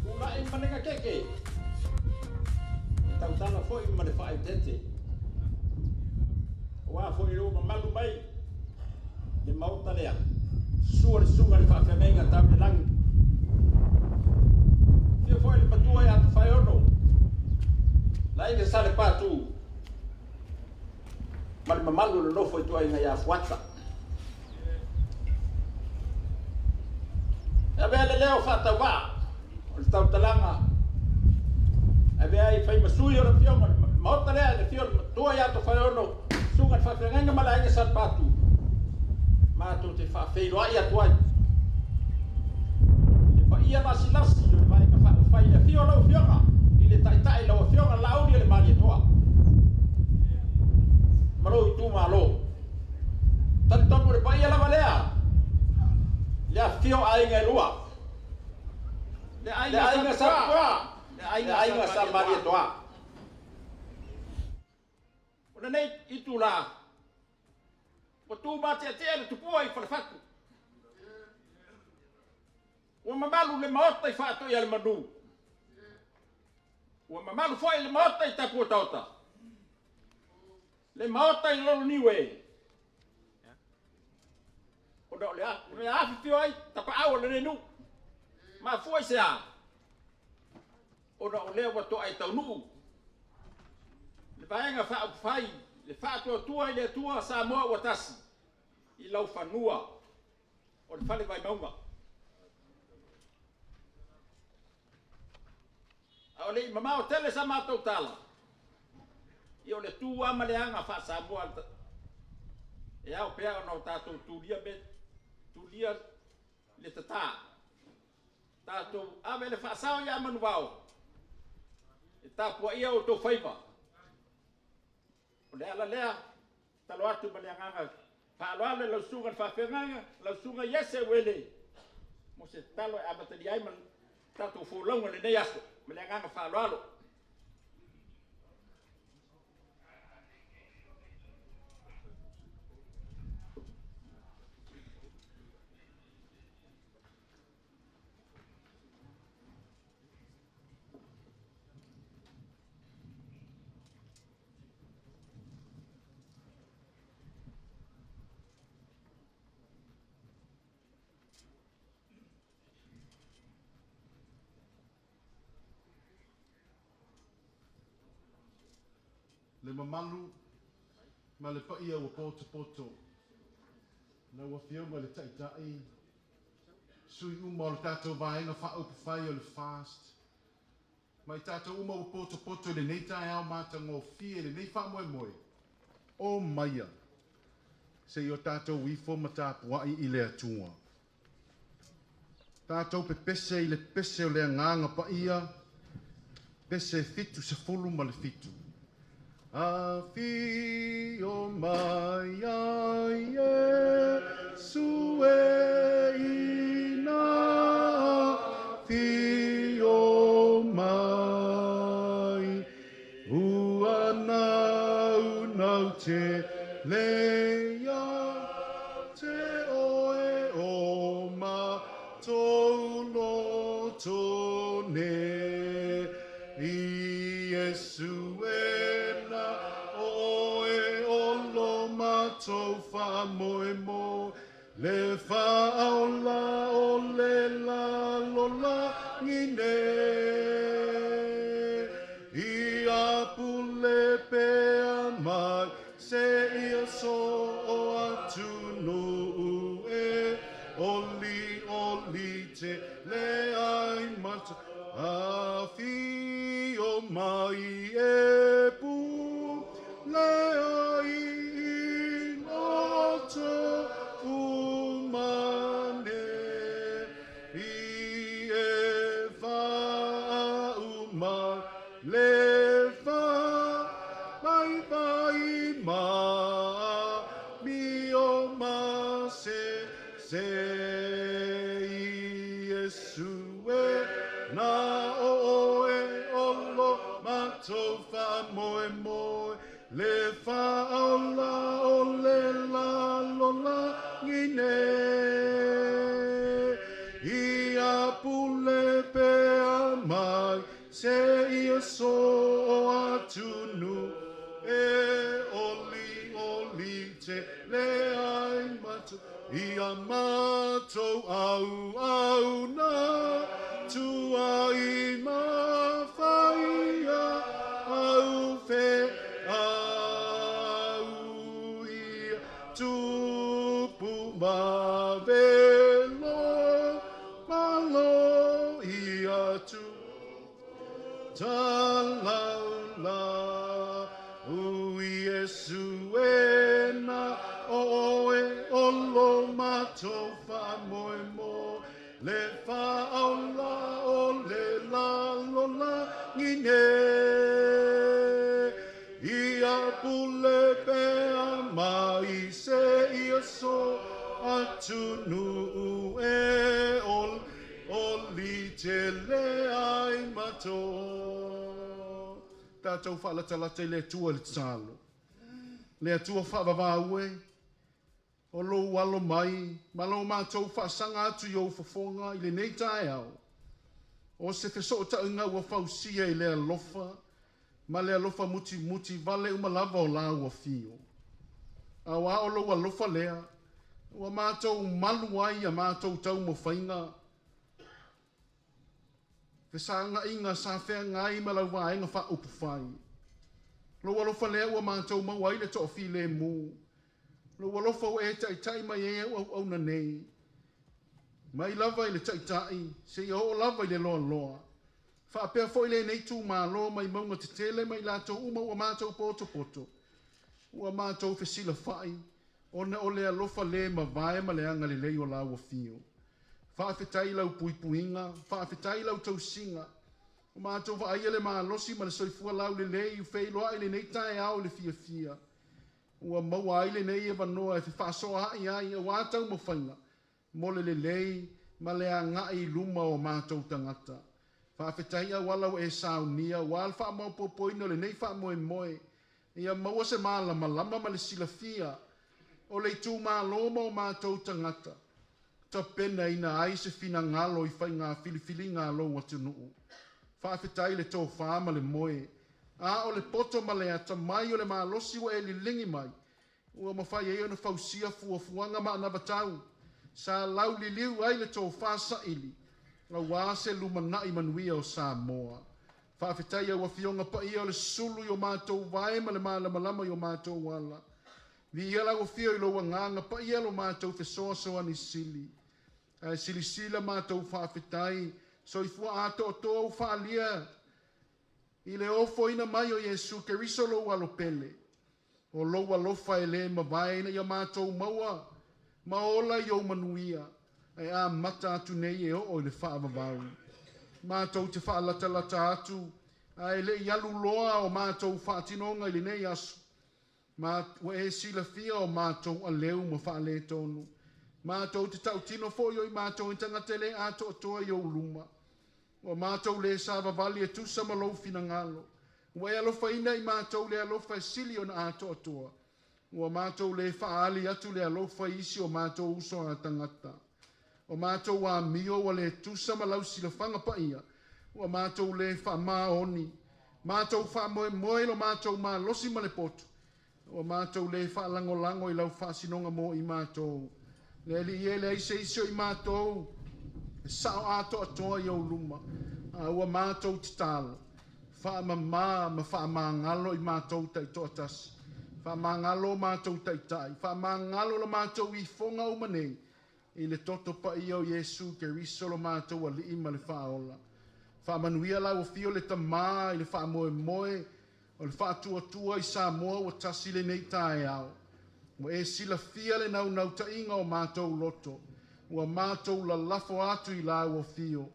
Tulai ma le gatete, e tautala foi ma le faaeteete. Aua foi lou mamalu mai le Maota lea, sua le susuga i le faafeagaiga tau i le lagi. Afio foi le matua ia Tofaeono, Laina Salepatu ma le mamalu o le nofo ituaiga ia Fuata. E avea le leo faatauvaa o le tautalaga, e avea ai fai ma sui o le Afioga i le Maota lea, le afio o le matua ia Tofaeono, susuga i le faafeagaiga ma le aiga Salepatu, matou te faafeiloai atu ai i le paia lasilasi o le Vaega Faaupufai i le afio o lau Afioga i le Taitai, lau Afioga Laauli o le Malietoa ma lou itumalo. Talitonu le paia lava lea, le afifio o aiga e lua, le le aiga aiga Sa Sa Tupua, le le aiga aiga Sa Sa Malietoa. Malietoa. O lenei itula, ua tumateatea le tupua i Falefatu, ua mamalu le maota i faatoia le manu, ua mamalu foi le maota i Tapuataota, le maota i Loloniu e. Ona o le a, o le afifio ai tapaau o lenei nuu. Mafua i se a? Ona o lea ua toa e taunuu le Vaega Faaupufai, le Faatuatua i le Atua Samoa ua tasi, i laufanua o le Fale Vaimauga. A o le i mamao tele sa matou tala, ia o le tu lava ma le aga faa-Samoa e ao pea ona o tatou tulia, me, tulia le tata. Tatou ave le faasao ia Manuvao, e tapuaia outou faiva. O le ala lea, talo atu ma le agaga faaaloalo i lau susuga i le faafeagaiga, lau susuga Iese Uele, Mo se tatalo e amatalia ai ma le tatou folauga i lenei aso ma le agaga faaaloalo. Le mamalu ma le paia ua potopoto, lau Afioga i le Taitai, sui uma o le tatou Vaega Faaupufai o le FAST, ma i tatou uma ua potopoto i lenei taeao matagofie i lenei faamoemoe, o maia se i o tatou ifo ma tapuai i le Atua. Tatou pepese i le pese o le Agaga Paia, pese 77. Afio mai ai Iesu e ina afio mai ua naunau tele ia te oe o matou loto nei Iesu e na oe o lo matou faamoemoe le faaola o le lalolagi nei. Ia pule pea mai se ia so o atunuu e oli oli te le ai mata afio mai e pu le ai i loto umane i e faauma le fa mai vai ma mi o ma se se Iesu e na oe o lo matou faamoemoe le faaola o le lalolagi nei. Ia pule pea mai se ia so o atunuu e oli oli te le ai matou ia matou au au na tuai ma faia au fe au ia tupu ma velo malo ia tu talaula u Iesu e na oe o lo matou faamoemoe le faaola o le lalolagi nei. Ia pule pea mai se ia so atunuu e oli te le ai matou. Tatou faalatalata i le Atua i le tatalo. Le Atua faavavau e, o lou alo mai, ma lo matou faasaga atu i ou fofoga i lenei taeao. O se fesootaiga ua fausia i le alofa, ma le alofa mutimuti vale uma lava o lau afio. Auā o lou alofa lea, ua matou malu ai ia matou taumafaiga, fesaga'iga sa feagai ma lau vaega faaupufai. Lou alofa lea ua matou maua ai le toafilemu. Lou alofa ua e taitai mai ai au auauna nei. Mai lava i le taitai, seia oo lava i le loaloa. Faapea foi lenei itumalo mai mauga tetele ma i latou uma ua matou potopoto, ua matou fesilafa'i, ona o le alofa le mavae ma le agalelei o lau afio. Faafetai i lau puipuiga, faafetai i lau tausiga. Ua matou vaaia le malosi ma le soifua laulelei, feiloai lenei taeao i le fiafia. Ua maua ai lenei avanoa e fefaasoaa'i ai auā taumafaiga mo le lelei Ma le aga'i i luma o matou tagata. Faafetai auala ua e saunia auā le faamaopoopoina o lenei faamoemoe, ia maua se malamalama ma le silafia o le itumalo ma o matou tagata, tapenaina ai se finagalo i faiga filifiliga a lou atunuu. Faafetai i le tofa ma le moe, a o le poto ma le atamai o le malosi ua e liligi mai, ua mafai ai ona fausia fuafuaga ma anavatau sa lauliliu ai le tofa saili auā se lumanai manuia o Samoa. Faafetai i au Afioga Paia o le sulu i o matou vae ma le malamalama i o matou ala. Viia lau Afio i lou Agaga Paia lo matou fesoasoani sili. Ae silasila matou faafetai soifua atoatoa ua faaalia i le ofoina mai o Iesu Keriso lou Alo pele. O lou alofa e le mavae ina ia matou maua ma ola i ou manuia, ae amata atu nei e oo i le faavavau. Matou te faalatalata atu ae le i alu loa o matou faatinoga i lenei aso, ma ua e silafia o matou aleu ma faaletonu. Matou te tautino foi o i matou e tagata e le atoatoa i ou luma. Ua matou le savavali e tusa ma lou finagalo. Ua e alofaina i matou le alofa e sili ona atoatoa. Ua matou le faaali atu le alofa i isi o matou uso a tagata. O matou amio ua le tusa ma lau silafaga paia. Ua matou le faamaoni. Matou faamoemoe i lo matou malosi ma le poto. Ua matou le faalagolago i lau faasinoga mo i matou. Le Alii e, leai se isi o i matou e sao atoatoa i ou luma. A ua matou tatalo, faamamā ma faamagalo i matou taitoatasi. Faamagalo o matou taitai. Faamagalo la matou ifoga uma nei i le toto paia o Iesu Keriso lo matou Alii ma le Faaola. Faamanuia lau Afio le Tamā i le faamoemoe o le faatuatua i Samoa ua tasi lenei taeao. Ua e silafia le naunautaiga o matou loto. Ua matou lalafo atu i lau Afio,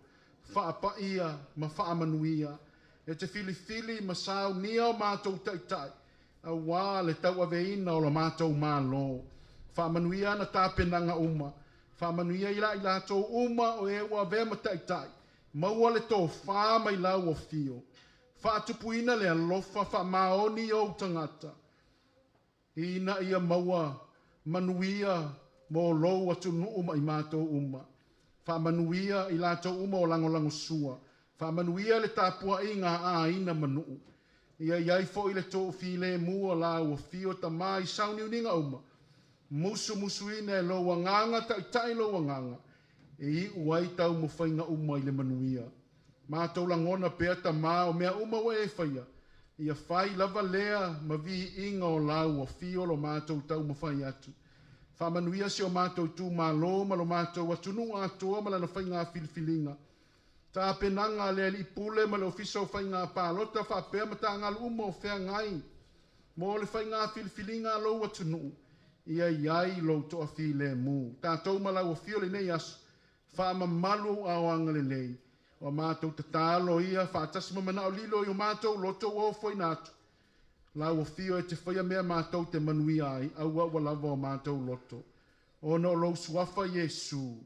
faapaia ma faamanuia. E te filifili ma saunia o matou taitai, auā le tauaveina o lo matou Malo. Faamanuia ana tapenaga uma. Faamanuia i la i latou uma o e ua avea ma taitai. Maua le tofā mai lau Afio. Faatupuina le alofa faamaoni i ou tagata. Ina ia maua manuia mo lou atunuu ma i matou uma. Faamanuia i latou uma o lagolagosua. Faamanuia le tapuaiga a aiga ma nuu. Ia i ai foi le toafilemu o lau Afio Tamā i sauniuniga uma. Musumusuina e lou Agaga taitai lou Agaga, e iu ai taumafaiga uma i le manuia. Matou lagona pea Tamā o mea uma ua e faia, ia fai lava lea ma viiga o lau Afio lo matou taumafai atu. Faamanuia si o matou itumalo ma lo matou atunuu atoa ma lana faiga filifiliga. Tapenaga a le Alii Pule ma le Ofisa o Faiga Palota faapea matagalu uma o feagai mo le faiga filifiliga a lou atunuu, ia i ai lou toafilemu. Tatou ma lau Afio lenei aso, faamamalu ou aao agalelei. O matou tatalo ia faatasi ma manao lilo i o matou loto ua ofoina atu. Lau Afio e te faia mea matou te manuia ai, aua ua lava o matou loto. Ona o lou suafa Iesu.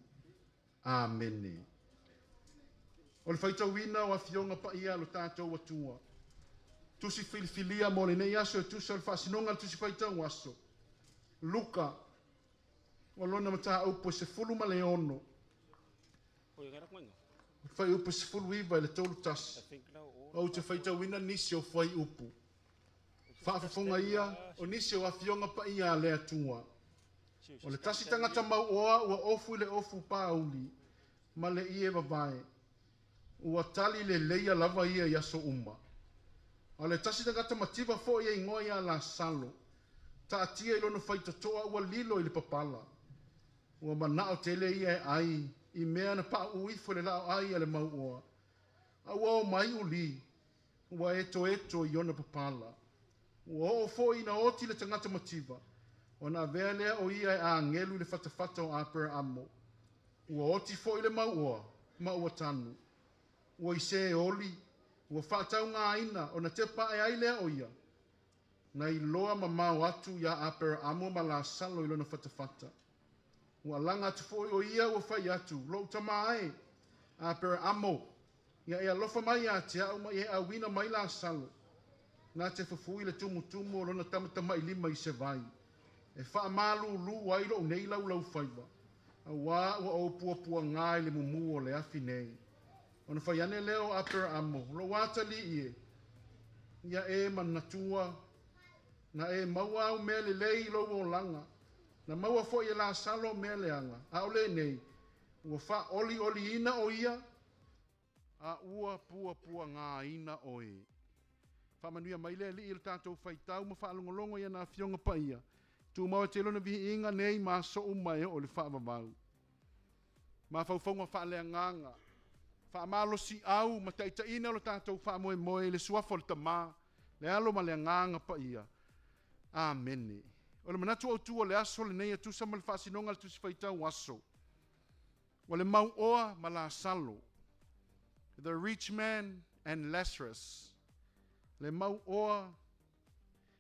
Amene. O le faitauina o Afioga Paia a lo tatou Atua. Tusi filifilia mo lenei aso e tusa o le faasinoga a le Tusi Faitau Aso. Luka, o lona mataupu e 16. Fuaiupu 19 i le 31. Ou te faitauina nisi o fuaiupu. Faafofoga ia o nisi o afioga paia a le Atua. O le tasi tagata mauoa ua ofu i le ofu pāuli ma le ie vavae. Ua tali leleia lava ia i aso uma. A o le tasi tagata mativa foi e igoa ia Lasalo, taatia i lona faitotoa ua lilo i le papala. Ua manao tele ia e ai i mea na pauu ifo i le laoai a le mauoa. A ua o mai uli, ua etoeto i ona papala. Ua oo foi ina oti le tagata mativa, ona avea lea o ia e agelu i le fatafata o Aperaamo. Ua oti foi le mauoa ma ua tanu. Ua i Seoli, ua faataugaina ona tepa ae ai lea o ia. Na iloa mamao atu iā Aperaamo ma Lasalo i lona fatafata. Ua alaga atu foi o ia ua fai atu, Lou tamā e, Aperaamo, ia e alofa mai ia te au ma e auina mai Lasalo, na te fufui le tumutumu o lona tamatamailima i se vai, e faamalūlū ai lou nei laulaufaiva, auā ua ou puapuagā i le mumū o le afi nei. Ona fai ane lea o Aperaamo, Lou atalii e, ia e manatua, na e maua au mea lelei i lou olaga, na maua foi e Lasalo mea leaga, a o lenei, ua faaolioliina o ia, a ua puapuagaina oe. Faamanuia mai le Alii i le tatou faitau ma faalogologo i ana Afioga Paia, tumau e te lona viiga nei ma aso uma e oo i le faavavau. Mafaufauga faaleagaga, faamalosiau ma taitaiina lo tatou faamoemoe i le suafa o le Tama, le Alo ma le Agaga Paia. Amene. O le manatu autu o le aso lenei e tusa ma le faasinoga a le Tusi Faitau Aso, o le mauoa ma Lasalo. The rich man and Lazarus. Le mauoa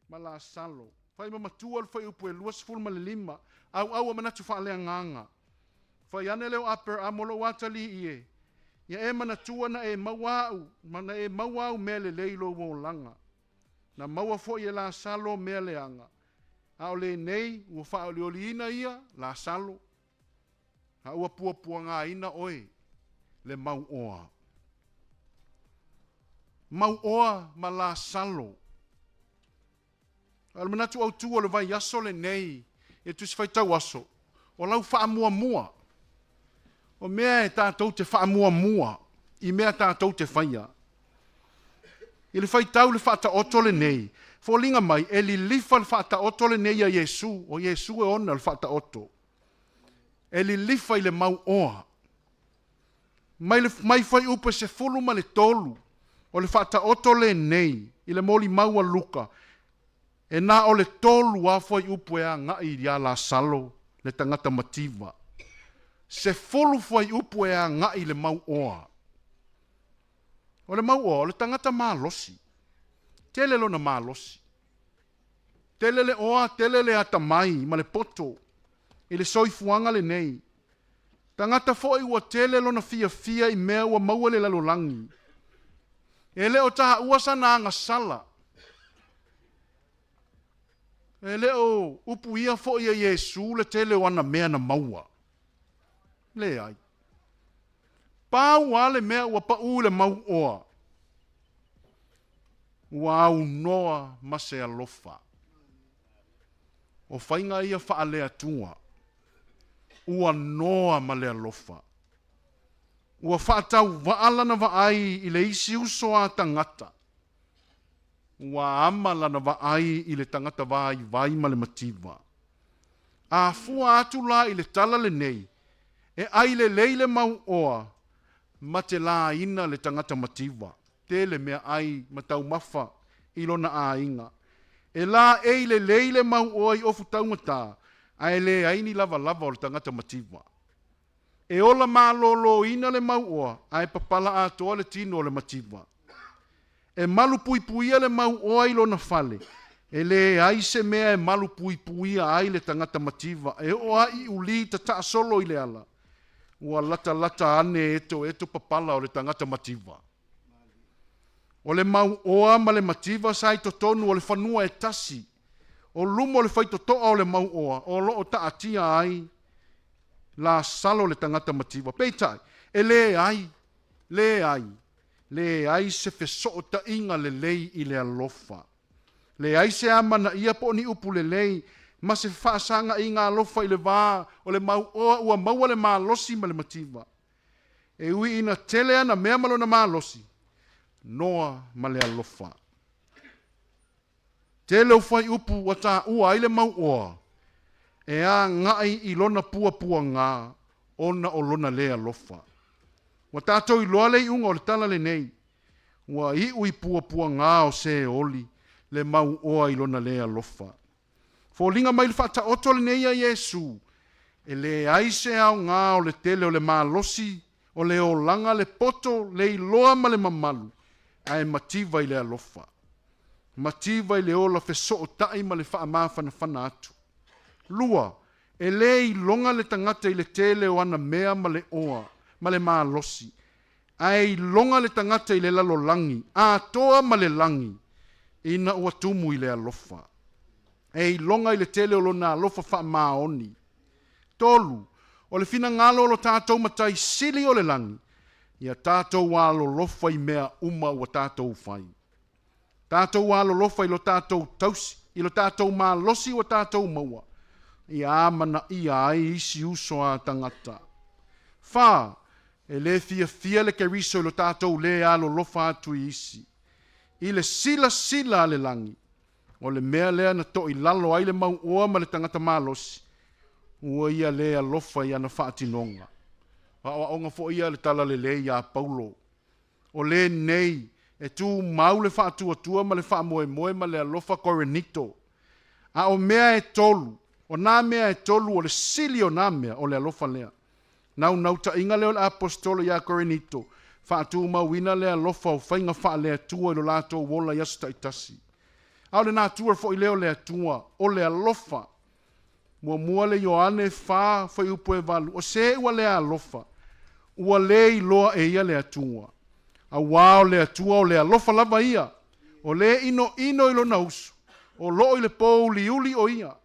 ma Lasalo. Fai ma matua le fuaiupu e 25, auau o manatu faaleagaga. Fai ane lea o Aperaamo, Lou atalii e, ia e manatua na e maua au, ma na e maua au mea lelei i lou olaga. Na maua foi e Lasalo mea leaga, a o lenei ua faaolioliina ia Lasalo, a ua puapuagaina oe le mauoa. Mauoa ma Lasalo. A o le manatu autu o le vaiaso lenei i le Tusi Faitau Aso, o lau faamuamua. O mea e tatou te faamuamua i mea tatou te faia. I le faitau le faataoto lenei, foliga mai e lilifa le faataoto lenei a Iesu, o Iesu e ona le faataoto. E lilifa i le mauoa. Mai le mai fuaiupu e 13 o le faataoto lenei i le molimau a Luka, e na o le tolu lava fuaiupu e agai iā Lasalo le tagata mativa. 10 fuaiupu e agai i le mauoa. O le mauoa o le tagata malosi. Tele lona malosi. Tele le oa, tele le atamai ma le poto i le soifuaga lenei. Tagata foi ua tele lona fiafia i mea ua maua i le lalolagi. E le o taua sana agasala. E le o upuia foi e Iesu le tele o ana mea na maua. Leai. Pau lava le mea ua pau i le mauoa, ua aunoa ma se alofa. O faiga ia faale-Atua, ua noa ma le alofa. Ua faatauvaa lana vaai i le isi uso a tagata. Ua ama lana vaai i le tagata vaivai ma le mativa. A fua atu la i le tala lenei, e ʻai lelei le mauoa ma te lāina le tagata mativa. Tele meaʻai ma taumafa i lona aiga. E laei lelei le mauoa i ofu taugata, ae leai ni lavalava o le tagata mativa. E ola malōlōina le mauoa, ae papala atoa le tino o le mativa. E malupuipuia le mauoa i lona fale, e leai se mea e malupuipuia ai le tagata mativa e oo lava i ulī tataa solo i le ala. Ua latalata ane etoeto papala o le tagata mativa. O le mauoa ma le mativa sa i totonu o le fanua e tasi. O luma o le faitotoa o le mauoa o lo o taatia ai Lasalo le tagata mativa. Peitai, e leai, leai, leai se fesootaiga lelei i le alofa. Leai se amanaia po o ni upu lelei ma se fefaasagaiga alofa i le va o le mauoa ua maua le malosi ma le mativa. E ui ina tele ana mea ma lona malosi, noa ma le alofa. Tele o fuaiupu ua taua ai le mauoa e agai i lona puapuaga ona o lona lē alofa. Ua tatou iloa le iuga o le tala lenei, ua iu i puapuaga o Seoli le mauoa i lona lē alofa. Foliga mai le faataoto lenei a Iesu, e leai se aoga o le tele o le malosi o le olaga, le poto, le iloa ma le mamalu, ae mativa i le alofa. Mativa i le ola fesootai ma le faamafanafana atu. Lua, E lē iloga le tagata i le tele o ana mea ma le oa ma le malosi, ae iloga le tagata i le lalolagi atoa ma le lagi ina ua tumu i le alofa. E iloga i le tele o lona alofa faamaoni. Tolu, o le finagalo o lo tatou Matai Sili o le lagi, ia tatou alolofa i mea uma ua tatou fai. Tatou alolofa i lo tatou tausi, i lo tatou malosi ua tatou maua, ia amanaia ai isi uso a tagata. Fa, e lē fiafia le Keriso i lo tatou lē alolofa atu i isi. I le silasila a le lagi, o le mea lea na toʻilalo ai le mauoa ma le tagata malosi, ua ia lē alofa i ana faatinoga. O aoaoga foi ia a le Talalelei ia Paulo. O lenei, e tumau le faatuatua ma le faamoemoe ma le alofa Korinito. A o mea e tolu, o nā mea e tolu o le sili o nā mea, o le alofa lea. Naunautaiga lea o le Aposetolo iā Korinito, faatumauina le alofa o faiga faale-Atua i lo latou ola i aso taitasi. A o le natura foi lea o le Atua, o le alofa. Muamua le Ioane 4, fuaiupu e 8, O se ua le alofa, ua lē iloa e ia le Atua, auā o le Atua o le alofa lava ia. O lē inoino i lona usu, o loo i le pōuliuli o ia,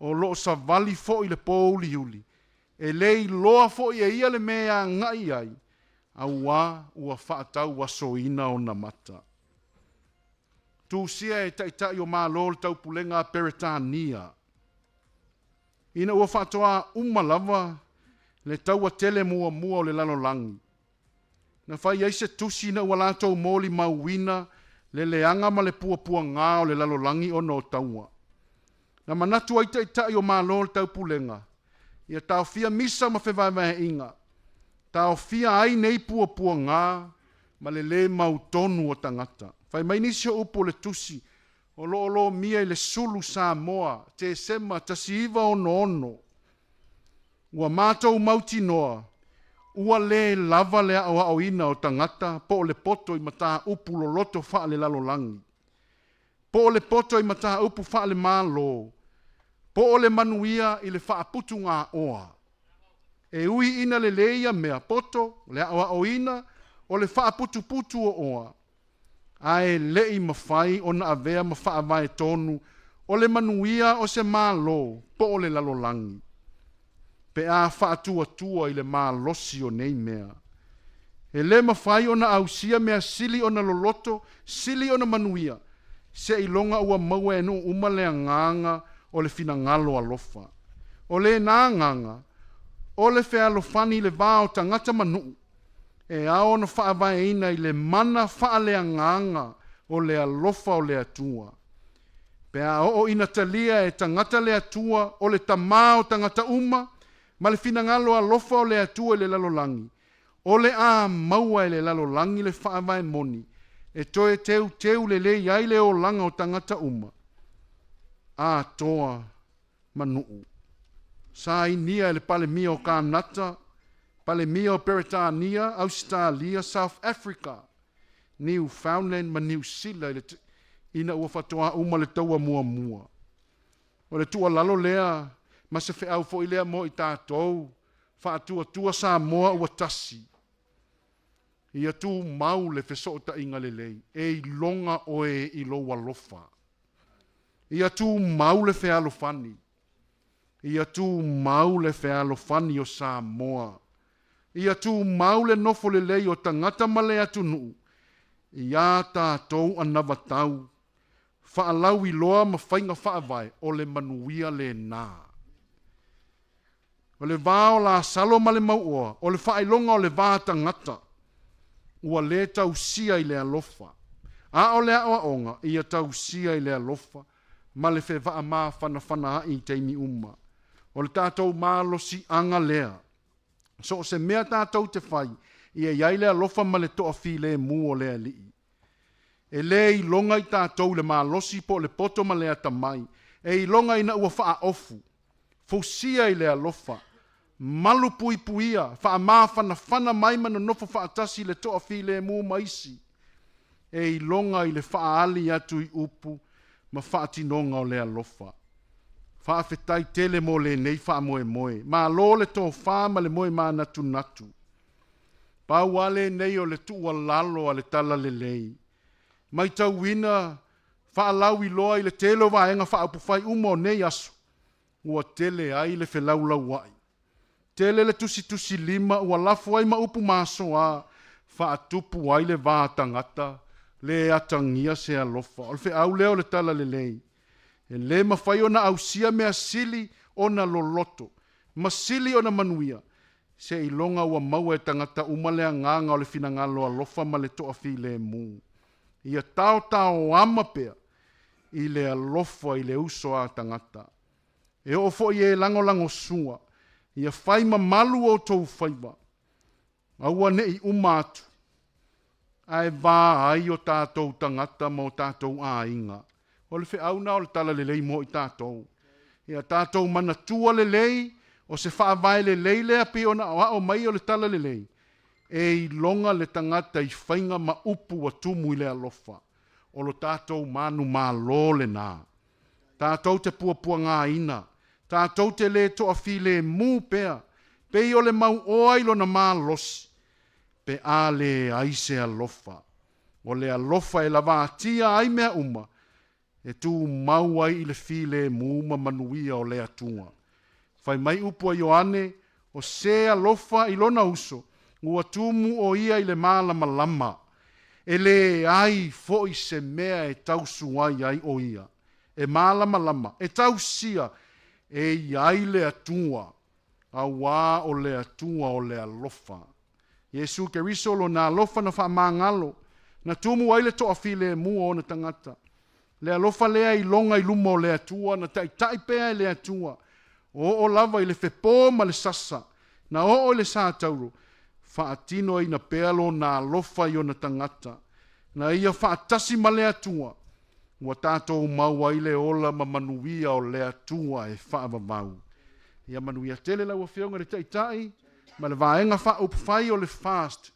o loo savali foi i le pōuliuli, e lē iloa foi e ia le mea e agai i ai, auā ua faatauasoina ona mata. Tusia e Taitai o Malo o le Taupulega a Peretania. Ina ua faatoā uma lava le Taua Tele Muamua o le Lalolagi, na fai ai se tusi ina ua latou molimauina le leaga ma le puapuagā o le lalolagi ona o taua. Na manatu ai Taitai o Malo o le Taupulega, ia taofia misa ma fevaevaeaiga, taofia ai nei puapuagā ma le lē mautonu o tagata. Fai mai nisi o upu o le tusi o lo o lomia i le Sulu Samoa, Tesema 1966, Ua matou mautinoa, ua lē lava le aoaoina o tagata po o le poto i mataupu loloto faalelalolagi, po o le poto i mataupu faale-Malo, po o le manuia i le faaputugāoa. E ui ina lelei ia mea poto, le aoaoina o le faaputuputu o oa, ae le i mafai ona avea ma faavae tonu o le manuia o se Malo po o le lalolagi, pe a faatuatua i le malosi o nei mea. E le mafai ona ausia mea sili ona loloto, sili ona manuia, seiloga ua maua e nuu uma le agaga o le finagalo alofa. O lena agaga, o le fealofani i le va o tagata ma nuu, e ao ona faavaeina i le mana faaleagaga o le alofa o le Atua. Pe a oo ina talia e tagata le Atua o le Tamā o tagata uma ma le finagalo alofa o le Atua i le lalolagi, o le a maua e le lalolagi le faavae moni e toe teuteu lelei ai le olaga o tagata uma, atoa ma nuu. Sainia e le Palemia o Kanata, Palemia o Peretania, Ausetalia, South Africa, Newfoundland ma Niu Sila i le ina ua faatoā uma le Taua Muamua. O le tuualalo lea ma se feau foi lea mo i tatou, Faatuatua Samoa ua Tasi. Ia tumau le fesootaiga lelei, e iloga oe i lou alofa. Ia tumau le fealofani. Ia tumau le fealofani o Samoa. Ia tumau le nofo lelei o tagata ma le atunuu i ā tatou anavatau, faalauiloa ma faiga faavae o le manuia lena. O le va o Lasalo ma le mauoa, o le faailoga o le va tagata, ua lē tausia i le alofa. A o le aoaoga, ia tausia i le alofa ma le fevaa mafanafana ai i taimi uma. O le tatou malosiaga lea. So o se mea tatou te fai, ia i ai le alofa ma le toafilemu o le Alii. E lē iloga i tatou i le malosi po o le poto ma le atamai, e iloga ina ua faaofu, fusia i le alofa, malupuipuia, faamafanafana mai ma nonofo faatasi i le toafilemu ma isi, e iloga i le faaali atu i upu ma faatinoga o le alofa. Faafetai tele mo lenei faamoemoe. Malo le tofa ma le moe manatunatu. Pau lava lenei o le tuualalo a le Talalelei. Matauina faalauiloa i le tele o vaega faaupufai uma o nei aso, ua tele ai le felaulauai. Tele le tusitusilima ua lafo ai ma upu masoa, faatupu ai le va tagata, le atagia se alofa. O le feau lea o le Talalelei. E le mafai ona ausia mea sili ona loloto ma sili ona manuia, seiloga ua maua e tagata uma le agaga o le finagalo alofa ma le toafilemu. Ia taotaoama pea i le alofa i le uso a tagata. E oo foi e lagolagosua, ia fai mamalu outou faiva, aua ne i uma atu, ae va ai o tatou tagata ma o tatou aiga. O le feau lena o le Talalelei mo i tatou. Ia tatou manatua lelei, o se faavae lelei lea pei ona aoao mai o le Talalelei, e iloga le tagata i faiga ma upu ua tumu i le alofa. O lo tatou manumalo lena. Tatou te puapuagaina, tatou te le toafilemu pea, pei o le mauoa i lona malosi, pe a leai se alofa. O le alofa e lavatia ai mea uma, e tumau ai i le filemu ma manuia o le Atua. Fai mai upu a Ioane, o se alofa i lona uso, ua tumu o ia i le malamalama, e leai foi se mea e tausuai ai o ia. E malamalama, e tausia, e i ai le Atua, auā o le Atua o le alofa. Iesu Keriso lona alofa na faamagalo, na tumu ai le toafilemu o ona tagata. Le alofa lea iloga i luma o le Atua, na taitai pea e le Atua, o oo lava i le fepo ma le sasa, na oo i le satauro, faatinoina pea lona alofa i ona tagata. Na ia faatasi ma le Atua, ua tatou maua ai le ola ma manuia o le Atua e faavavau. Ia manuia tele lau Afioga i le Taitai ma le vaega faaupufai o le FAST.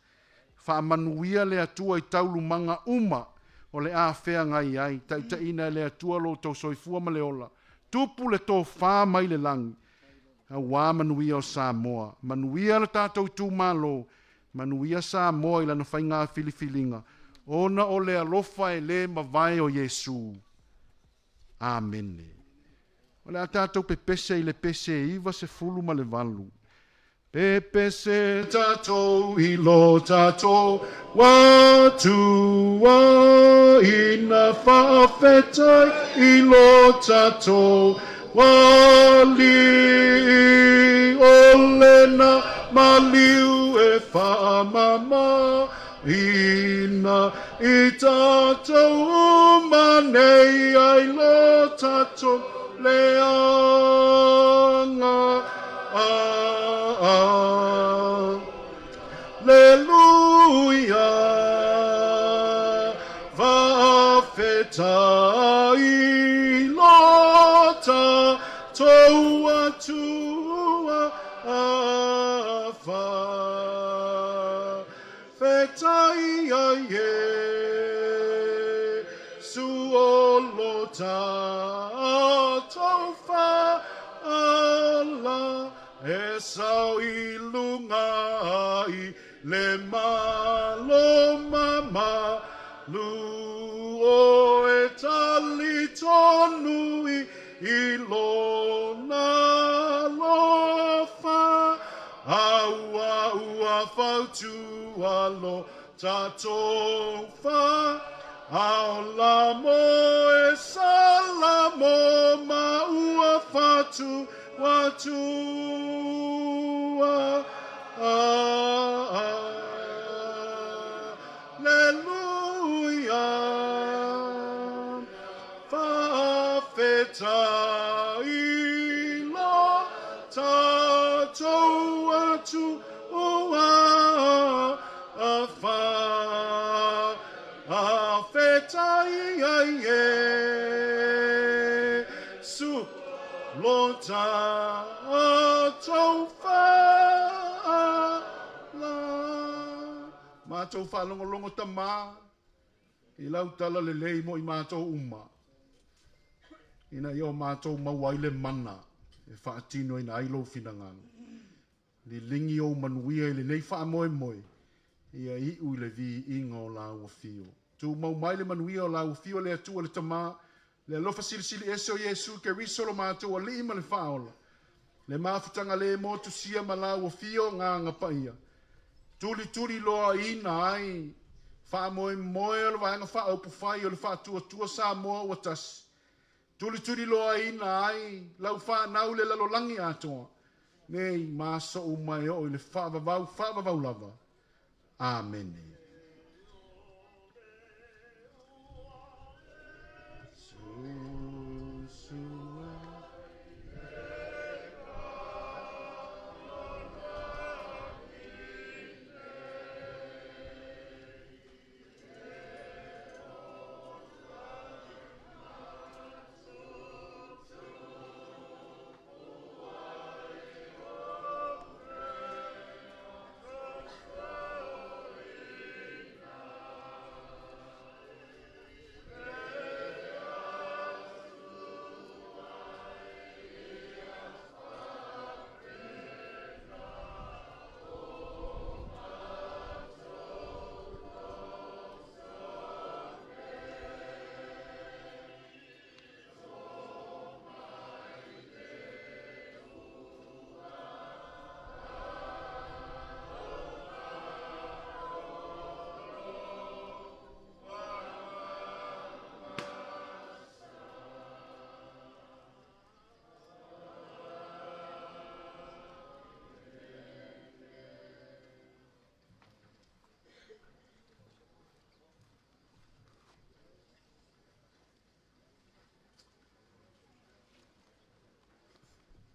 Faamanuia le Atua i taualumaga uma o le a feagai ai. Taitaiina e le Atua lo outou soifua ma le ola. Tupu le tofa mai le lagi, auā manuia o Samoa. Manuia le tatou itumalo, manuia Samoa i lana faiga filifiliga, ona o le alofa e le mavae o Iesu. Amene. O le a tatou pepese i le pese 98. Pepese tatou i lo tatou Atua ina faafetai i lo tatou Alii, o lena maliu e faamamaina i tatou uma nei ai lo tatou leaga. Aleluia, faafetai lo tatou Atua, faafetai ia Iesu o lo tatou fala, e sao i luga i le malo mamalu, o e talitonu i lona alofa, aua ua fautua lo tatou Faaola mo e salamo ma ua fatu atua. Aleluia, faafetai lo tatou Atua, faafetai ia Iesu lo tatou fala. Matou faalogologo tamā i lau talalelei mo i matou uma. Ina ia o matou maua ai le mana e faatinoina ai lou finagalo. Liligi ou manuia i lenei faamoemoe, ia iu i le viiga o lau afio. Tumau mai le manuia o lau afio le Atua le Tama, le alofa silisili ese o Iesu Keriso lo matou Alii ma le Faaola, le mafutaga le motusia ma lau afio Agaga Paia, tulituliloaina ai faamoemoe o le Vaega Faaupufai o le Faatuatua Samoa ua Tasi, tulituliloaina ai lau fanau i le lalolagi atoa, nei ma aso uma e oo i le faavavau, faavavau lava. Amene.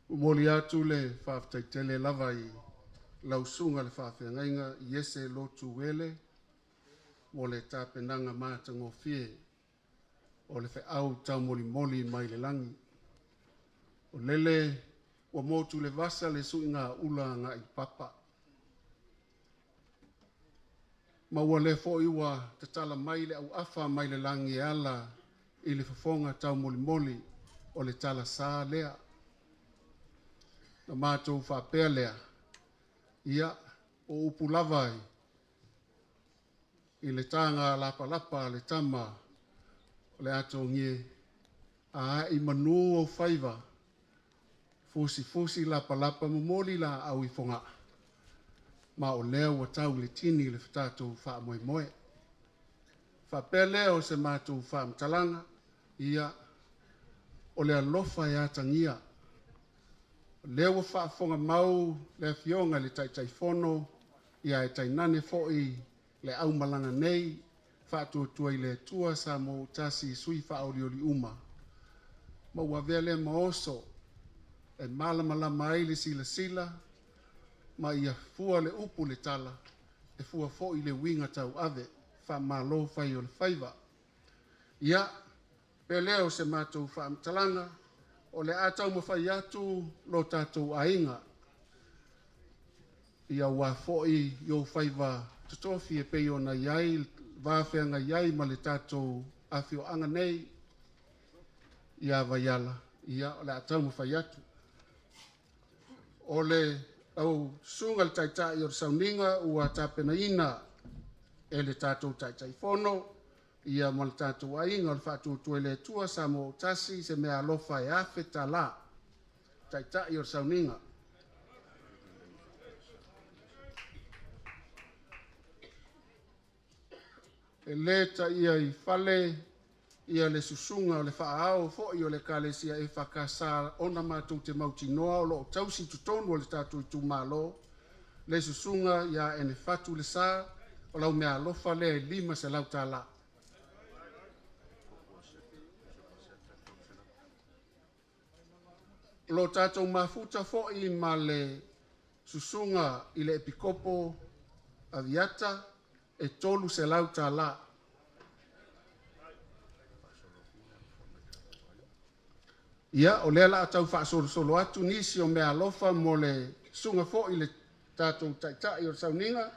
Momoli atu le faafetai tele lava i lau susuga i le faafeagaiga Iese Lotu Ele mo le tapenaga matagofie o le feau taumolimoli mai le lagi. O lele ua motu le vasa le suiga ula agai i papa. Ma ua lea foi ua tatala mai le auafa mai le lagi e ala i le fofoga taumolimoli o le talasa lea. Na matou faapea lea, ia, o upu lava i le taga lapalapa a le tama o le atogie, a ae i manu ou faiva, fusifusi lapalapa momoli laau i Fogaa, ma o lea ua tau le tini le tatou faamoemoe. Faapea lea o se matou faamatalaga, ia, o le alofa e atagia. O lea ua faafofoga mau le Afioga i le Taitaifono, ia ae tainane foi le aumalaga nei, Faatuatua i le Atua Samoa ua tasi, sui faaolioli uma, ma ua avea lea ma oso e malamalama ai le silasila, ma ia fua le upu le tala, e fua foi le uiga tauave, faamalo fai o le faiva. Ia, pea lea o se matou faamatalaga, o le a taumafai atu lo tatou aiga, ia ua foi i ou faiva totofi e pei ona i ai vafeagai ai ma le tatou afioaga nei, ia Vaiala, ia o le a taumafai atu. O le au susuga i le Taitai o le Sauniga ua tapenaina e le tatou Taitaifono, ia ma le tatou aiga o le Faatuatua i le Atua Samoa ua tasi, se mea alofa e $1,000. Taitai o le Sauniga. E le taia i fale ia le susuga o le faaao foi o le Ekalesia EFKS ona matou te mautinoa o lo o tausi totonu o le tatou itumalo le susuga ia Enefatu Lesa, o lau meaalofa lea e $500. O lo o tatou mafuta foi ma le susuga i le Epikopo Aviata e $300. Ia, o lea o le a tau faasolosolo atu nisi o meaalofa mo le susuga foi i le tatou Taitai o le Sauniga.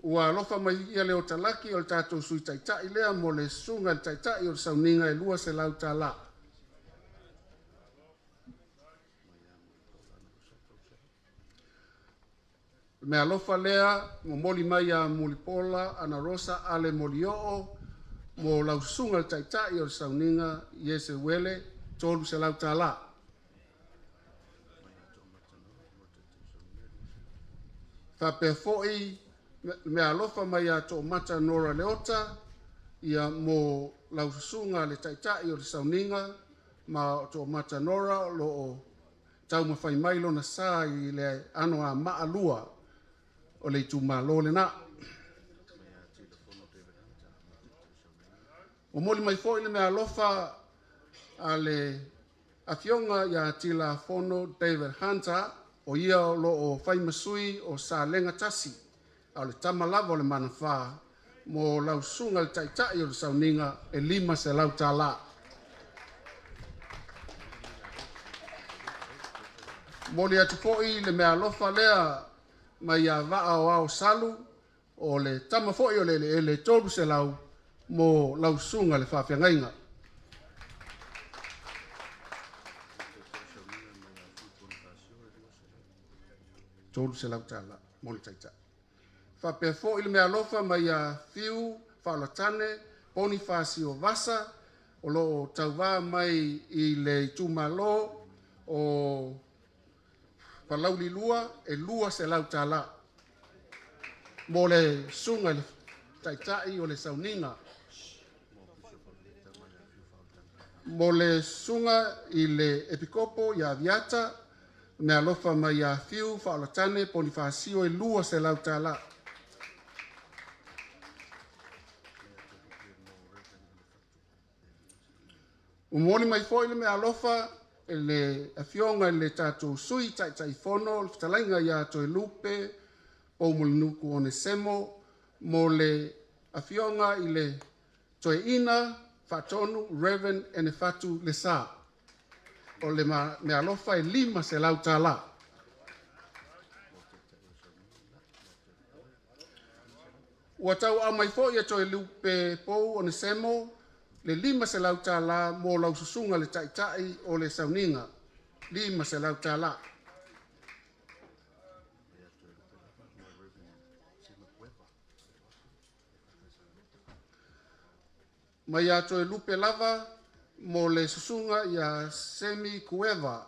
Ua alofa mai ia le otalaki o le tatou sui taitai lea mo le susuga i le taitai o le sauniga e $200. Mea alofa lea momoli mai ia Mulipola Ana Rosa Ale Molioo mo lau susuga i le taitai o le sauniga Iese Uele $300. Faapea foi mea alofa mai ia Toomata Nora Leota ia mo lau susuga le taitai o le sauniga ma o Toomata Nora o loo taumafai mai lona sa i le ano a maalua o le itumalo lena. Momoli mai foi le mea alofa a le afioga ia Tila Fono David Hunter o ia o loo faimasui o Salega Tasi a o le tama lava o le Manafā mo lau susuga i le taitai o le sauniga e $500. Momoli atu foi le mea alofa lea mai ia Vaa o Ao Salu o le tama foi o le eleele $300 mo lau susuga i le faafeagaiga. $300 mo le taitai. Faapea foi le mea alofa mai ia Fiu Faolatane Ponifasio Vasa o loo tauvā mai i le itumalo o Palauli 2 e $200 mo le susuga i le taitai o le sauniga. Mo le susuga i le Epikopo ia Viata, mea alofa mai ia Fiu Faolatane Ponifasio e $200. Momoli mai foi le mea alofa e le afioga i le tatou sui taitaifono le fetalaiga ia Toelupe Poumulinuku Onesemo mo le afioga i le Toeaina Faatonu Reverend Enefatu Lesa. O le mea alofa e $500. Ua tauaao mai foi e Toelupe Pou Onesemo le $500 mo lau susuga i le taitai o le sauniga. $500. Mai ia Toelupe lava mo le susuga ia Semi Kueva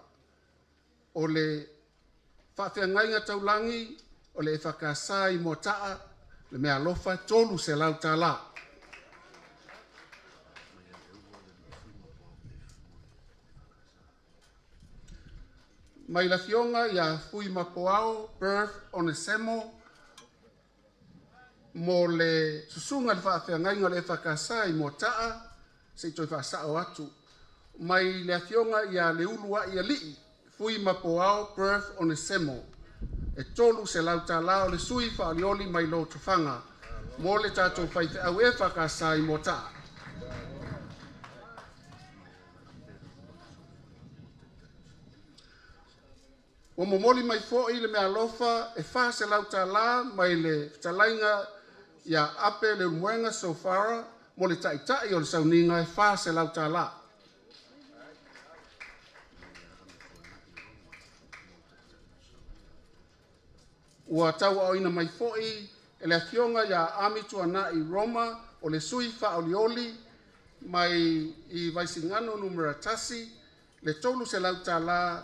o le faafeagaiga taulagi o le EFKS i Moataa, le mea alofa e $300. Mai le afioga ia Fuimapuao Perth Onesemo mo le susuga i le faafeagaiga o le EFKS i Moataa, se i toe faasao atu, mai le afioga ia Leuluai Alii Fuimapuao Perth Onesemo e $300 o le sui faolioli mai Lotofaga mo le tatou faifeau EFKS i Moataa. Ua momoli mai foi le mea alofa e $400 mai le fetalaiga ia Ape Leulumoega Sofara mo le taitai o le sauniga e $400. Ua tauaaoina mai foi e le afioga ia Ami Tuanai Roma o le sui faaolioli mai i Vaisigano Nu.1 le $300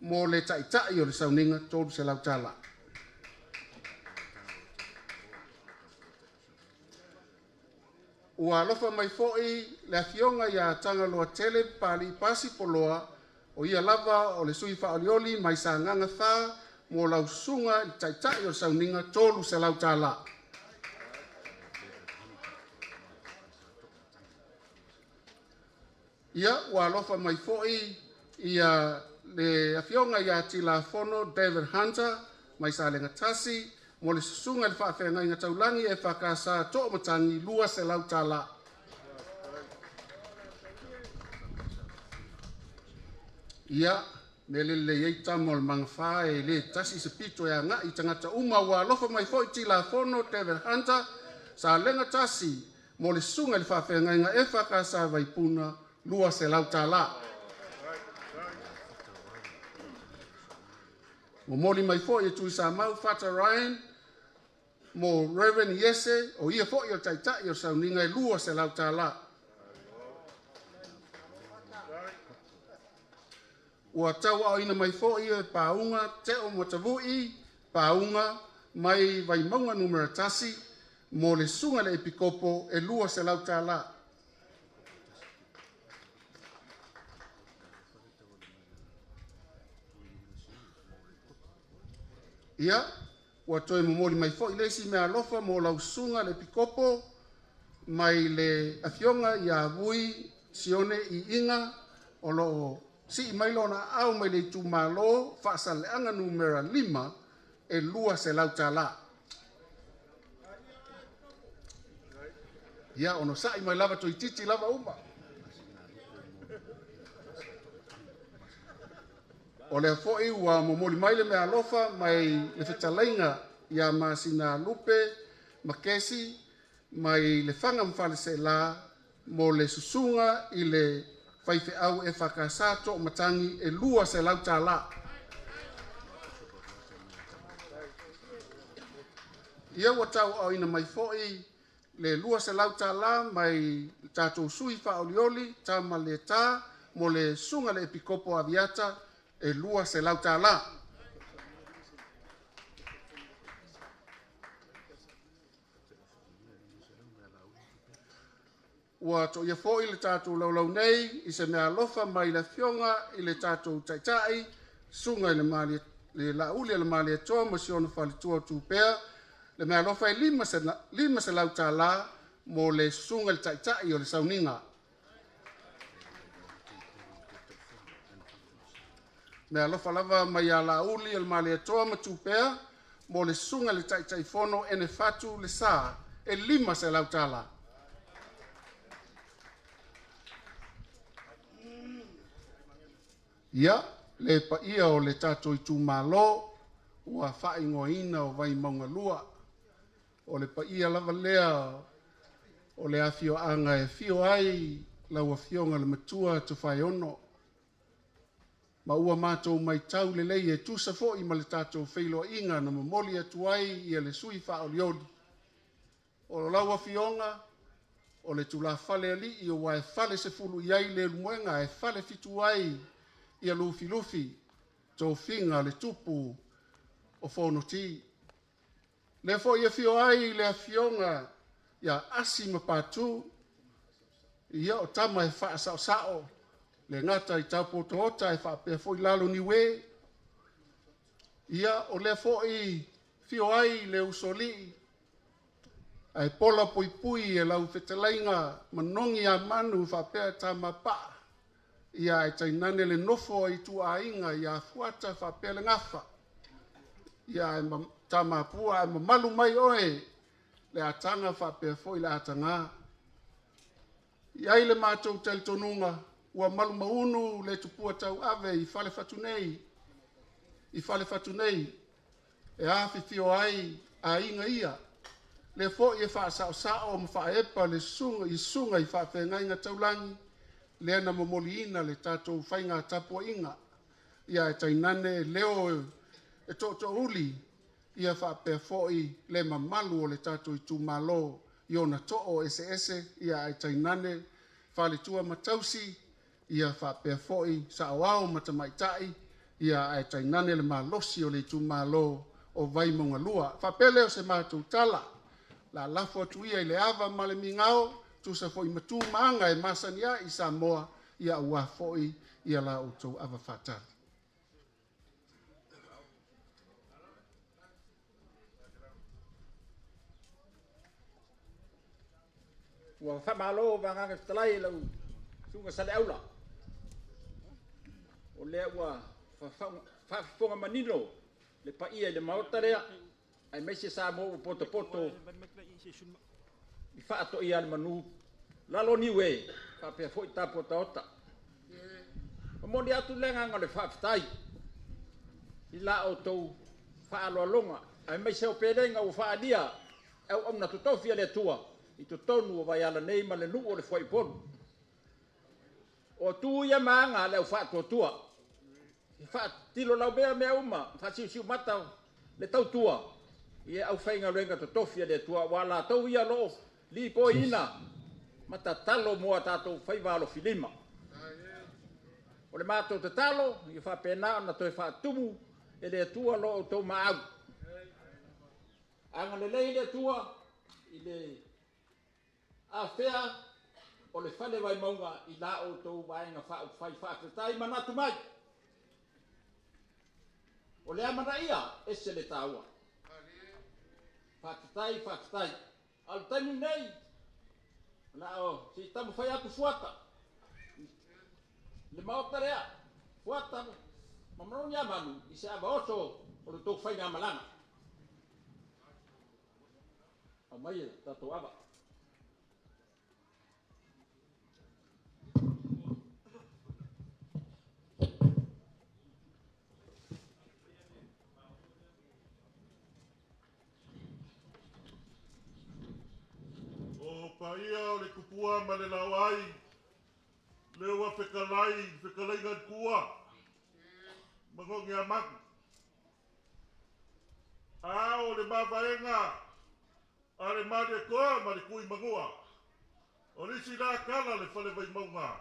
mo le taitai o le sauniga $300. Ua alofa mai foi le afioga ia Tagaloa Tele Papalii Pasi Poloa o ia lava o le sui faaolioli mai Sagaga 4 mo lau susuga i le taitai o le sauniga $300. Ia, ua alofa mai foi ia le afioga ia Tilafono David Hunter mai Salega 1 mo le susuga i le faafeagaiga taulagi EFKS To'omatagi $200. Ia, Mea lelei ai tama o le magafa e le tasi se pito e agai i tagata uma. Ua alofa mai foi Tilafono David Hunter, Salega 1, mo le susuga i le faafeagaiga EFKS Vaipuna, $200. Momoli mai foi e Tuisamau Fata Ryan mo Reverend Iese, o ia foi o le taitai o sauniga e $200. Ua tauaaoina mai foi e Pauga Teo Matavui Pauga mai Vaimauga Nu.1 mo le Susuga i le Epikopo e $200. Ia, ua toe momoli mai foi le isi meaalofa mo lau susuga i le Epikopo mai le Afioga ia Vui Sione Iiga, o lo o sii mai lona aao mai le itumalo Faasaleleaga Nu.5 e $200. Ia, onosai mai lava toeitiiti lava uma. O lea foi ua momoli mai le meaalofa mai le fetalaiga ia Masina Lupe Makesi mai Lefaga ma Faleaseela mo le susuga i le faifeau EFKS Toamatagi e $200. Ia ua tauaaoina mai foi le $200 mai le tatou sui faaolioli Tama Leta mo le susuga i le Epikopo o Aviata e $200. Ua toia foi le tatou laulau nei i se meaalofa mai le Afioga i le tatou Taitai, susuga i le Laauli a le Malietoa ma si ona faletua o Tupea, le meaalofa e $500 mo le susuga i le Taitai o le Sauniga. Meaalofa lava mai ia Laauli o le Malietoa ma Tupea mo le susuga i le Taitaifono Enefatu Lesa e $500. Ia, le paia o le tatou itumalo ua faaigoaina o Vaimauga 2, o le paia lava lea o le afioaga e afio ai lau Afioga i le Matua Tofaeono, ma ua matou matau lelei e tusa foi ma le tatou feiloaiga na momoli atu ai le sui faaolioli, o lau Afioga o le tulafale alii ua e falesefulu i ai Leulumoega e falefitu ai ia Lufilufi, tofiga a le tupu o Fonoti. Lea foi e afio ai le Afioga ia Asi ma Patu, ia o tama e faasaosao, le gata i Taupo e faapea foi lalo Niue. Ia o lea foi afio ai le usoalii ae pola puipui e lau fetalaiga Manogi Amanu faapea Tamapaa, ia ae tainane le nofo a ituaiga ia Fuata faapea le Gafa, ia ae Tamapua ae mamalu mai oe le ataga faapea foi le ataga. I ai le matou talitonuga ua malumaunu le tupua tauave i Falefatu nei, e afifio ai aiga ia, le foi e faasaosao ma faaepa le susuga i susuga i faafeagaiga taulagi, lea na momoliina le tatou faiga tapuaiga, ia ae tainane leo e tootoouli, ia faapea foi le mamalu o le tatou itumalo i ona too eseese, ia ae tainane faletua ma tausi, ia faapea foi saoao ma tamaitai, ia ae tainane le malosi o le itumalo o Vaimauga 2. Faapea lea o se matou tala, la lafo atu ia i le ava ma le migao, tusa foi ma tu ma aga e masani ai i Samoa, ia aua foi ia la outou ava faatali. Ua faamalo vagaga fetalai i lau susuga Saleaula, o lea ua faafofoga manino le paia i le Maota lea, aemaise Samoa ua potopoto i faatoia le manu lalo Niue faapea foi tapuataota. Momoli atu le agaga o le faafetai i la outou faaaloaloga aemaise o pelega ua faaalia e auauna totofi a le Atua i totonu o Vaiala nei ma le nuu o le Fuaipolu. O tu ia ma aga a le aufaatuatua, e faatilo laumea mea uma, faasiusiumata le tautua i aufaigaluega totofi a le Atua, aua o latou ia o lo o lipoiina ma tatalo mo a tatou faiva alofilima. O le matou tatalo, ia faapena ona toe faatumu e le Atua lo outou maau. Agalelei le Atua i le afea o le fale Vaimauga i la outou vaega faaupufai. Faafetai manatu mai. O le amanaia, ese le taua. Faafetai, faafetai. A o le taimi lenei, o le a se i taumafai atu Fuata, le maota lea, Fuata ma Manogiamanu i se ava oso o le tou faigamalaga. Aumai e tatou ava. O paia o le tupua ma le laoai, le ua fekalai, fekalaiga i tua, Manogiamanu. A o le mavaega a le Malietoa ma le Tuimanua, o le isi la tala le fale Vaimauga,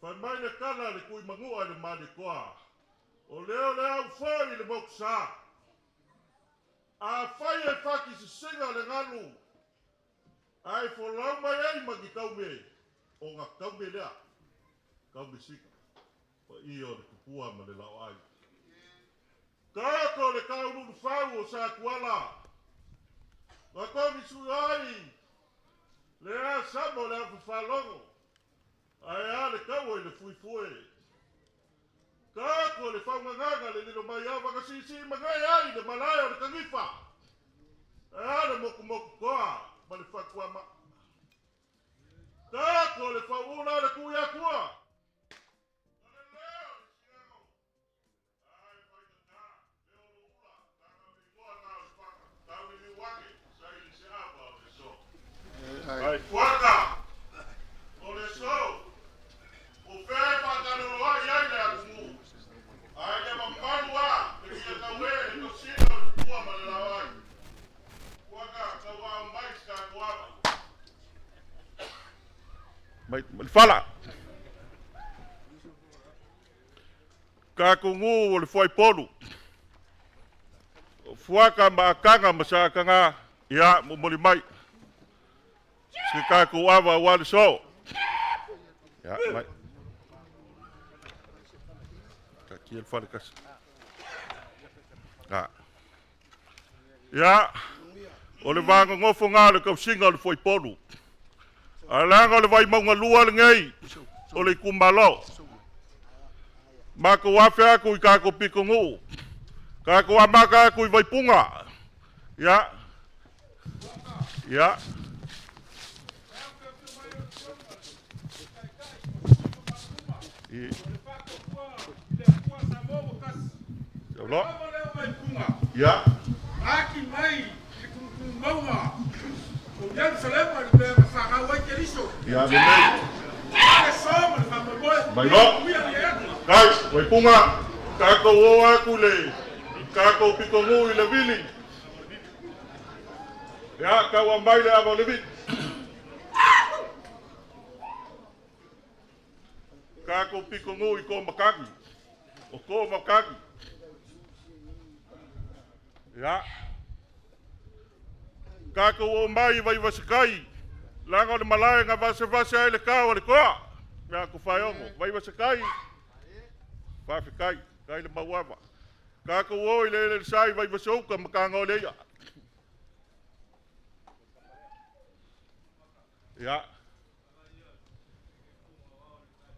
fai mai le tala a le Tuimanua i le Malietoa, o lea o le au foi i le motusa. A fai e fati sisiga le galu, ae folau mai ai ma ni taume, ona taume lea, taume sika, paia o le tupua ma le laoai. Taoto le taululufau o Satuala, na togi sui ai le a sama o le afafalogo, ae a le taua i le fuifue. Taoto le faugagaga le lilo mai ava na siisii magae ai le malae o le tanifa, ae a le motumotu toa ma le fatuama. Taoto le fauula o le Tuiatua. Ai fuata, o le so, o fea whātanolo ai ai le atumu. Ai le mamalu a, le kia tau e, le tosina o le tupua ma le laoai. Fuata, tau au mai si tātou ava. Mai, le fala. Kākou o le fuaipolu. O fuaka ma akanga ma saakanga, ia, momoli mai. Se kākou ava ua le so. Ia, mai. Ka kia le fale kasi. Ia, o le vagogofo ngā le kausinga o le fuaipolu. A langa o le Vaimauga lua lenei o le itumalo. Matou afe atu i kākou pitonuu. Kākou amata atu i Vaipuga. Ia. Ia. I. Lo. Ia. Aki mai i kumukumauga o Yerusalema le mea na fanau ai Keriso. Ia lelei. Le so ma le faamoemoe. Mai lo. Kai, Vaipuga, kākou o atu le kākou pitonuu i le vili. Ia, kau mai le ava o le vili. Kākou pitonuu i ko makagi. O ko makagi. Ia. Kākou o mai vai vasekai. Langa o le malae nga vase vase ai le kao o le koa. Mea ku whaiongo. Vai vasekai. Whawhikai. Kai le mauava. Kākou o i le ele sai vai vaseuka makanga o leia. Ia.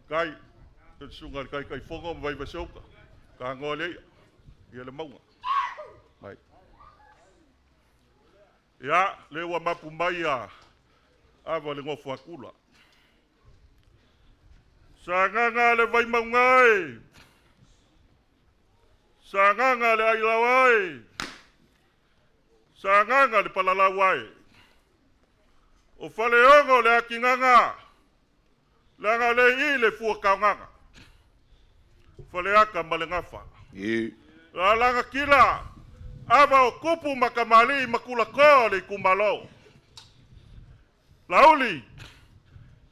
Kai. Te sunga le kai kai fongo vai vaseuka. Ka ngoa leia. Ia le maunga. Mai. Ia, le ua mapu mai a ava le ngofo akula. Sagaga le Vaimauga e. Sagaga le Ailaoa e. Sagaga le Palalaua e. O Faleogo le Akigaga, leaga le i le fua kaogaga. Faleaka ma le Gafa. Lalaga kila, ava o kupu ma kamali'i ma kulakoa o le itumalo. Lauli,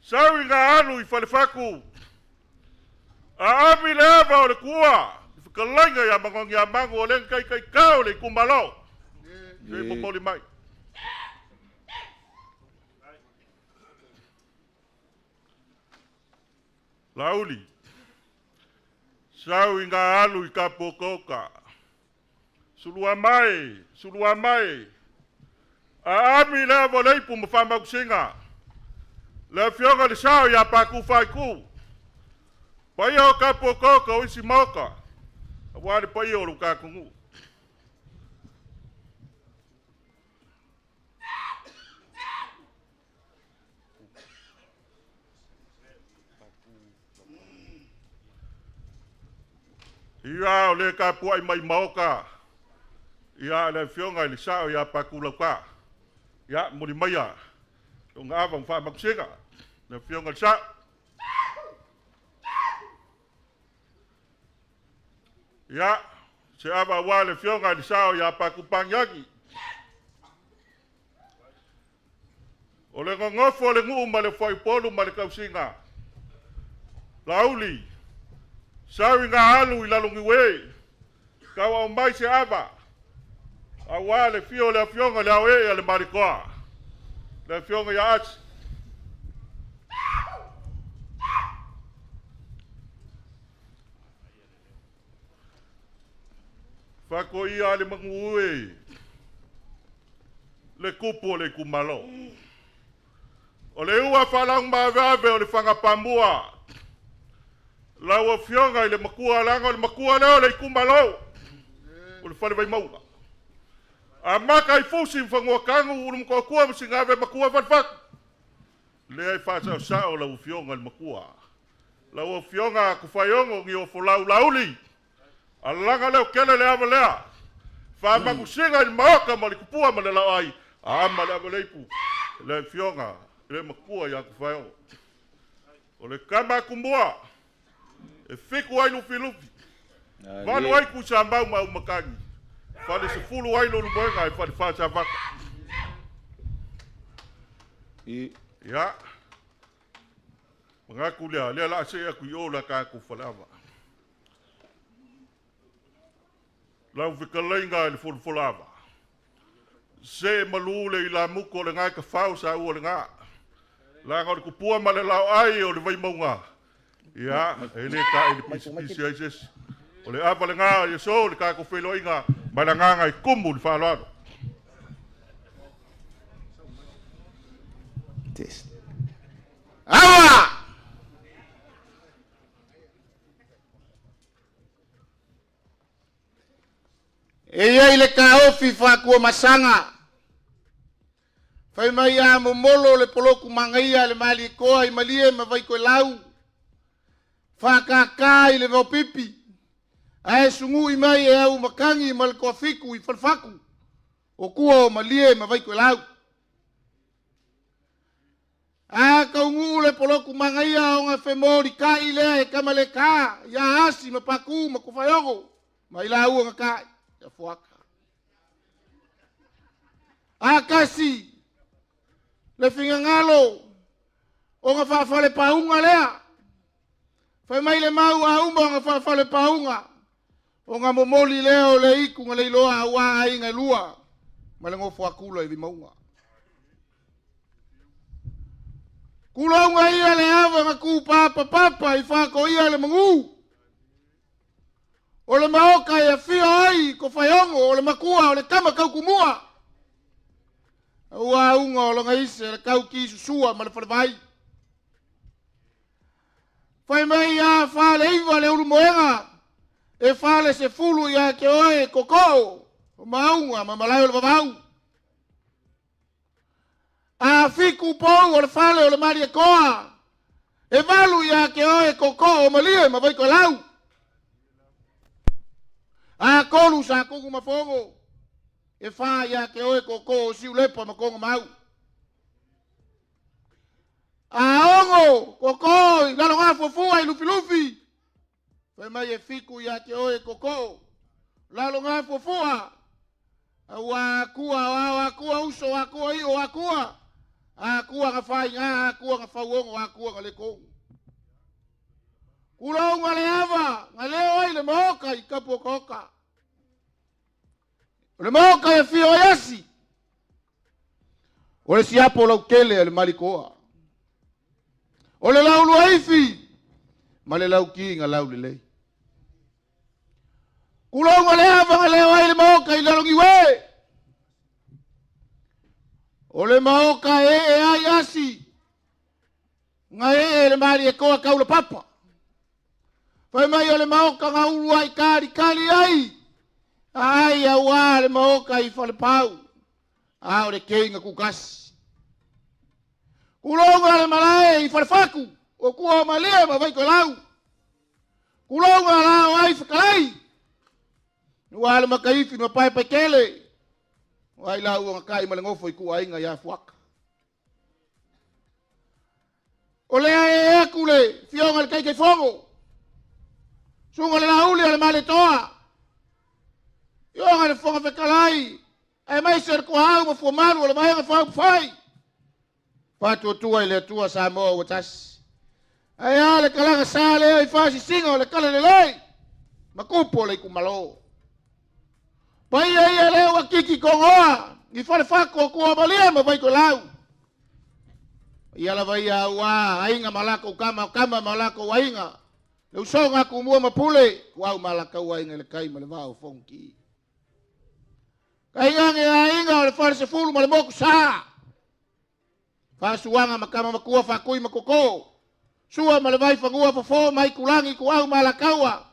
sau i ngā alu i Falefatu, aavi le ava o le tuua, i fetalaiga ia Magogiamagu o le taitaitao o le itumalo. Se i momoli mai. Lauli, sau i ngā alu i Kapuokaoka, sulua mai, sulua mai, aami le ava o le ipu ma faamausiga, le afioga i le sao ia Paku Faiku, paia o Kapuokaoka o isi maoka, aua le paia o lo tatou nuu. Ia o le tapuai mai maoka, ia le afioga i le sao ia Pakulauka, ia muli maia, lona ava ma faamatusega, le afioga i le sao. Ia, se ava aua le afioga i le sao ia Pakupagiagi. O le nonofo o le nuu ma le fuaipolu ma le tausiga. Lauli, sau i ngā alu i Laloniue, tau au mai se ava, aua le fio o le afioga i le ao ee a le Malikoa, le afioga ia Asi. Faatoia le manu e, le tupu o le itumalo. O le ua faalaugamaveave o le fagapamua, lau afioga i le matua, leaga o le matua lea o le itumalo, o le fale Vaimauga. Amata i Fusi ma Fanuatanu, Ulumotootua ma Sigave, matua Falefatu. Lea e faasaosao lau afioga i le matua. Lau afioga Tufaiogo ni ofolau lauli, alaga leo tele le ava lea. Faamagusiga i le maoka ma le tupua ma le laoai, ama le ava leipu, le afioga le matua ia Tufaiogo. O le kama atumua, e fiku ai lufilufi, valu ai kusamau ma au makagi, fale sefulu ai lulumoega e fale fasavaka. Ia, manatu lea, lea la a see atu i o la tatou faleava. Lau fetalaiga i le folafolava, se malu le ilamuto o le gae tafao sa ua le gā. Laga o le tupua ma le laoai o le Vaimauga, ia, e le ta'i le pisipisi ai se isi. O le ava lena i aso le tatou feiloaiga ma le agaga e tumu le faaaloalo. Test. Aua! E i ai le taofi faakuamasaga, fai mai a momolo le poloku magaia le Malietoa i Malie ma Vaitoelau, faakākā i le vaopipi, ae sugu'i mai e au matagi ma le toafitu i Falefatu o tua o Malie ma Vaitoelau. A taunuu le poloku magaia ona femolitai lea e Tamalētā ia Asi ma Patu ma Tufaiogo ma i laua na ta'i ia Fuata. A tasi le finagalo ona faafalepauga lea, fai mai le mau a uma ona faafalepauga, ona momoli lea o le itu na leiloa auā aiga e lua ma le nofo akula i Vaimauga. Tulauga ia le ava na tupapapapa i faatoia le manu. O le maoka e afio ai Kofaiogo o le matua o le tama tautumua. Ua auga o lona ise le tauki susua ma le falevai. Fai mai ia 49 le ulumoega e 40 ia te oe totoo o maauga ma malae o le vavau. A fitu pou o le fale o le Malietoa, E valu ia te oe koko o malie ma vai lau. A kolu sa kuku mafongo. E wha ia te oe koko o siulepa ma konga mau. A ongo koko i lalo ngā fuafua i lufi lufi. Fai mai e fiku ia te oe koko. Lalo ngā fuafua. Ua akua, o akua uso, akua i o akua. Akua nga whai ngā, akua nga whauongo, akua nga le. Kula unga le ava, nga leo ai le maoka i kapu o kaoka. O le maoka e fio ai asi. O le siapo lau kele le malikoa. O le lau luaifi, ma le lau ki nga lau lelei. Kula unga le ava nga leo ai le maoka i lalongi we. O le maoka e e ai asi. Nga e e le mali e koa kaula papa. Fai mai o le maoka nga ulu ai kali kali ai. Ai au le maoka i whale pau. A o le keinga kukasi. Kulonga le malae i whale faku. O kua o malia ma vai lau. Kulonga la o ai whakalai. Nua le makaifi ma pai pai kele. O ai la ua kai ma le ngofo i kua inga ia fuaka. O lea e aku le fionga le kaikai fongo. Sunga le lauli o le male toa. Ionga le fonga fekalai. Ai mai se ko au ma fuamalu o le vaega faaupufai. Faatuatua i le Atua Samoa ua tasi. Ai a le kalaga sa lea i faasisiga o le kala lelei. Ma kupu o le itumalo. Paia ia lea ua kiki kogoa. I fale fako o kua malia ma vai lau. Ia lava ia ua ainga malako kama kama malako ainga. Le usonga kumua mapule. Kuau malaka ua ainga le kai ma le vao fonki. Kainga nge ainga o le fale sefulu ma le moku sa. Fasuanga makama makua fakui makoko. Sua ma le vai fangua fofo mai kulangi ku au malakaua.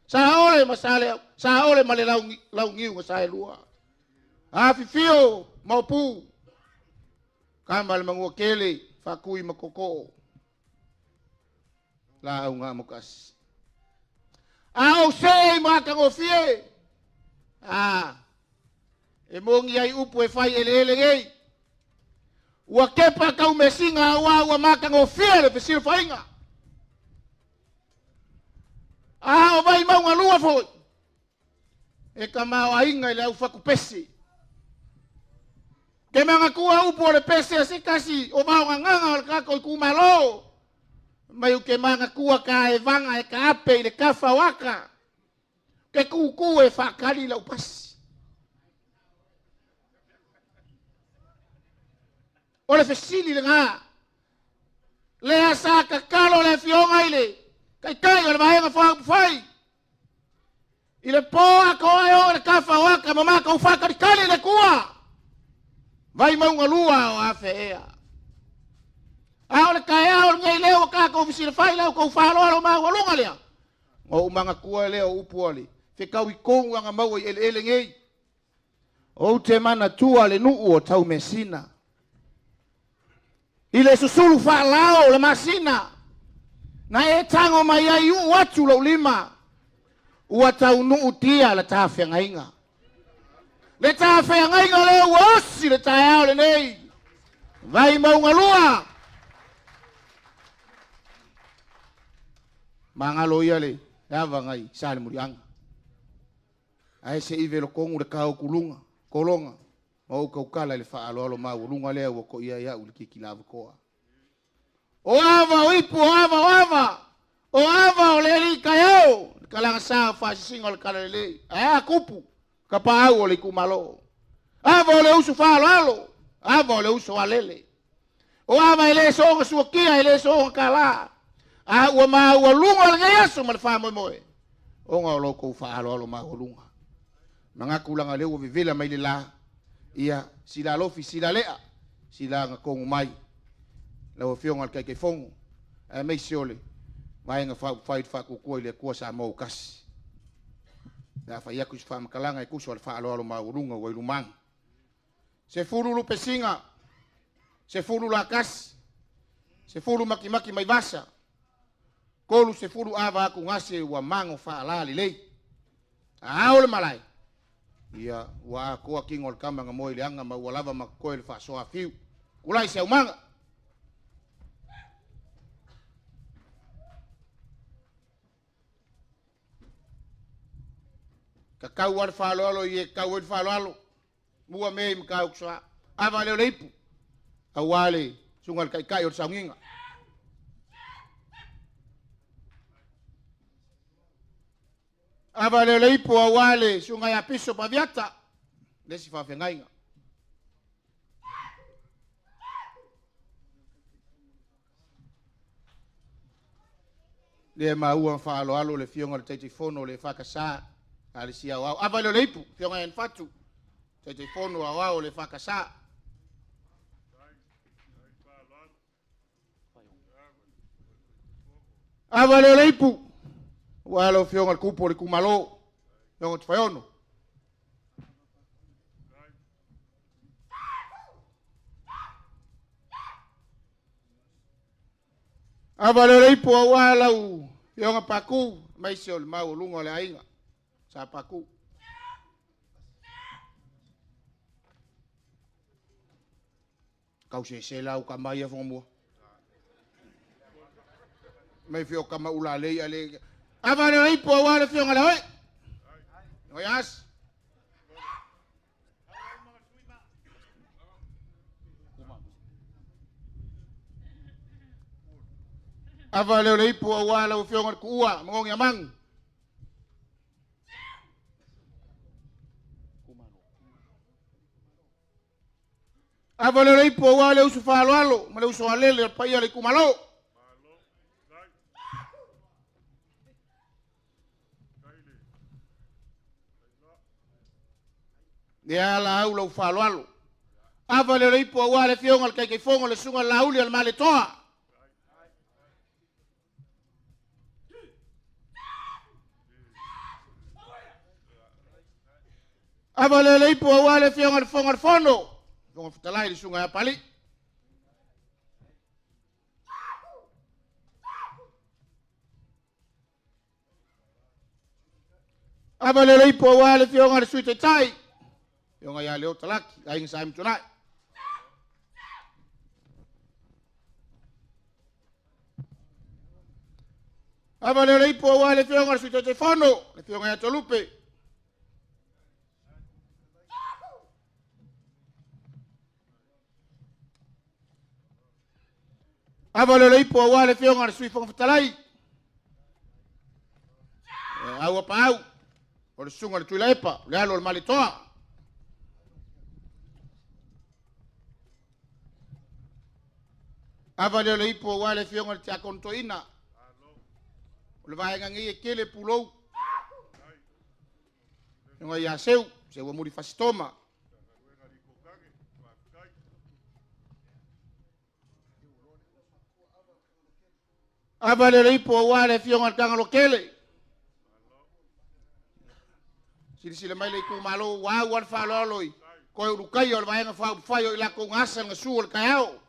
Sa ole ma sale sa ole ma le lau ngiu ma sa lua. A fifio maupu. Kama le mangua kele fakui makoko. La au ngā mokasi. A o se ma kangofie. A e mongi ai upu e fai ele ele ngei. Ua kepa kau mesinga ua ua makangofie le fesili fainga. A o vai maunga lua foi. E ka mao ainga i le au whakupesi. Ke manga kua upu o le pese a se kasi o mao nganga o le kako i kumalo. Mai u ke manga kua ka e vanga e ka ape i le kafa waka. Ke kuku e whakari lau pasi. O le fesili le ngā. Lea sa kakalo le fionga i le. Kai kai o le vaenga whaupufai. I le pō a ko e o le kafa waka ma maka u kali le kua. Vai maunga lua o afe ea. A o le kaea o le ngei leo ka ko fisila fai lau ko whalo alo mau alunga lea. O umanga kua leo upu ale. Fe kau i kongu anga maua i ele ele ngei. O te mana tua le nuu o tau mesina. I le susulu whaalao le masina. Na e tango mai ai u atu lau lima. Ua tau nuu tia le tāwhengainga. Le tāwhengainga le ua osi le taeao le nei. Vai maunga lua. Mangalo ia le ava ngai sa le murianga. Ae se ive lo kongu le kao kulunga, kolonga. Ma o kaukala le whaalo alo mau lunga lea ua ko ia ia uli kiki lava koa. O ava o ipu, o ava, o ava. O ava o le ali kai. Le kalanga sa o whaasisinga o le kala lelei. Ae a kupu, ka pa au o le ikumalo. Ava o le usu whaalo alo. Ava o le usu alele. O ava e le soonga suakia, e le soonga kala. A ua ma ua lunga le ngai aso ma le wha moe moe. O ngā o loko whaalo alo ma ua lunga. Manga kulanga leo vivela mai le la. Ia sila lofi sila lea. Sila nga kongu mai. Lau afioga le kaikaifogo ae maise o le vaega faaupufai le faatuatua i le Atua Samoa ua tasi. Le a fai atu i se faamatalaga e tusa o le faaaloalo maualuga ua i lumaga. 10 lupesiga, 10 lakasi, 10 makimaki mai vasa. 30 ava atugase ua mago faalā lelei. A ao le malae, ia ua atoa tino o le tama na moe i le aga ma ua lava ma totoe le faasoa fiu. Tulai se aumaga. Tatau lava le faaaloalo i e tatau ai le faaaloalo. Mua mea i Matautusoa. Ava lea o le ipu, aua le susuga i le Taitai o le Sauniga. Ava lea o le ipu aua le susuga ia Pisopa Aviata, le isi faafeagaiga. Lea e maua ma faaaloalo le Afioga i le Taitaifono o le EFKS a le isi Aoao. Ava lea o le ipu, Afioga ia Fatu, Taitaifono Aoao o le EFKS. Ava lea o le ipu, aua lau Afioga i le Tupu o le itumalo, Afioga Tofaeono. Ava lea o le ipu aua lau Afioga Paku, aemaise o le maualuga o le aiga Sa Paku. Kau sese la uka mai ia fonga mua. Mai fio kama ula lei ale. Ava lea o le ipu aua le Afioga le Oe. Oi as. Ava lea o le ipu aua lau Afioga i le Tuua, Magogi Amanu. Ava lea o le ipu aua le uso faaaloalo ma le uso alele o le paia o le itumalo. Lea ala au lau faaaloalo. Ava lea o le ipu aua le Afioga i le Taitaifono le Susuga Laauli a le Maletoa. Ava lea o le ipu aua le Afioga i le Fofoga o le Fono, Fofoga Fetalai le Susuga ia Pali. Ava lea o le ipu aua le Afioga i le Sui Taitai, Afioga ia Leo Talaki, Aiga Sa Amituanai. Ava lea o le ipu aua le Afioga i le Sui Taitaifono, le Afioga ia Toelupe. Ava lea o le ipu aua le Afioga i le Sui Fofoga Fetalai, Aua Paau, o le Susuga i le Tuilaepa, o le alo o le Malietoa. Ava lea o le ipu aua le Afioga i le Tiakono Toeaina, o le vaega nei e tele pulou. Afioga ia Seu, Seu Amuli Fasitoma. Ava lea o le ipu aua le Afioga i le Tagalokele. Silasila mai le itumalo ua au lava le faaaloalo i toe ulutaia o le Vaega Faaupufai o i latou na asa le gasu o le taeao.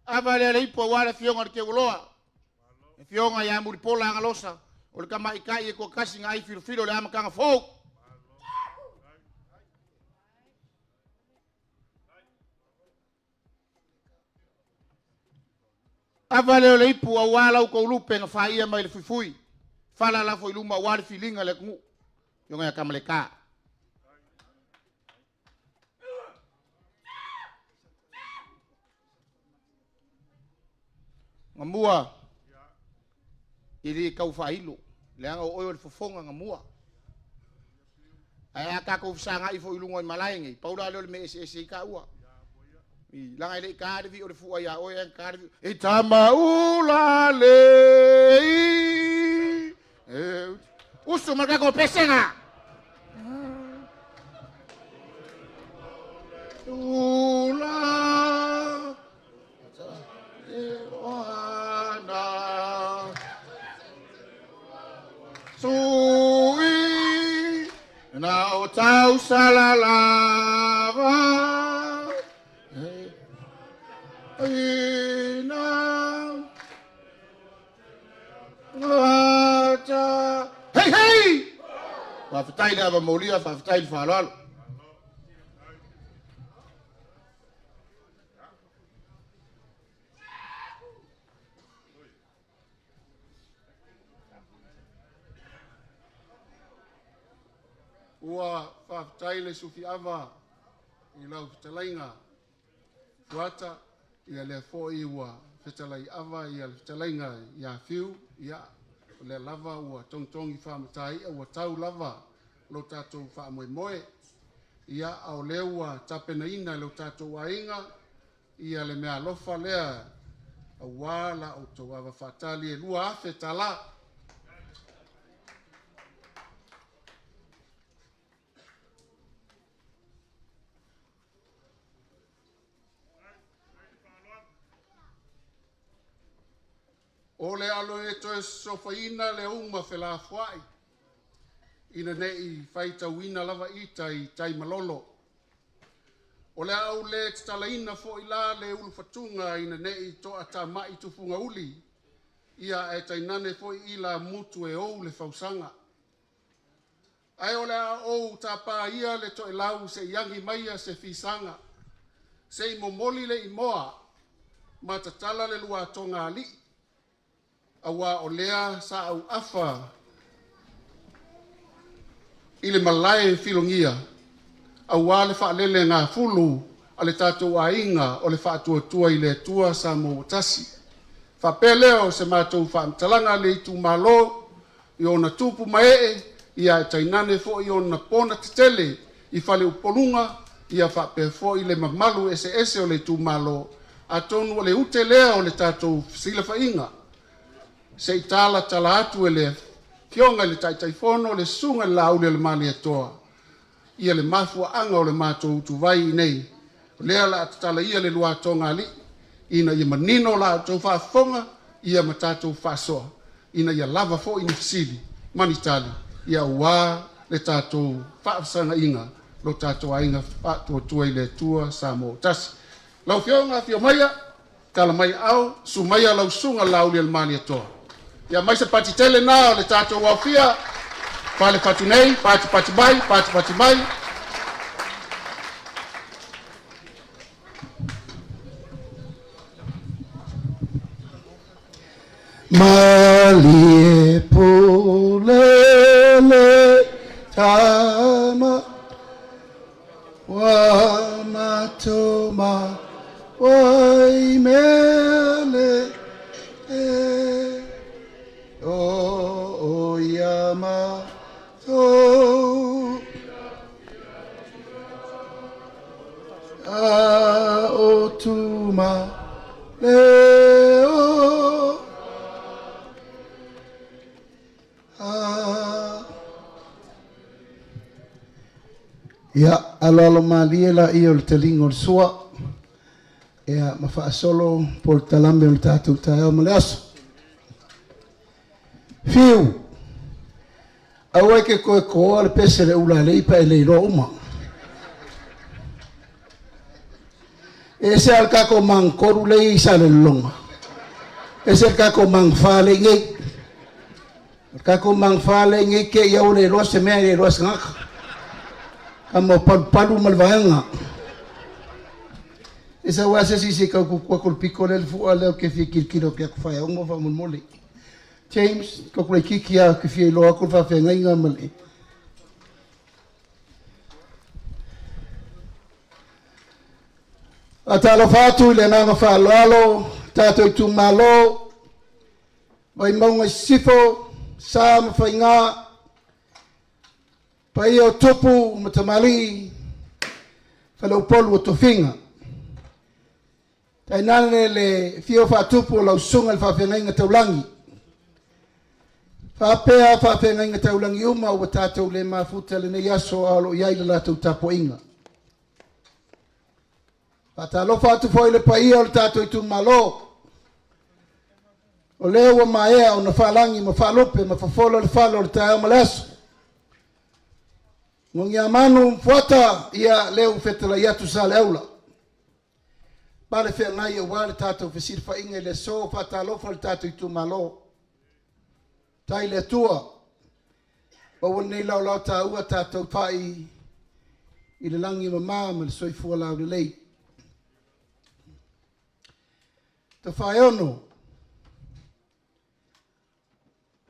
Ava lea o le ipu aua le Afioga i le Teualoa, le Afioga ia Mulipola Agalosa, o le tamaitai e toatasi na ai filofilo i le amataga fou. Ava lea o le ipu aua lau outou lupe na faia mai le fuifui, fala lafo i luma aua le filiga o le atunuu, Afioga ia Tamaleta. Gamua e le tau faailo, leaga o oe o le fofoga gamua. Ae a tatou fesagai foi i luga o malae nei, pau la lea o le mea e eseese ai taua. I, leaga e le i ta le vii o le fua ia oe, ae na ta le vii. E tama ula le i, e, usu ma le tatou pesega. Ula Sui na o tau salalava ina. Faafetai le ava molia, faafetai le faaaloalo. Ua faafetai le sufiava i lau fetalaiga Fuata, ia lea foi ua fetalai ava ia le fetalaiga ia Fiu, ia o lea lava ua togitogi faamataia ua tau lava lo tatou faamoemoe. Ia, a o lea ua tapenaina e lo tatou aiga ia le meaalofa lea aua la outou ava faatali e $2,000. O le alo e toe sofaina le uma felafoai, ina ne i faitauina lava ita i tai malolo. O le a ou le tatalaina foi la le ulufatuga ina ne i toatamai tufugauli, ia ae tainane foi ilamutu e ou le fausaga. Ae o le a ou tapa ia le toelau se i agi maia se fisaga, se i momoli le imoa ma tatala le luatoga alii, aua o lea sa auafa i le malae filogia, aua le faalelegafulu a le tatou aiga o le Faatuatua i le Atua Samoa ua tasi. Faapea lea o se matou faamatalaga le itumalo i ona tupu ma ee, ia ae tainane foi ona pona tetele i faleupoluga, ia faapea foi le mamalu eseese o le itumalo. Atonu o le ute lea o le tatou fesilafaiga, se i talatala atu e le Afioga i le Taitaifono le Susuga i le Laauli o le Malietoa ia le mafuaaga o le matou utuvai i inei. O lea o le a tatala ia le luatoga alii ina ia manino la outou faafofoga ia ma tatou faasoa ina ia lava foi ni fesili ma ni tali ia aua le tatou faafesagaiga lo tatou aiga Faatuatua i le Atua Samoa ua tasi. Lau Afioga, afio maia, tala mai aao, susu maia lau susuga i le Laauli o le Malietoa. Ia mai se pati tele na o le tatou aofia, fale fatu nei, patipati mai, patipati mai. Malie pule le tama ua matoma wai mele e o o ia matou a o tuma le o a. Ia, aloalo malie la ia o le taliga o le sua, ia ma faasolo po le talame o le tatou taeao ma le aso. Fiu, aua e ke koe koa le pese le ula le ipa e le iloa uma. E se al kako mang koru le i sa le longa. E se al kako mang fa le ngei. Kako mang fa le ngei ke ia o le iloa se mea le iloa se ngaka. Ka mau palu palu ma le vaega. E sa ua se si se kau kukua ko le piko le fua le o ke fia kilikilo ke aku whae ongo wha mole. James, ko kure kiki a ke fia iloa ko whawhengainga ma le. A talofa atu i le agaga faaaloalo, tatou itumalo, Vaimauga i Sisifo, Sa ma Faiga, paia o tupu ma tamalii, faleupolu o tofiga. Tainane le fio faatupu o lau susuga i le faafeagaiga taulagi. Faapea faafeagaiga taulagi uma ua tatou le mafuta lenei aso a o lo o i ai le latou tapuaiga. Faatalofa atu foi i le paia o le tatou itumalo. O lea ua maea ona faalagi ma faalupe ma fofola le falo o le taeao ma le aso. Gogiamanu Fuata, ia lea ua fetalai atu sa le aula. Pale feagai aua le tatou fesilafaiga i le aso, faatalofa le tatou itumalo. Tai le Atua. Maua lenei laolao taua tatou fa'i i le lagi e mama ma le soifua laulelei. Tafaeono,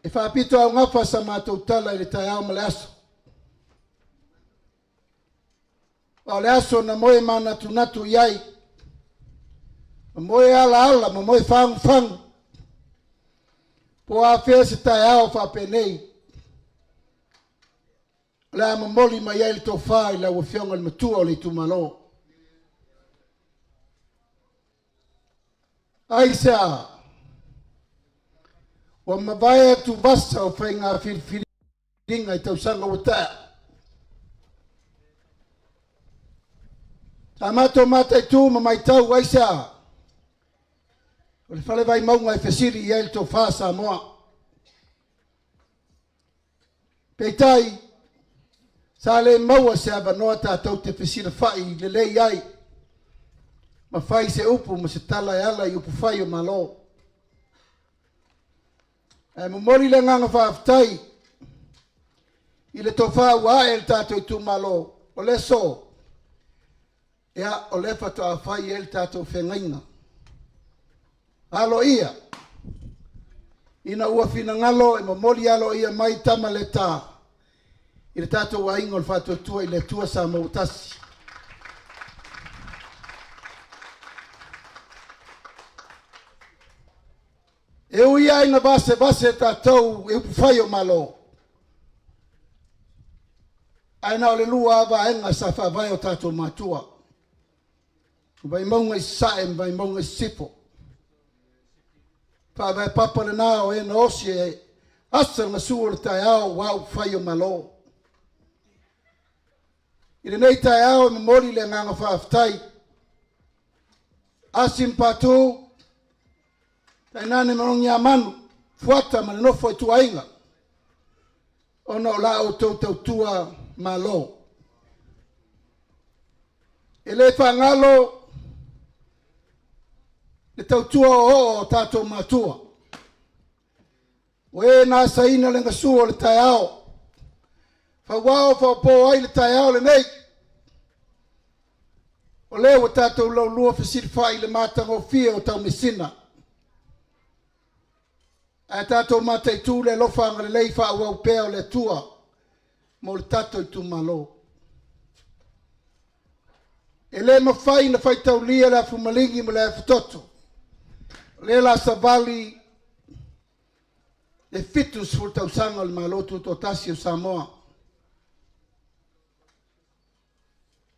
e faapito augafa sa matou tala i le taeao ma le aso. A o le aso na moe manatunatu i ai, ma moe alaala ma moe fagufagu, po o afea se taeao faapenei, o le a momoli mai ai le tofa i lau Afioga i le Matua o le itumalo. Aisea? Ua mavae atuvasa o faiga filifiliga i tausaga ua tea. Sa matou mataitu ma matau aisea? O le fale Vaimauga e fesili i ai le tofa Samoa. Peitai, sa le maua se avanoa tatou te fesilafai lelei ai ma fai se upu ma se tala e ala i upufai o Malo. Ae momoli le agaga faafetai i le tofa ua ae i le tatou itumalo, o le aso, ia, o lea faatoa fai ai le tatou feagaiga aloaia, ina ua finagalo e momoli aloaia mai tama leta i le tatou aiga o le Faatuatua i le Atua Samoa ua tasi. E ui lava ina vasevase tatou i upufai o Malo, ae na o le lua lava vaega sa faavae o tatou matua, o Vaimauga i Sasae ma Vaimauga i Sisifo. Faavae papa lena o e na osi e asa le gasu o le taeao aua upufai o Malo. I lenei taeao e momoli le agaga faafetai, Asi ma Patu, tainane Manogiamanu, Fuata ma le nofo a ituaiga, ona o la outou tautua Malo. E le faagalo le tautua oooo o tatou matua, o e na asaina le gasu o le taeao, fauao faaopoo ai le taeao lenei. O lea ua tatou laulua fesilafai i le matagofie o taumeasina, ae tatou mataitu le alofa agalelei faaauau pea o le Atua mo le tatou itumalo. E le mafai ona faitaulia le afumaligi ma le afutoto, o lea la savali le 70 tausaga o le Malo Tutoatasi o Samoa.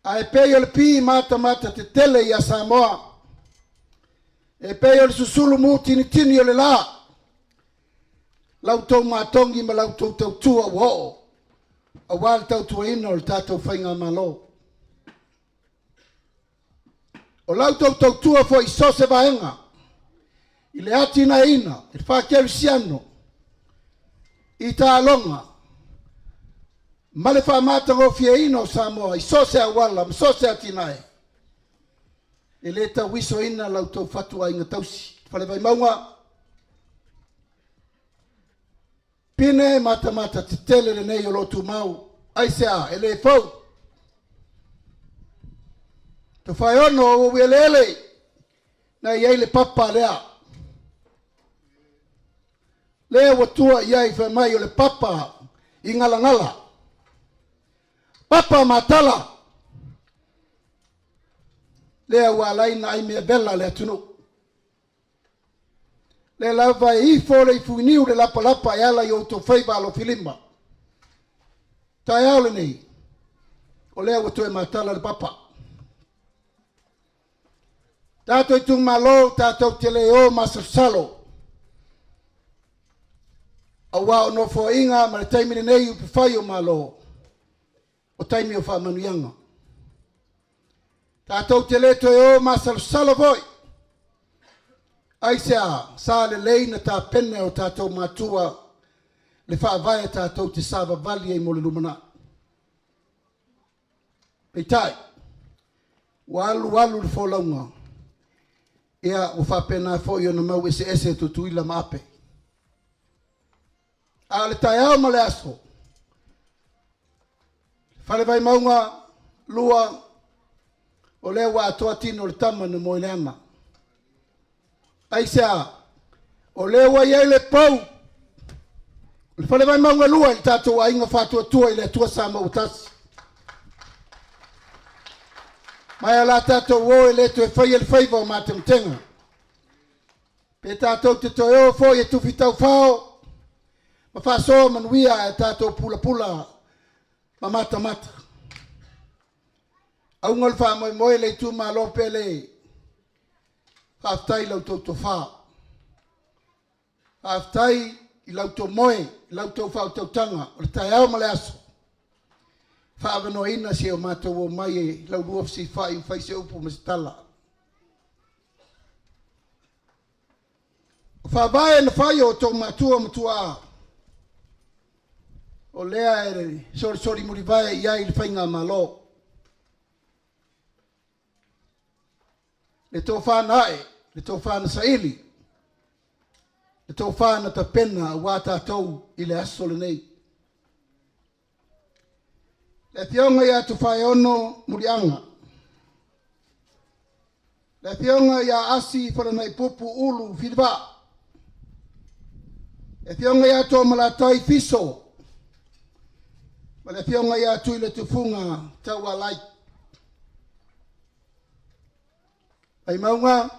Ae pei o le pi matamata tetele ia Samoa, e pei o le susulu mutinitini o le la, lau tou matogi ma lau tou tautua ua oo, aua le tautuaina o le tatou faigamalo. O lau tou tautua foi i so se vaega, i le atinaeina, i le faakerisiano, i taaloga, ma le faamatagofieina o Samoa i so se auala ma so se atinae, e le tauisoina lau tou fatuaiga tausi. Fale Vaimauga, Pine matamata tetele lenei o lo o tumau, aisea e le fou? Tofaeono o ou eleele na i ai le papa lea. Lea ua tua i ai fai mai o le papa i galagala. Papa matala. Lea ua ala ai na ai mea vela le atunuu. Lea lava e ifo le ifuiniu le lapalapa e ala i outou faiva alofilima. Taeao lenei, o lea ua toe matala le papa. Tatou itumalo, tatou te le o masalosalo, aua o nofoaiga ma le taimi lenei i upufai o Malo, o taimi o faamanuiaga. Tatou te le toe o masalosalo foi. Aisea, sa lelei na tapena e o tatou matua le faavae tatou te savavali ai mo le lumanai. Peitai, ua alu alu le folauga, ia ua faapena foi ona mau eseese Tutuila ma Ape. A o le taeao ma le aso, Fale Vaimauga 2, o lea ua atoa tino o le tama na moe i le ana. Aisea? O lea ua i ai le pou o le Fale Vaimauga 2 i le tatou aiga faatuatua i le Atua Samoa ua tasi. Mai o la tatou o e le toe faia le faiva o matematega. Pe tatou te toe o foi e tufi taufao ma faasoa manuia ae tatou pulapula ma matamata. Auga o le faamoemoe le itumalo pele, faafetai i la outou tofa. Faafetai i la outou moe, i la outou faautautaga o le taeao ma le aso. Faaavanoaina se o matou omai e laulua fesilafai ma fai se upu ma se tala. O faavae na fai e outou matua ma tuaa, o lea e solisoli mulivae i ai le faigamalo. Le tofa na ae, le tofa na saili, le tofa na tapena aua tatou i le aso lenei. Le Afioga ia Tofaeono Muliaga, le Afioga ia Asi Falanaipupu Ulu Filivaa, le Afioga ia Toomalatai Fiso, ma le Afioga ia Tuiletufuga Taualai. Vaimauga,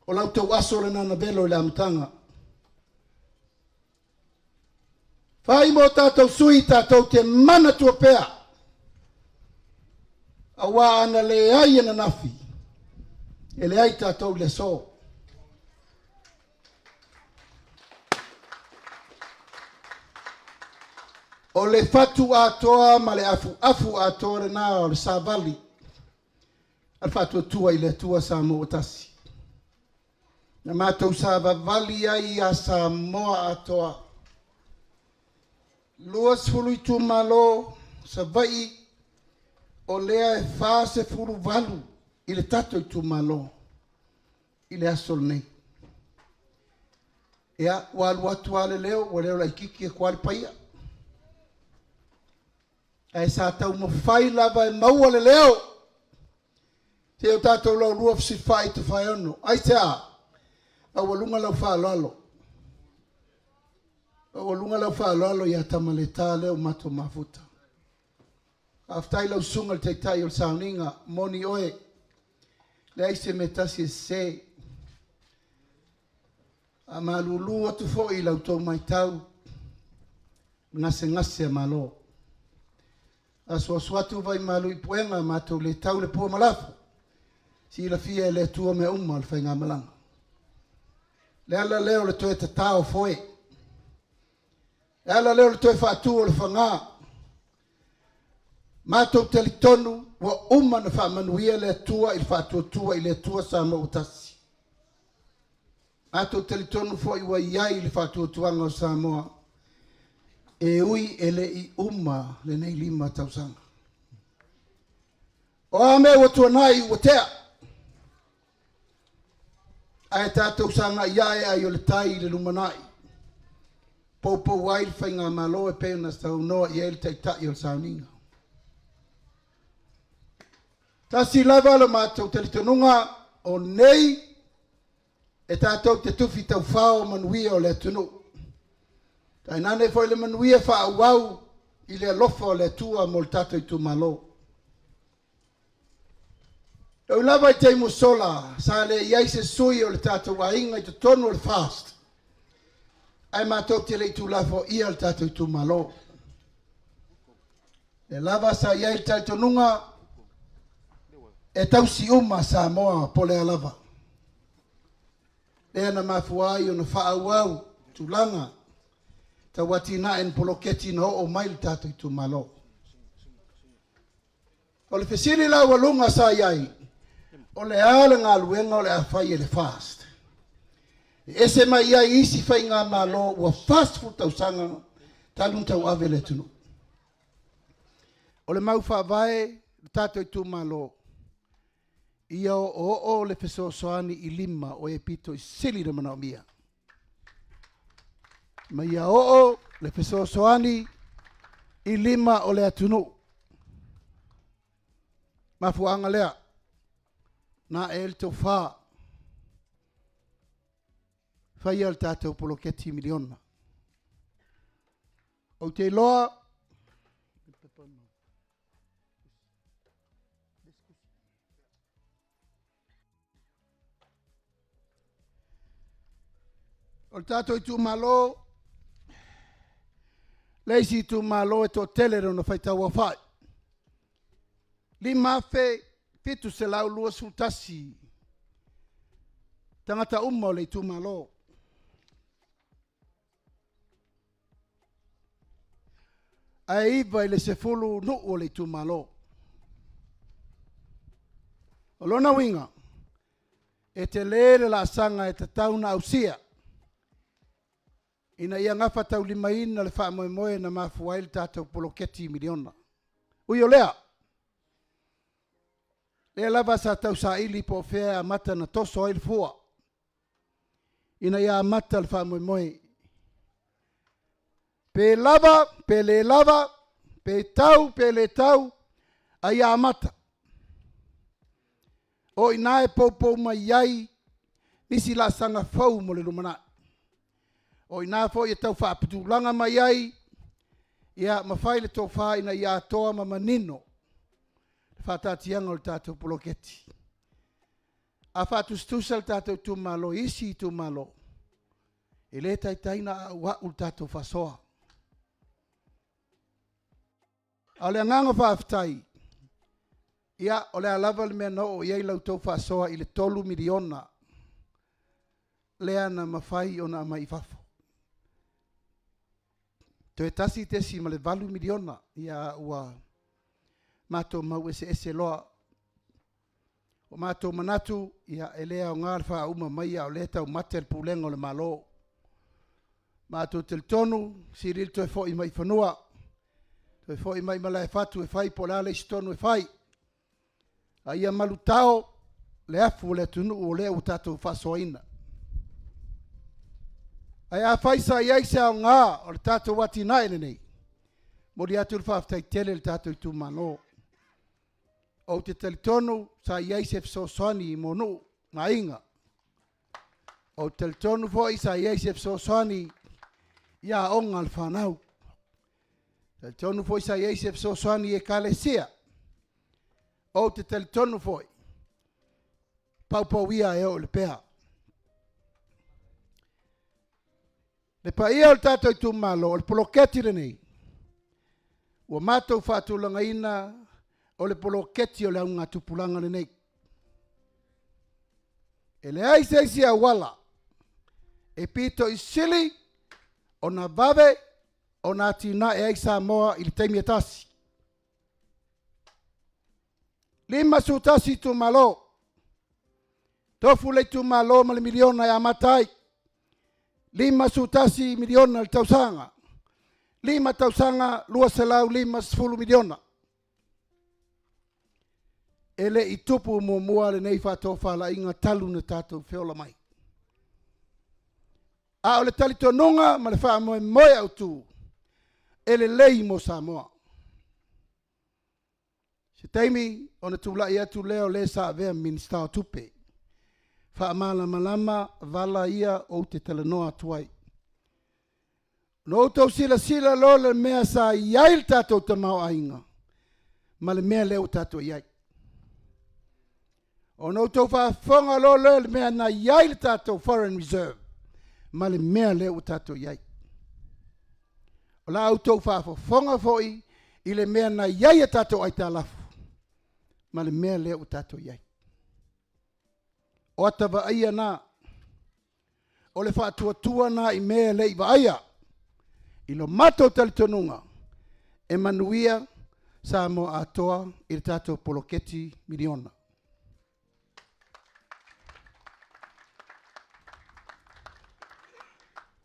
o la outou aso lena na velo i le amataga. Fai mo tatou sui tatou te manatua pea, aua ana leai ananafi, e leai tatou i le aso. O le fatu atoa ma le afuafu atoa lena o le savali a le Faatuatua i le Atua Samoa ua tasi. Na matou savavali ai ia Samoa atoa. 20 itumalo Savaii o lea e 48 i le tatou itumalo i le aso lenei. Ia, ua alu atu lava le leo, ua leo laitiiti atu lava le paia. Ae sa taumafai lava e maua le leo. Seia o tatou laulua fesilafai i Tofaeono. Aisea? Maualuga lau faaaloalo. Maualuga lau faaaloalo ia Tamaleta lea ua matou mafuta. Faafetai lau susuga i le Taitai o le Sauniga, moni oe, leai se mea tasi e sese. A malulu atu foi i la outou matau, gasegase a Malo. Asuasu atu vai malu i puega, matou le tau le pua ma lafo. Silafia e le Atua mea uma o le faigamalaga. Le ala lea o le toe tatao foe. Le ala lea o le toe faatu o le faga. Matou talitonu ua uma na faamanuia le Atua i le faatuatua i le Atua Samoa ua tasi. Matou talitonu foi ua i ai le faatuatuaga o Samoa e ui e le i uma lenei 5 tausaga. O a mea ua tuanai ua tea, ae tatou sagai ae ai o le tai i le lumanai, poupou ai le faigamalo e pei ona saunoa i ai le Taitai o le Sauniga. Tasi lava lo matou talitonuga o nei e tatou te tufi taufao manuia o le atunuu. Tainane foi le manuia faaauau i le alofa o le Atua mo le tatou itumalo. E ui lava i taimi ua sola, sa le i ai se sui o le tatou aiga i totonu o le FAST, ae matou te le i tuulafoaia le tatou itumalo. Lea lava sa i ai le talitonuga e tausi uma Samoa po o le a lava. Lea na mafua ai ona faaauau tulaga tau atinae na poloketi na oo mai le tatou itumalo. O le fesili laualuga sa i ai, o le a le galuega o le a fai e le FAST? E ese mai ai isi faigamalo ua 40 tausaga talu ona tauave le atunuu. O le mau faavae le tatou itumalo, ia oooo le fesoasoani i lima o e pito i sili le manaomia. Ma ia oo le fesoasoani i lima o le atunuu. Mafuaaga lea, na ae ai le tofa, faia le tatou poloketi miliona. Ou te iloa O le tatou itumalo, le isi itumalo e toatele lona faitau aofai, 5,721 tagata uma o le itumalo. Ae 9 i le 10 nuu o le itumalo. O lona uiga, e tele le laasaga e tatau ona ausia ina ia gafataulimaina le faamoemoe na mafua ai le tatou poloketi miliona. Ui o lea, lea lava sa tausaili po o fea e amata ona toso ai le fua ina ia amata le faamoemoe. Pe lava, pe le lava, pe tau, pe le tau, a ia amata. O i ina e poupou mai ai nisi laasaga fou mo le lumanai. O i ina foi e tau faaputulaga mai ai ia ma fai le tofa ina ia atoa ma manino le faataatiaga o le tatou poloketi. A faatusatusa le tatou itumalo i isi itumalo, e le taitai ona auau le tatou faasoa. A o le agaga faafetai, ia, o le a lava le mea na oo i ai la outou faasoa i le $3 miliona lea na mafai ona aumai i fafo. Toe $1.8 miliona, ia ua matou mau eseese loa. Ua matou manatu, ia, e le aoga le faauma mai a o lea e taumate le pulega o le Malo. Matou talitonu, sili le toe foi mai i fanua, toe foi mai i Malaefatu e fai po o le a le isi tonu e fai, a ia malutao le afu o le atunuu o lea ua tatou faasoaina. Ae afai sa i ai se aoga o le tatou atinae lenei, momoli atu le faafetai tele i le tatou itumalo. Ou te talitonu sa i ai se fesoasoani mo nuu ma aiga. Ou te talitonu foi sa i ai se fesoasoani i aoga a le fanau. Talitonu foi sa i ai se fesoasoani i ekalesia. Ou te talitonu foi, paupauia e oo i le pea. Le paia o le tatou itumalo, o le poloketi lenei ua matou faatulagaina o le poloketi o le augatupulaga lenei. E leai se isi auala e pito i sili ona vave ona atinae ai Samoa i le taimi e tasi. 51 itumalo, tofu le itumalo ma le miliona e amata ai, 51 miliona le tausaga, 5 tausaga 250 miliona. E le i tupu muamua lenei faatofalaiga talu na tatou feola mai. A o le talitonuga ma le faamoemoe autu, e lelei mo Samoa. Se taimi ona tulai atu lea o le sa avea Minisita o Tupe, faamalamalama vala ia ou te talanoa atu ai. Ona outou silasila loa le mea sa i ai le tatou tamaoaiga ma le mea lea ua tatou i ai. Ona outou faafofoga loa lea le mea na i ai le tatou foreign reserve ma le mea lea ua tatou i ai. O la outou faafofoga foi i le mea na i ai a tatou aitalafu ma le mea lea ua tatou i ai. O ata vaaia na, o le faatuatua na i mea e le i vaaia. I lo matou talitonuga, e manuia Samoa atoa i le tatou poloketi miliona.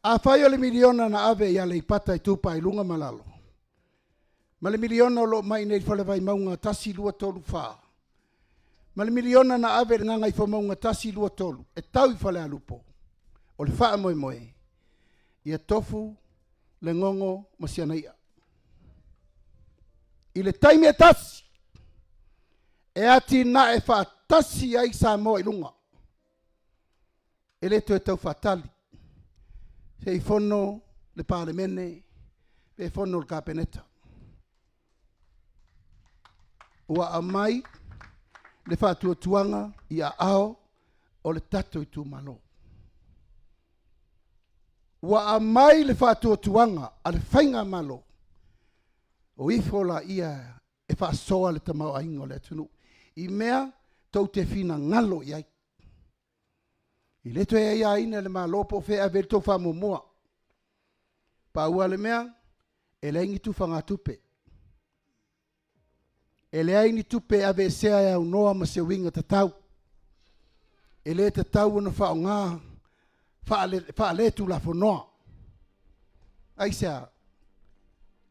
Afai o le miliona na ave i Aleipata Itupa i Luga ma Lalo, ma le miliona o lo o mai nei i le Fale Vaimauga 1, 2, 3, 4, ma le miliona na ave i le Gagaifomauga 1, 2, 3, e tau i Falealupo, o le faamoemoe, ia tofu le gogo ma si ana i'a. I le taimi e tasi, e atinae faatasi ai Samoa i luga. E le toe tau faatali, se i fono le Palemene pe fono le Kapeneta. Ua aumai le faatuatuaga i aao o le tatou itumalo. Ua aumai le faatuatuaga a le Faigamalo, o ifo laia e faasoa le tamaoaiga o le atunuu i mea tou te finagalo i ai. E le toe aiaina e le Malo po o fea e ave i ai le tou faamuamua. Pau lava le mea, e leai ni tufagatupe. E leai ni tupe e aveesea e aunoa ma se uiga tatau. E le tatau ona faaaoga faaletulafonoa. Aisea?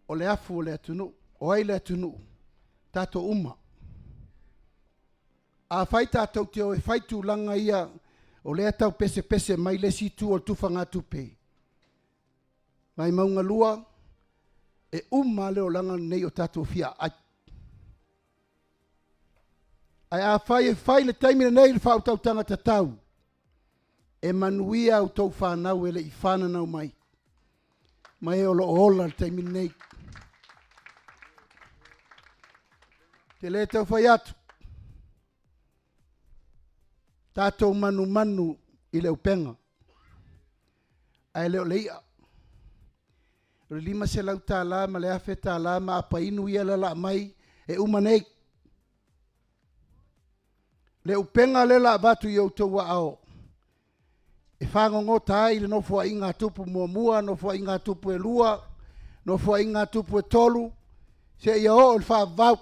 O le afu o le atunuu. O ai le atunuu? Tatou uma. Afai tatou te o e fai tulaga ia o lea e tau pesepese mai le isi itu o le tufagatupe, Vaimauga 2, e uma lava le olaga lenei o tatou fia aai. Ae afai e fai le taimi lenei le faautautaga tatau, e manuia a outou fanau e le i fananau mai, ma e o lo o ola i le taimi lenei. Ou te le tau fai atu, tatou manumanu i le upega, ae le o le i'a. O le $500 ma le $1,000 ma apa inu ia la o le a aumai e uma nei. Le upega lea o le a avatu i outou aao e fagogota ai le Nofoaiga a Tupu muamua, Nofoaiga a Tupu e lua, Nofoaiga a Tupu e tolu, seia oo i le faavavau.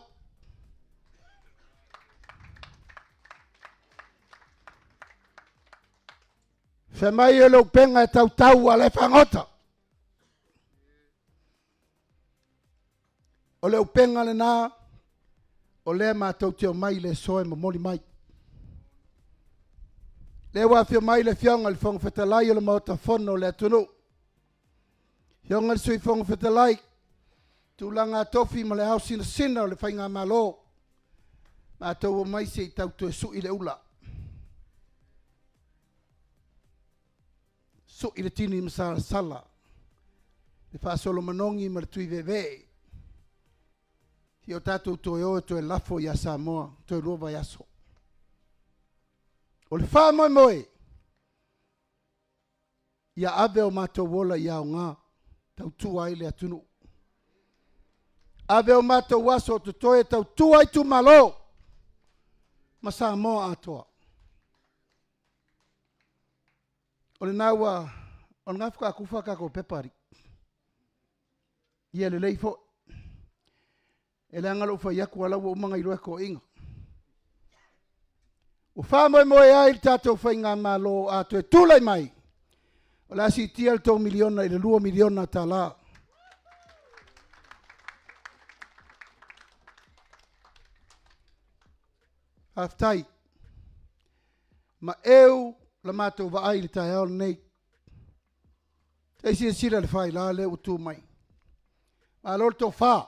Fai mai o le upega e tautau a o la e fagota. O le upega lena o lea matou te omai i le aso e momoli mai. Lea ua afio mai le Afioga i le Fofoga Fetalai o le Maota Fono o le atunuu. Afioga i le Sui Fofoga Fetalai, tulaga tofi ma le ao sinasina o le Faigamalo, matou omai se i tau toe sui le ula. Sui le tini masalasala, le faasolo manogi ma le tuiveevee, seia o tatou toe o e toe lafo ia Samoa toe 2 vaiaso. O le faamoemoe, ia ave o matou ola ia aoga, tautua ai le atunuu. Ave o matou aso o totoe e tautua ai itumalo ma Samoa atoa. O lena ua, o lena faatoa tufa a tatou pepa alii. Ia lelei foi. E leaga lou fai atu, a la ua uma ona iloa e toeaiina. Ua faamoemoe ai le tatou faigamalo a toe tulai mai, o le a siitia le $3 miliona i le $2 miliona tala. Faafetai. Ma eu la matou vaai i le taeao lenei. Se i silasila i le faila lea ua tu mai. Malo le tofa.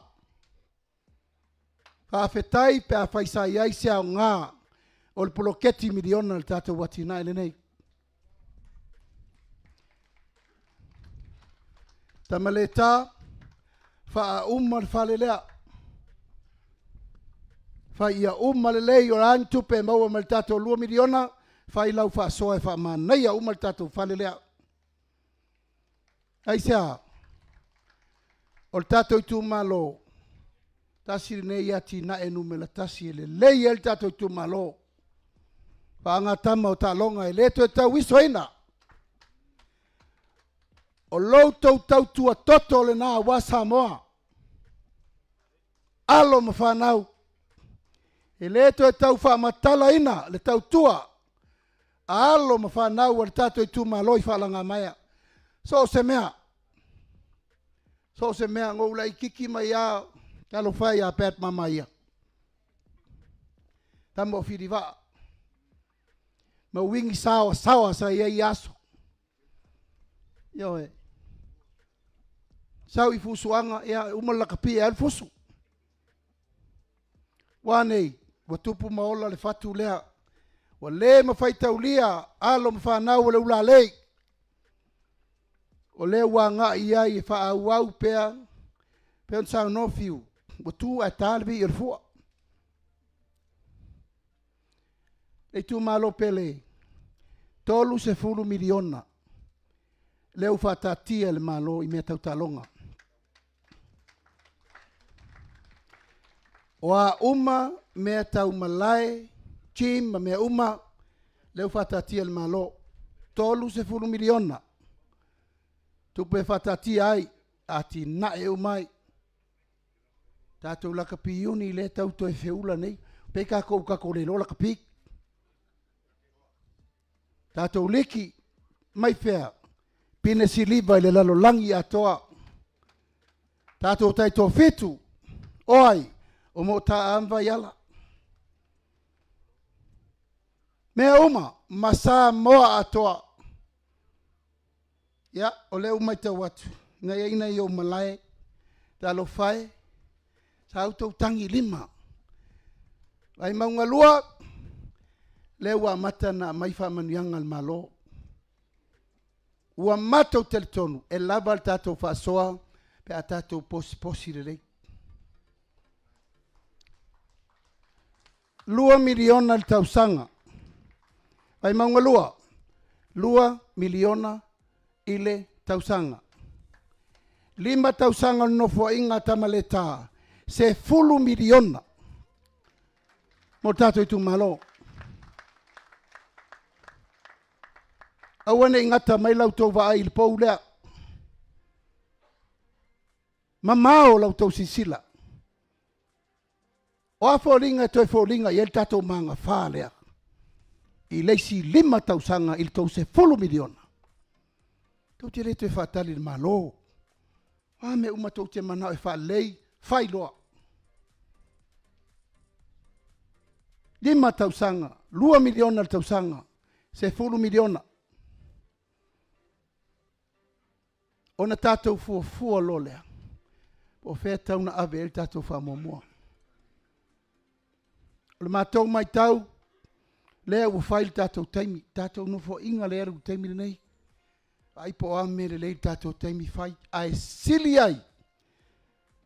Faafetai pe afai sa i ai se aoga o le poloketi miliona i le tatou atinae lenei. Tamaleta, faauma le fale lea. Fai ia uma lelei, o le a ni tupe e maua mai le tatou $2 miliona, fai lau faasoa e faamanaia uma le tatou fale lea. Aisea? O le tatou itumalo, tasi lenei atinae numera tasi e lelei ai le tatou itumalo. Faagatama o taaloga e le toe tauisoina. O lo outou tautua toto lena aua Samoa. Alo ma fanau, e le toe tau faamatalaina le tautua a alo ma fanau a le tatou itumalo i Faalagamaea. So o se mea, so o se mea, na ou laititi mai lava, talofa e ia Pat Mamaia, tama o Filivaa, ma uigi saoasaoa sa i ai ia aso. Ioe. Sau i fusuaga, ia, uma le lakapi e alu fusu. Ua nei, ua tupu ma ola le fatu lea. Ua le mafai taulia alo ma fanau o le ulalei. O lea ua agai ai e faaauau pea, pei ona saunoa Fiu, ua tu ae ta le vii o le fua. Le itumalo pele, $30 miliona lea ua faataatia e le Malo i mea tau taaloga. O a uma mea tau malae, gym ma mea uma, lea ua faataatia e le Malo, $30 miliona tupe e faataatia ai, atinae uma ai. Tatou lakapi iuni lea e tau toe feula nei, pei tatou, tatou le iloa lakapi. Tatou liki mai fea? Pine siliva i le lalolagi atoa. Tatou taitoafitu, o ai? O Moataa ma Vaiala. Mea uma ma Samoa atoa. Ia, o lea ua matau atu, na i ai nai ou malae, talofa e, sa outou tagilima. Vaimauga 2, lea ua amata ona aumai faamanuiaga a le Malo. Ua matou talitonu e lava le tatou faasoa pe a tatou posiposi lelei. $2 miliona le tausaga. Vaimauga 2, $2 miliona i le tausaga. 5 tausaga o le Nofoaiga a Tamaleta, $10 miliona mo le tatou itumalo. Aua ne i gata mai la outou vaai i le pou lea. Mamao la outou silasila. O a foliga e toe foliga i ai le tatou magafa lea i le isi 5 tausaga i le tou $10 miliona? Tou te le toe faatali i le Malo. O a mea uma tou te manao e faalelei, fai loa. 5 tausaga, $2 miliona le tausaga, $10 miliona. Ona tatou fuafua loa lea, po o fea e tatau ona ave i ai le tatou faamuamua. O le matou matau, lea ua fai le tatou taimi, tatou nofoaiga lea i le taimi lenei, vaai po o a mea lelei i le tatou taimi fai, ae sili ai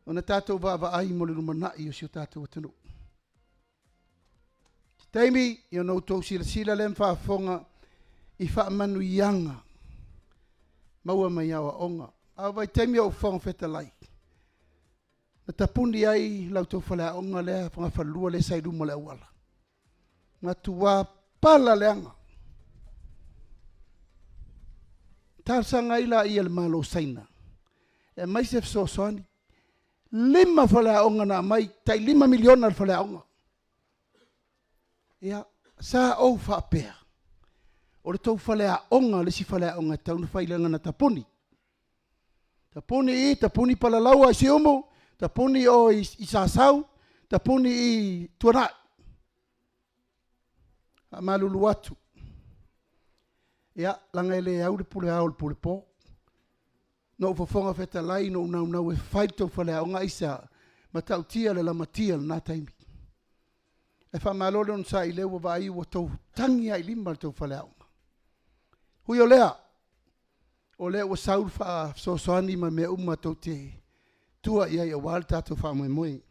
ona tatou vaavaai mo le lumanai o si o tatou atunuu. Se taimi ona outou silasila lea ma faafofoga i faamanuiaga maua mai aoaoga. A o vaitaimi o ou Fofoga Fetalai, na tapuni ai la outou faleaoga lea fogafalelua lea sa i luma o le auala. Matua pala leaga. Talosaga ai laia i le Malo o Saina e aumai se fesoasoani. 5 faleaoga na aumai, tai $5 miliona le faleaoga. Ia, sa ou faapea, o le tou faleaoga le isi faleaoga e tatau ona fai leaga na tapuni. Tapuni i, tapuni Palalaua i Siumu, tapuni o i Sasau, tapuni i Tuanai. Faamalulu atu, ia, leaga e le au le pule ao i le pule po. Na ou fofoga fetalai na ou naunau e fai le tou faleaoga, aisea? Matautia le lamatia i lena taimi. Ae faamalo le onosai lea ua vaai ua tou tagi lava i lima le tou faleaoga. Ui o lea, o lea ua sau le fesoasoani ma mea uma tou te tua i ai aua le tatou faamoemoe.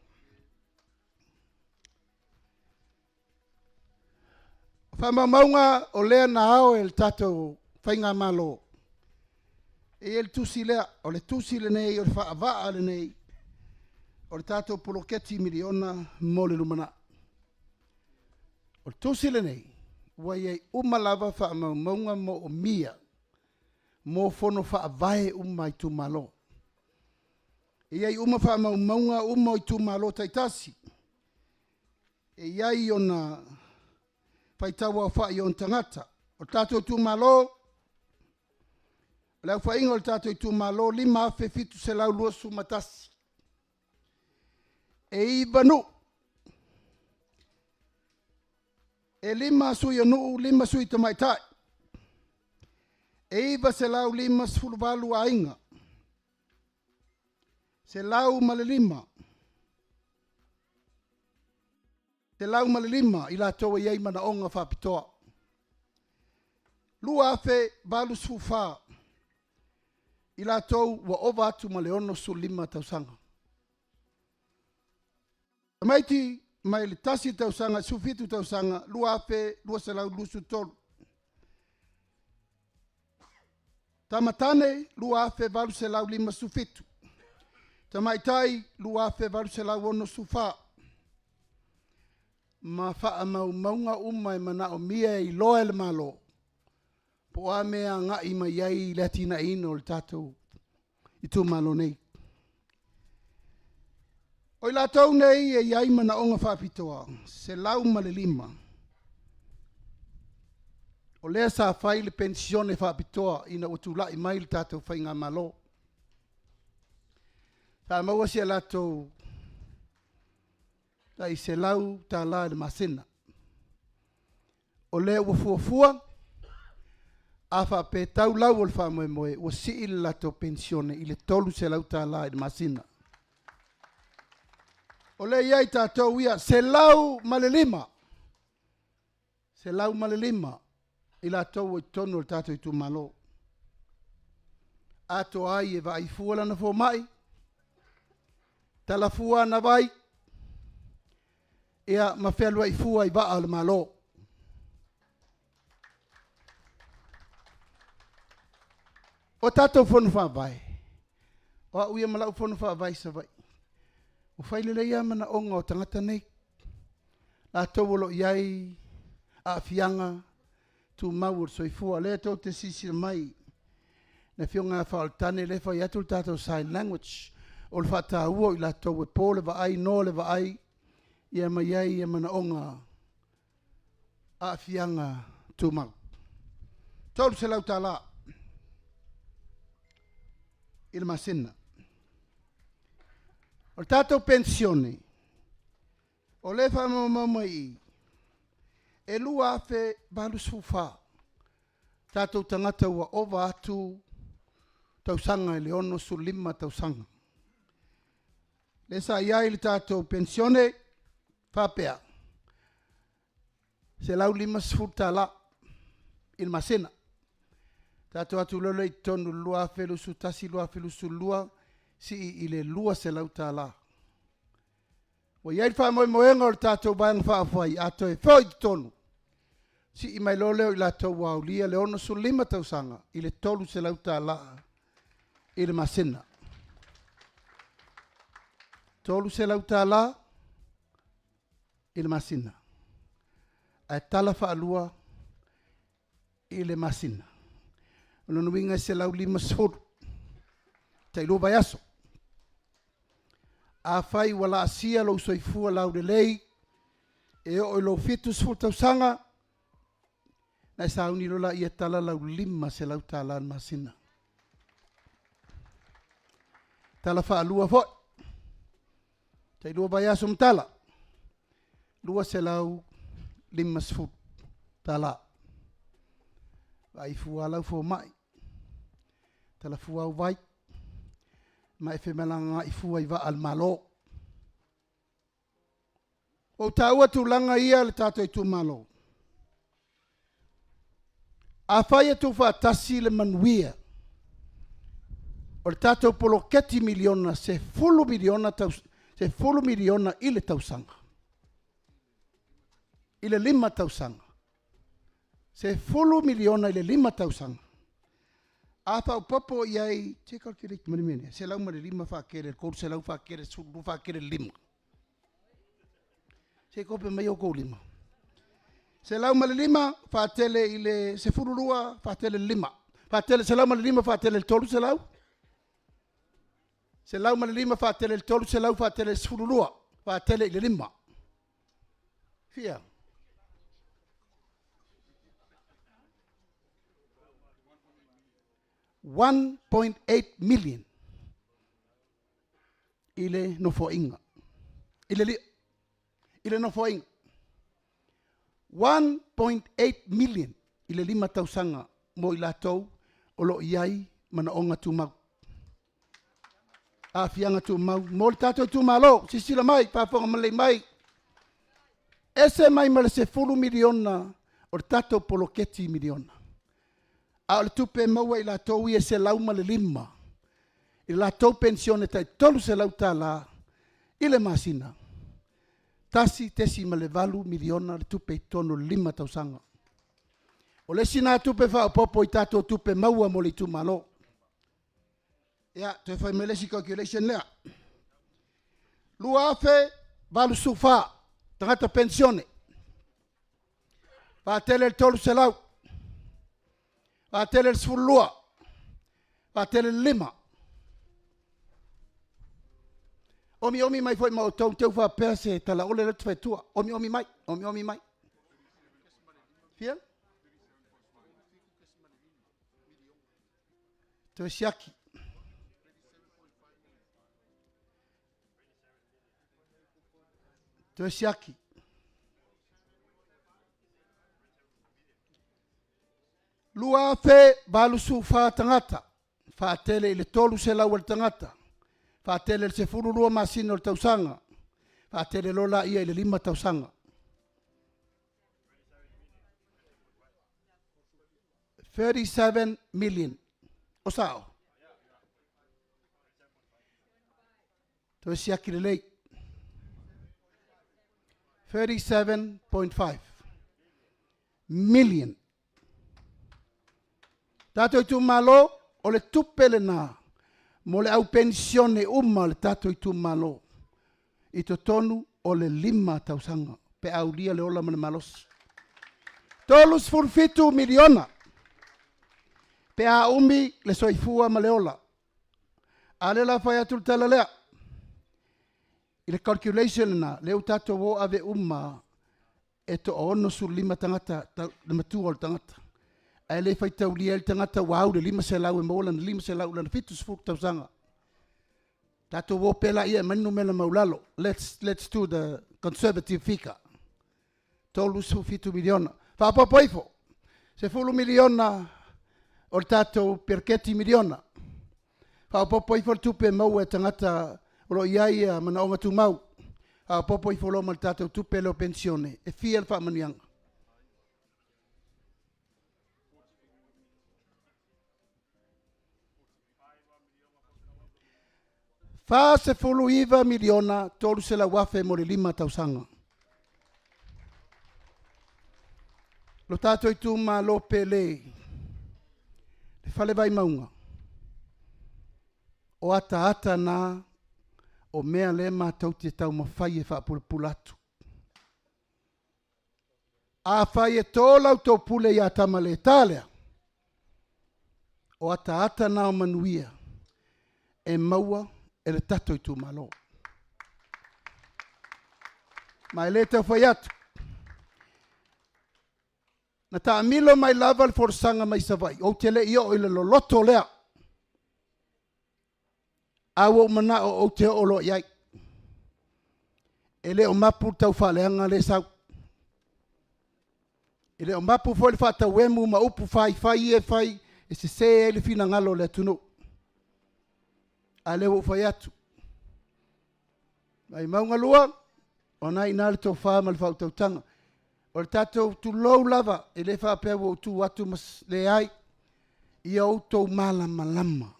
O faamaumauga o lea na ao e le tatou Faigamalo, e i ai le tusi lea, o le tusi lenei, o le faavaa lenei o le tatou poloketi miliona mo le lumanai. O le tusi lenei, ua i ai uma lava faamaumauga moomia mo fono faavae uma a itumalo. E i ai uma faamaumauga uma o itumalo taitasi. E i ai ona faitau aofai o ona tagata. O le tatou itumalo, o le aofaiga o le tatou itumalo, 5,721. E 9 nuu. E 5 sui o nuu, 5 sui tamaitai. E 958 aiga. 105. 105 i latou e i ai manaoga faapitoa. 2,084 i latou ua ova atu ma le 65 tausaga. Tamaiti mai le 1 tausaga i le 17 tausaga, 2,223. Tama tane, 2,857. Tamaitai, 2,864. Ma faamaumauga uma e manaomia e iloa e le Malo po o a mea e agai mai ai le atinaeina o le tatou itumalo nei. O i latou nei e i ai manaoga faapitoa, 105, o lea sa fai le penisione faapitoa ina ua tulai mai le tatou faigamalo. Sa maua si a latou tai $100 i le masina. O lea ua fuafua, a faapea e tau lau o le faamoemoe, ua sii le latou penisione i le $300 i le masina. O lea e i ai tatou ia, 105, 105 i latou ua i totonu o le tatou itumalo. Atoa ai e vaai fua lana fomai, tala fua ana vai, ia ma fealuai fua i vaa o le Malo. O tatou Fono Faavae, o au ia ma lau Fono Faavae i Savaii, ua fai lelei lava manaoga o tagata nei, latou o lo o i ai aafiaga tumau o le soifua. O lea tou te silasila mai le Afioga ia Faaolotane lea e fai atu le tatou sign language, o le faataua o i latou e po le vaai, noa le vaai, ia ma i ai manaoga aafiaga tumau. $300 i le masina. O le tatou penisione, o lea e faamaumau mai i i, e 2,084 tatou tagata ua ova atu tausaga i le 65 tausaga. Lea sa i ai le tatou penisione faapea, $150 i le masina. Tatou o atu loa lea i totonu i le 2021/2022 sii i le $200. Ua i ai le faamoemoega o le tatou Vaega Faaupufai, a toe foi i totonu, sii mai loa lea o i latou ua aulia le 65 tausaga i le $300 i le masina. $300 i le masina, ae tala faalua i le masina. O lona uiga e 150 tailua vaiaso. Afai ua laasia lou soifua laulelei e oo i lou 70 tausaga, ona e sauni loa lea e tala lau $500 i le masina. Tala faalua foi, tailua vaiaso ma tala, $250. Vaai fua lava lau fomai, tala fua au vai, ma e femalagaai fua i vaa a le Malo. Ua ou taua tulaga ia le tatou itumalo, afai e tuufaatasi le manuia o le tatou poloketi miliona, $10 miliona $10 miliona i le tausaga, i le 5 tausaga, $10 miliona i le 5 tausaga. A faaopoopo i ai, se calculate mai le mea lea, 105 faatele i le 300 faatele i le 12 faatele i le 5. Se i kope mai outou lima. 105 faatele i le 12 faatele i le 5. Faatele 105 faatele i le 300. 105 faatele i le 300 faatele i le 12 faatele i le 5. Fia? 1.8 million i le nofoaiga. I le, i le nofoaiga. 1.8 million i le 5 tausaga mo i latou o lo o i ai manaoga tumau. Aafiaga tumau mo le tatou itumalo. Silasila mai, faafofoga lelei mai. Ese mai ma le $10 miliona o le tatou poloketi miliona. A o le tupe e maua e i latou ia e 105 i le latou penisione tai $300 i le masina, $1.8 miliona le tupe i totonu o le 5 tausaga. O le isi lena tupe faaopoopo i tatou tupe maua mo le itumalo. Ia, toe fai mai le isi calculation lea. 2084 tagata penisione, vaatele i le 300, vaatele i le 12, vaatele i le 5. Omiomi mai foi ma outou te i ua faapea se talaole lea ou te fai atua. Omiomi mai, omiomi mai. Fia? Toe siaki. Toe siaki. 2084 tagata, faatele i le 300 a le tagata, faatele i le 12 masina o le tausaga, faatele loa laia i le 5 tausaga. 37 million. O sao? Toe siaki lelei. 37.5 million. Tatou itumalo, o le tupe lena mo le au penisione uma o le tatou itumalo i totonu o le 5 tausaga pe a aulia le ola ma le malosi. $37 miliona pe a umi le soifua ma le ola. A o lea o le a fai atu le tala lea, i le calculation lena, lea ua tatou o ave uma e toa-65 tagata le matua o le tagata, ae le faitaulia ai le tagata ua au i le 500 e maua lana 500 i lana 70 tausaga. Tatou o pea laia e aumai le numera maualalo. Let's do the conservative figure. $37 miliona. Faaopoopo ifo, $10 miliona o le tatou peleketi miliona. Faaopoopo ifo le tupe e maua e tagata o lo o i ai manaoga tumau. Faaopoopo ifo loa ma le tatou tupe lea o penisione, e fia le faamanuiaga? $49 miliona 300 afe mo le 5 tausaga. Lo tatou itumalo pele, le Fale Vaimauga, o ataata na o mea lea matou te taumafai e faapulapula atu. Afai e to la outou pule ia Tamalētā lea, o ataata na o manuia e maua e le tatou itumalo. Ma e le tau fai atu, na taamilo mai lava le folasaga mai Savaii, ou te le i oo i le loloto lea, a ua ou manao ou te oo loa i ai. E le o mapu le taufaaleaga lea e sau. E le o mapu foi le faatauemu ma upu faifai ia e fai e sese ai le finagalo o le atunuu. A o lea ua ou fai atu, Vaimauga 2, o lena e i ina le tofa ma le faautautaga. O le tatou tulou lava, e le faapea ua ou tu atu ma leai, ia outou malamalama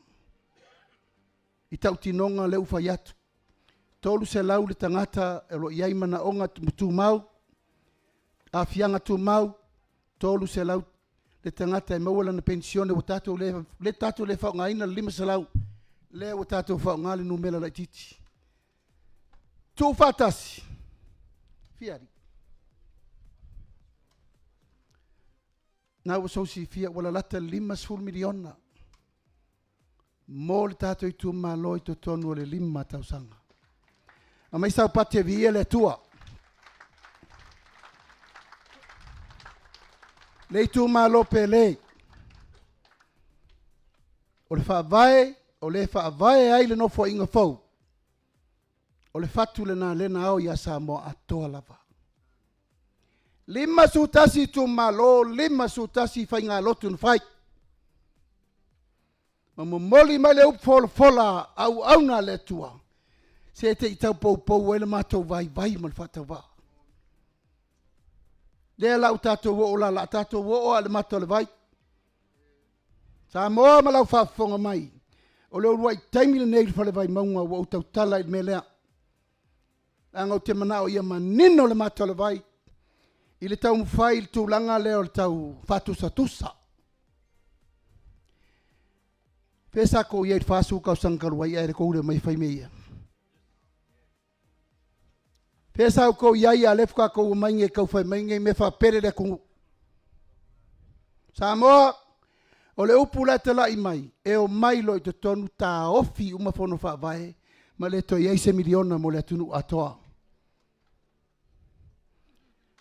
i tautinoga lea ua fai atu. 300 le tagata o lo o i ai manaoga tumau, aafiaga tumau, 300 le tagata e maua lana penisione ua tatou le, le tatou le faaaogaina le 500, lea ua tatou faaaoga le numera laitiiti. Tuufaatasi, fia alii? Na ua sou silafia ua lalata le $50 miliona mo le tatou itumalo i totonu o le 5 tausaga. Aumai saupati e viia le Atua. Le itumalo pele, o le faavae o le faavae ai le Nofoaiga fou, o le fatu lena lea na ao ia Samoa atoa lava. 51 itumalo, 51 faigalotu na fai. Ma momoli mai le upu folafola a auauna a le Atua, se te i tau poupou ai le matou vaivai ma le faatauvaa. Lea la ua tatou oo la, la tatou oo lava i le mata o le vai. Samoa ma lau faafofoga mai, o le uluai taimi lenei i le Fale Vaimauga ua ou tautala i le mea lea. Leaga ou te manao ia manino le mata o le vai i le taumafai i le tulaga lea o le tau faatusatusa. Pe sa tou i ai i le 40 tausaga talu ai ae tou le omai e fai mea ia? Pe sa outou i ai a o lea faatoa outou omai nei e tau fai mai nei mea faapele le atunuu. Samoa, o le upu la e talai mai, e omai loa i totonu taofi uma fono faavae ma le toe i ai se miliona mo le atunuu atoa.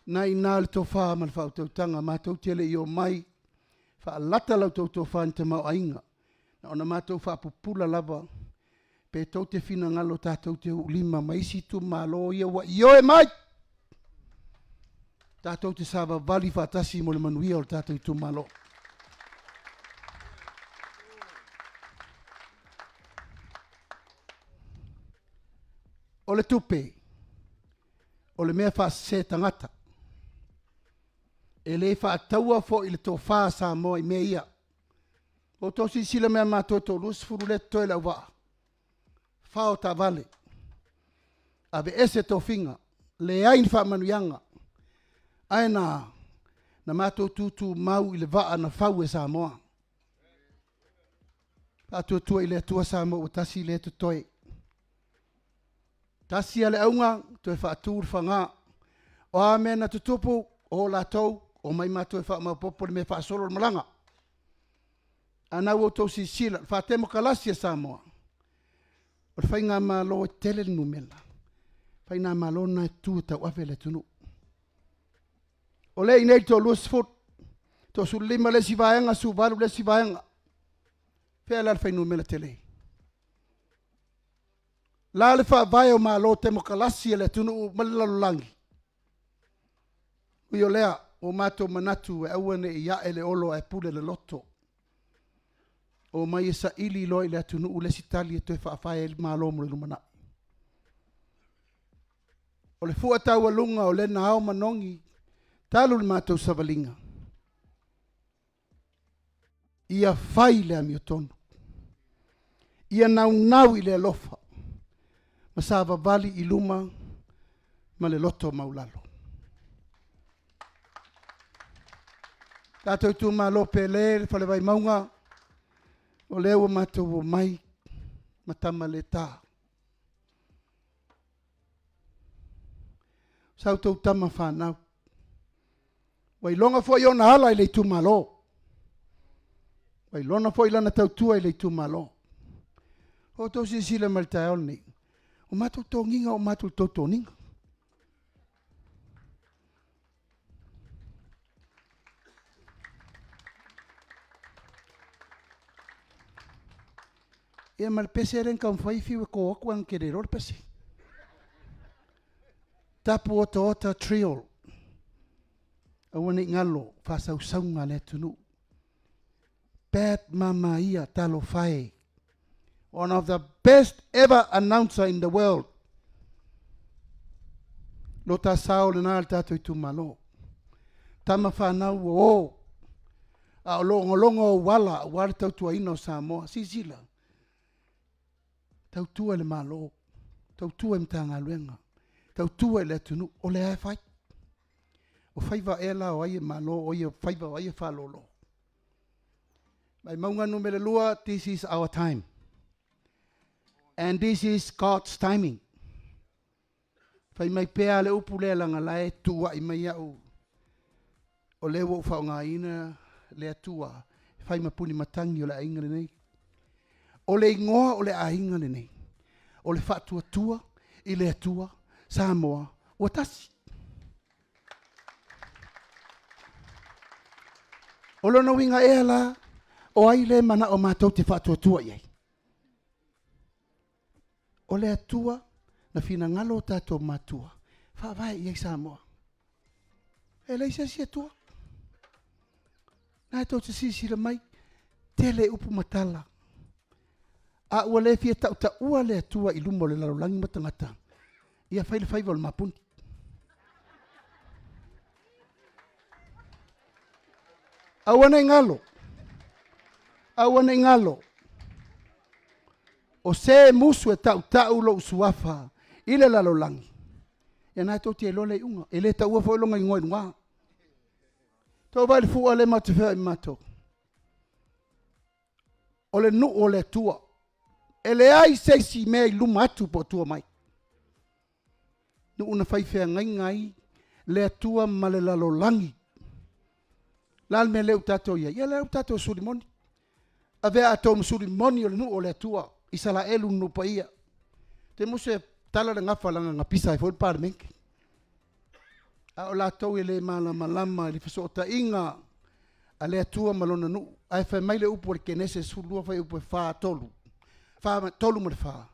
Na i ina le tofa ma le faautautaga matou te le i omai faalata la outou tofa i ni tamaoaiga. Na ona matou faapupula lava pe tou te finagalo tatou te uulima ma isi itumalo ia ua ioe mai tatou te savavali faatasi mo le manuia o le tatou itumalo. O le tupe, o le mea faasese tagata. E le faataua foi le tofa a Samoa i mea ia. Ua outou silasila mai ia matou e toa-20 lea e totoe i Leauvaa, fao taavale, aveese tofiga, leai ni faamanuiaga, ae na na matou tutumau i le vaa na fau e Samoa. Faatuatua i le Atua Samoa ua tasi lea e totoe. Tasi lava le auga, toe faatu le faga. O a mea na tutupu, o latou, omai matou e faamaopoopo le mea e faasolo le malaga. A o lena ua outou silasila, le faatemokalasi a Samoa, o le faigamalo e tele le numera, o le faigamalo lena e tutu e tauave le atunuu. O lea e i inei le toa-20, toa-15 le isi vaega, 18 le isi vaega. O fea la le fuainumera tele? O le a le faavae o Malo temokalasi a le atunuu ma le lalolagi? Ui o lea, ua matou manatu e aua ne i ae le olo ae pule le loto. Omai e saili loa i le atunuu le isi tali e toe faavae ai le Malo mo le lumanai. O le fua taualuga o lea na ao manogi talu le matou savaliga, ia fai le amiotonu, ia naunau i le alofa ma savavali i luma ma le loto maualalo. Tatou itumalo pele le Fale Vaimauga, o lea ua matou omai ma tama le ta. Sa outou tama fanau. Ua iloga foi ona ala i le itumalo. Ua iloga foi lana tautua i le itumalo. Ua outou silasila mai i le taeao lenei, o matou toniga o matou totoniga. Ia ma le pese lea na taumafai fiu e to atu ae na te le iloa le pese. Tapu otaota drill, aua ne i galo faasausauga a le atunuu. Pat Mamaia, talofa e, one of the best ever announcer in the world. Lo ta sao lena le tatou itumalo. Tama fanau ua o, a o logologo ou ala aua le tautuaina o Samoa. Silasila, tautua i le Malo, tautua i Matagaluega, tautua i le atunuu, o lea e fai. O faiva ea la o ai e malo, o faiva o ai e faalolo? Vaimauga 2, this is our time. And this is God's timing. Fai mai pea le upu lea leaga la e tuuai mai au o lea ua ou faaaogaina le Atua e fai ma puni matagi o le aiga lenei. O le igoa o le aiga lenei, o le Faatuatua i le Atua Samoa ua tasi. O lona uiga ea la, o ai lea e manao matou te faatuatua i ai? O le Atua na finagalo o tatou matua faavae i ai Samoa. E leai se isi Atua. Na tou te silasila mai, tele upu ma tala, a ua le fia tautaua le Atua i luma o le lalolagi ma tagata, ia fai le faiva o le mapuni. Aua nei galo. Aua nei galo. O se musu e tautau lou suafa i le lalolagi, ia na e tou te iloa le iuga. E le taua foi lona igoa i luga. Tou vaai i le fua lea matou te feoai ma matou. O le nuu o le Atua. E leai se isi mea i luma atu po o tua mai. Nuu na fai feagaiga ai le Atua ma le lalolagi. La le mea lea ua tatou i ai? Ia lea ua tatou suli moni. Avea atou ma suli moni o le nuu o le Atua, Isaraelu le nuu paia. Te musu e tala le gafa leaga na pisa ai foi le Palemene. A o latou e le malamalama i le fesootaiga a le Atua ma lona nuu. Ae fai mai le upu a le Kenese 12 fuaiupu e 4, 3, 4, 3 ma le 4.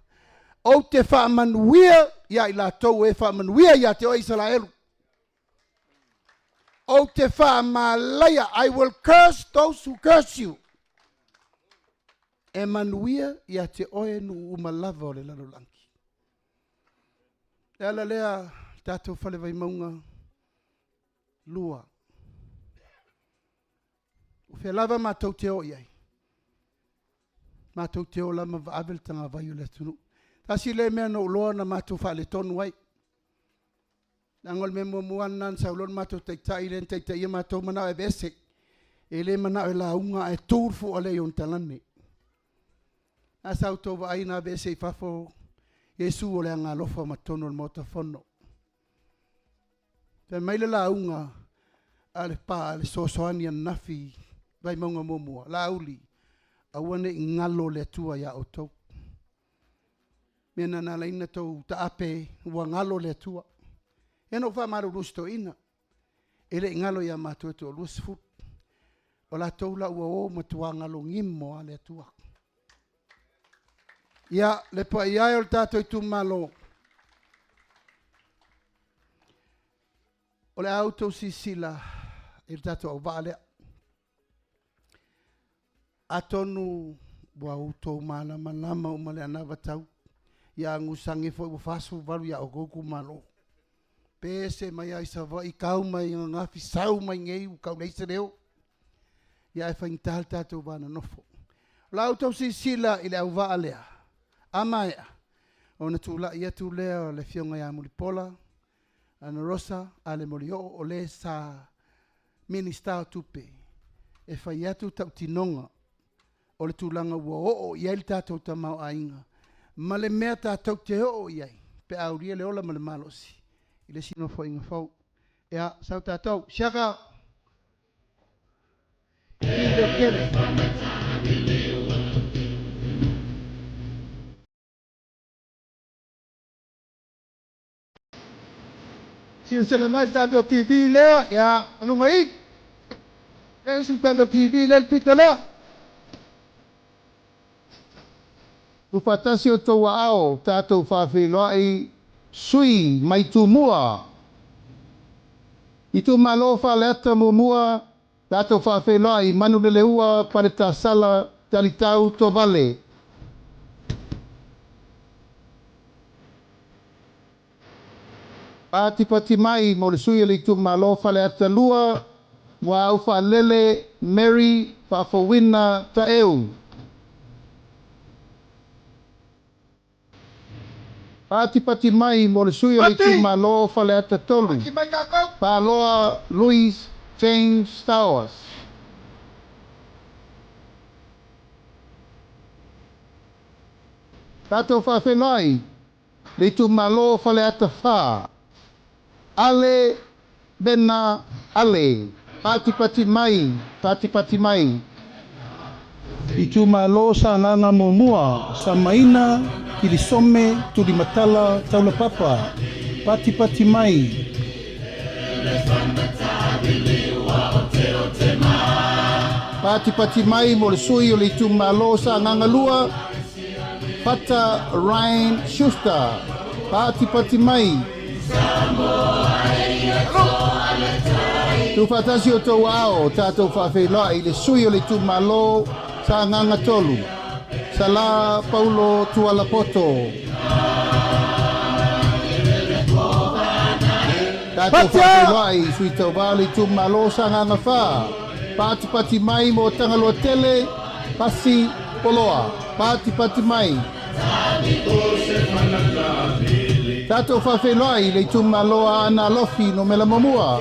Ou te faamanuia ia i latou e faamanuia ia te oe Isaraelu. Ou te faamalaia, I will curse those who curse you. E manuia ia te oe nuu uma lava o le lalolagi. Le ala lea tatou fale Vaimauga 2. O fea lava matou te o i ai, matou te o lava ma vaave le tagavai o le atunuu. Tasi lea mea na ou iloa na matou faaletonu ai. Leaga o le mea muamua lava lena na sau loa le matou taitai lea na taitaia matou manao e aveese. E le manao e lauga ae tu le fua lea i ona talane. A sa outou vaai na aveese i fafo Iesu o le Agaalofa ma totonu o le Maota Fono. Fai mai le lauga a le pa a le fesoasoani ananafi Vaimauga muamua, Laauli, aua ne i galo le Atua ia outou. Mea na na ala ai ona tou taape ua galo le Atua. Ia na ou faamalulu i si toeaina, e le i galo ia matou e toa 20. O latou la ua o matua galogimo lava le Atua. Ia, le paia e o le tatou itumalo, o le a outou silasila i le tatou auvaa lea. Atonu ua outou malamalama uma le anavatau ia agusagi foi ua 48 ia outou itumalo. Pese mai lava i Savaii, tau mai ananafi, sau mai nei ua tau leai se leo. Ia ae faigata le tatou va nonofo. O la outou silasila i le auvaa lea, a maea ona tulai atu lea o le afioga ia Mulipola Anarosa Ale Molioo o le sa Minisita o Tupe e fai atu tautinoga o le tulaga ua oo i ai le tatou tamaoaiga ma le mea tatou te oo i ai pe a aulia le ola ma le malosi i le isi nofoaiga fou. Ia, sau tatou. Siaka! I le kele. Silasila mai le tatou TV lea, ia, luga i. Lea se tatou TV lea le pito lea. Tuufaatasi outou aao tatou faafeiloai sui mai Tumua. Itumalo Faleata muamua tatou faafeiloai Manuleleua Paletasala Talitau Tovale. Patipati mai mo le sui o le itumalo Faleata 2, Muaau Faalele Mary Faafouina Taeu. Patipati mai mo le sui o le Pati! itumalo Faleata 3, Pati mai tatou! Paloa Louis James Towers. Tatou faafeiloai le itumalo Faleata 4, Ale Bena Ale. Patipati mai, patipati mai. Itumalo Sagaga muamua, Samaina, Kilisome, Tulimatala, Taulapapa. Patipati mai. Patipati mai mo le sui o le itumalo Sagaga 2, Fata Ryan Schuster. Patipati mai. Tuufaatasi outou aao tatou faafeiloai i le sui o le itumalo Sagaga 3, Sala Paulo Tualapoto. Tatou Patia! faafeiloai i sui tauva o le itumalo Sagaga 4, Patipati mai mo Tagaloa Tele, Pasi Poloa. Patipati mai. Tatou faafeiloai i le itumalo Aana Alofi Numera Muamua.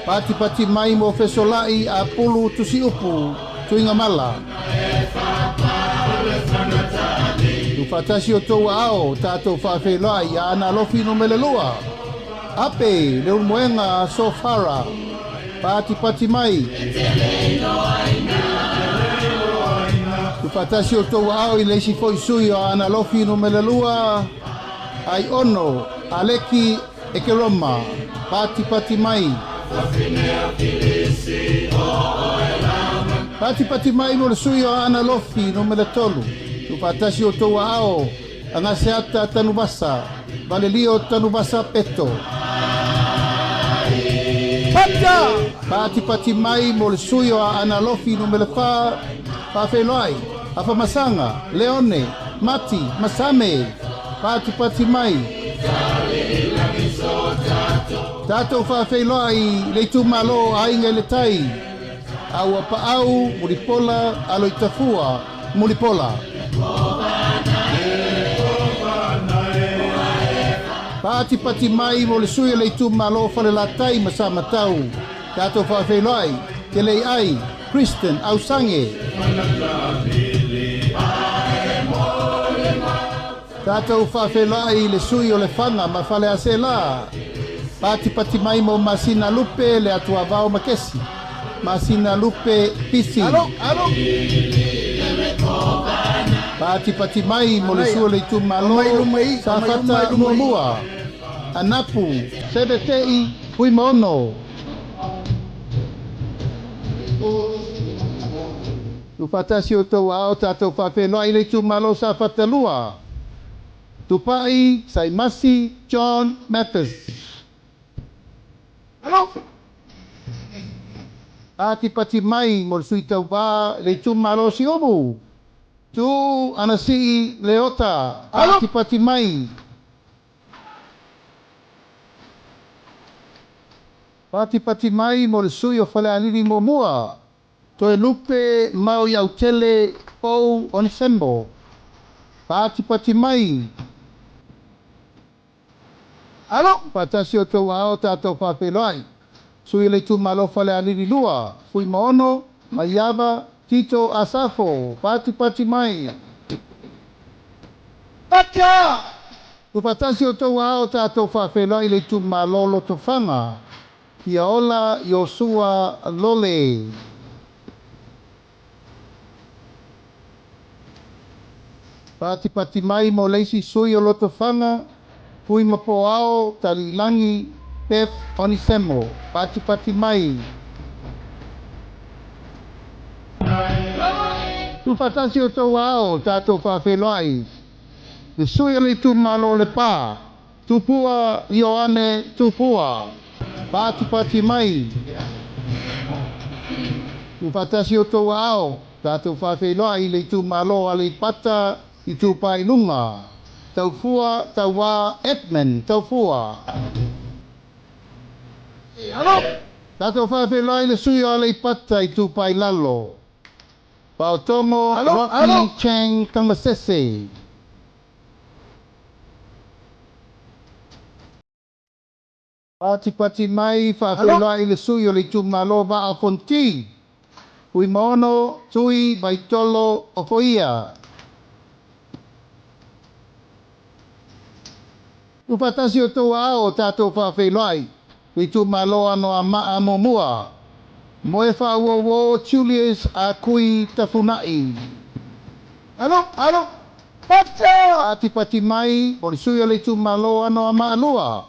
Patipati mai mo Fesola'i Apulu Tusiupu Tuigamala. Tuufaatasi outou aao, tatou faafeiloai i Aana Alofi Numera 2. Ape Leulumoega Sofara. Patipati mai. Tuufaatasi outou aao i le isi foi sui o Aana Alofi Numera 2, Aiono Aleki Ekeroma. Patipati mai. Patipati mai mo le sui o Aana Alofi Numera 3. Tuufaatasi outou aao Agaseata Tanuvasa, Valelio Tanuvasa Peto. Patipati mai mo le sui o Aana Alofi Numera 4, Faafeiloai, Afamasaga, Leone, Mati, Masame. Patipati mai. Tatou faafeiloai i le itumalo o Aiga i le Tai, Auapaau, Mulipola, Aloitafua, Mulipola. Patipati mai mo le sui o le itumalo o Falelatai ma Samatau, tatou faafeiloai, Keleiai, Kristen Ausange. Tatou faafeiloai i le sui o Lefaga ma Faleaseela, patipati mai mo Masina Lupe le Atuavao Makesi, Masina Lupe Pisi. Patipati mai mo le sui o le itumalo Safata Muamua, Anapu, Sevete'i Fuimaono. Tuufaatasi outou aao tatou faafeiloai i le itumalo Safata 2, Tupai Saimasi John Mathis. Patipati mai mo le sui tauva i le itumalo Siumu, Tu Anasii Leota. Patipati mai. Patipati mai mo le sui o Falealili Muamua, Toelupe Maoiautele Pou Onesemo. Patipati mai. Faatasi outou aao tatou faafeiloai. Sui o le itumalo Falealili 2, Fuimaono, Maiava, Tito Asafo. Patipati mai. Tuufaatasi outou aao tatou faafeiloai i le itumalo Lotofaga. Fiaola Iosua Lole. Patipati mai mo le isi sui o Lotofaga, Fuimapoao Taliilagi Beth Onisemo. Patipati mai. Tuufaatasi outou aao tatou faafeiloai le sui o le itumalo o Lepa. Tupua Ioane Tupua, patipati mai. Tuufaatasi outou aao, tatou faafeiloai i le itumalo o Aleipata Itupa i Luga, Taufua Tauā Edmund Taufua. Tatou faafeiloai i le sui o Aleipata Itupa i Lalo, Paotogo Rocky Chang Tamasese. Patipati mai faafeiloai le sui o le itumalo Vaa o Fonoti, Fuimaono Tui Vaitolo Ofoia. Tuufaatasi outou aao tatou faafeiloai le itumalo Anoamaa Muamua, Moefaauouo Julius Akui Tafuna'i. Patipati mai o le sui o le itumalo Anoamaa 2,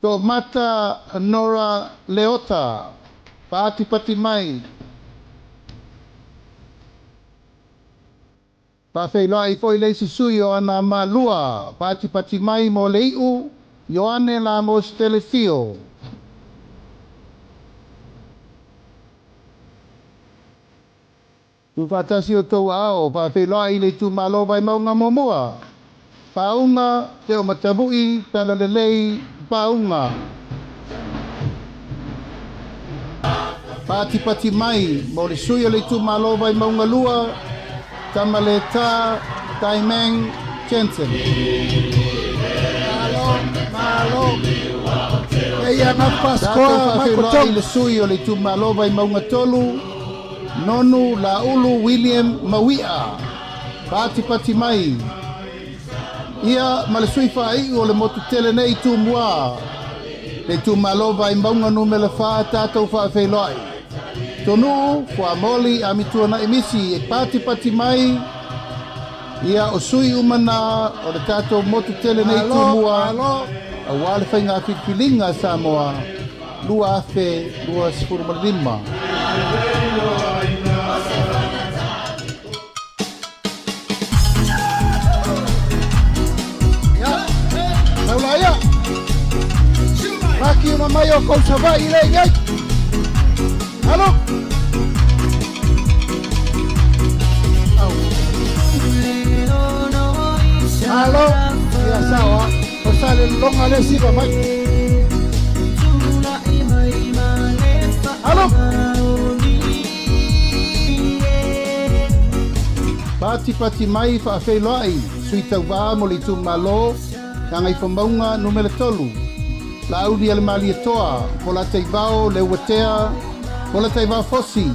Toomata Nora Leota. Patipati mai. Faafeiloai foi le isi sui o Anoamaa 2, patipati mai mo le iu, Ioane Lamos Telesio. Tuufaatasi outou aao, faafeiloai i le itumalo Vaimauga Muamua, Paauga, Teomatavui, Talalelei, Paauga. Patipati mai mo le sui o le itumalo Vaimauga 2, Tamaleta Taimang Jensen. Malo, malo. Eia na Tatou Pascoa, faafeiloai Michael le sui o le itumalo Vaimauga 3, Nonu Laulu William Mauia. Patipati mai. Ia ma le sui faaiu o le motu tele nei Tumua. Le itumalo Vaimauga numera 4 tatou faafeiloai. Tonu Fuamoli Amituanai Misi e patipati mai. Ia o sui umana o le tatou motu tele nei Malo, Tumua. malo. Aua le faiga filifiliga a Samoa 2025. Ia, taula ia. Maki una mai o kou savai le ngai. Alo. Au. Alo. Ia sawa. O sale longa le siva mai. Alo. Patipati mai faafeiloai sui tauvā mo le itumalo Gagaifomauga numera 3. Laauli a le Malietoa, Polataivao Leuatea, Polataivao Fosi.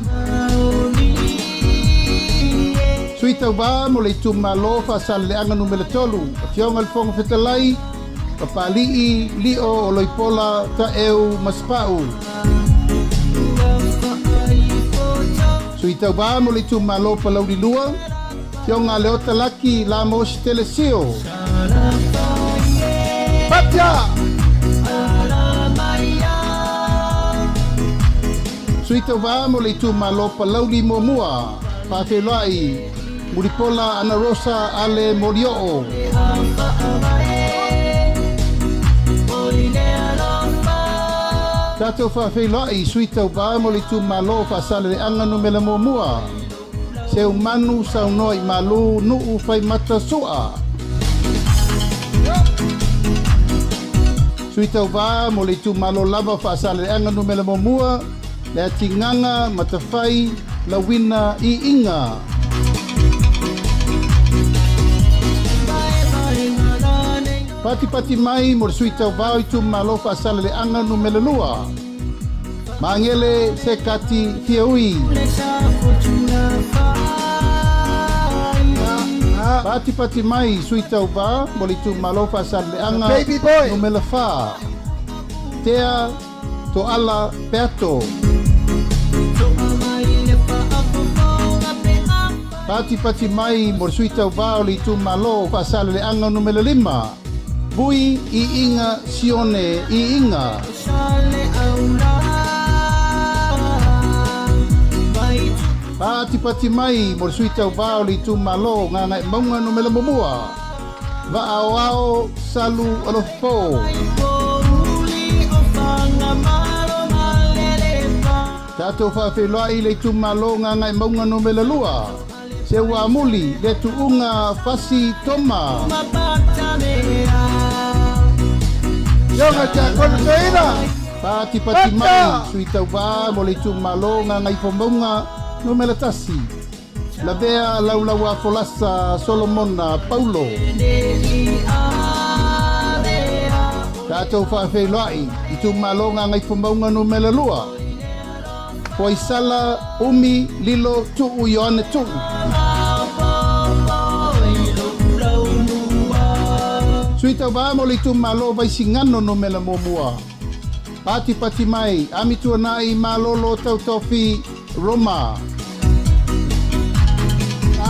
Sui tauvā mo le itumalo Faasaleleaga numera 3, Afioga i le Fofoga Fetalai, Papali'i Lio o Loipola Taeu Masepau. Sui tauvā mo le itumalo Palauli 2, Afioga Leota Laki Lamos Telesio. Patia. Sui tauvā mo le itumalo Palauli Muamua, Faafeiloai Mulipola Ana Rosa Ale Molioo. Tatou faafeiloai sui tauvā mo le itumalo Faasaleleaga numera 1. Seumanu saunoa i malu Nuu Faimata Sua. Sui tauvā mo le itumalo lava Faasaleleaga numera 1, le Atigana Matafai Lauina Iiga. Patipati mai mo le sui tauvā o itumalo Faasaleleaga numera 2. Mangele Sekati Fiaui. Patipati mai sui tauvā mo le itumalo Faasaleleaga Baby boy. numera 4. Tea Toala Peato. Patipati mai mo le sui tauvā o le itumalo Faasaleleaga numera 5. Bui Iiga Sione Iiga. Patipati mai mo le sui tauvā o le itumalo Gagaemauga numera 1. Vaaoao Salu Alofo. Tatou faafeiloai le itumalo Gagaemauga numera 2. Seuamuli le Tuuga Fasi Toma. Yoga tia kono toina. Patipati mai sui tauvā mo le itumalo Gagaifomauga numera 1. Lavea Laulaua Folasa Solomona Paulo. Tatou faafeiloai itumalo Gagaifomauga numera 2. Poisala Umi Lilo Tuu Ioane Tuu. Sui tauvā mo le itumalo Vaisigano numera 1. Patipati mai Amituanai Malolo Tautofi Roma.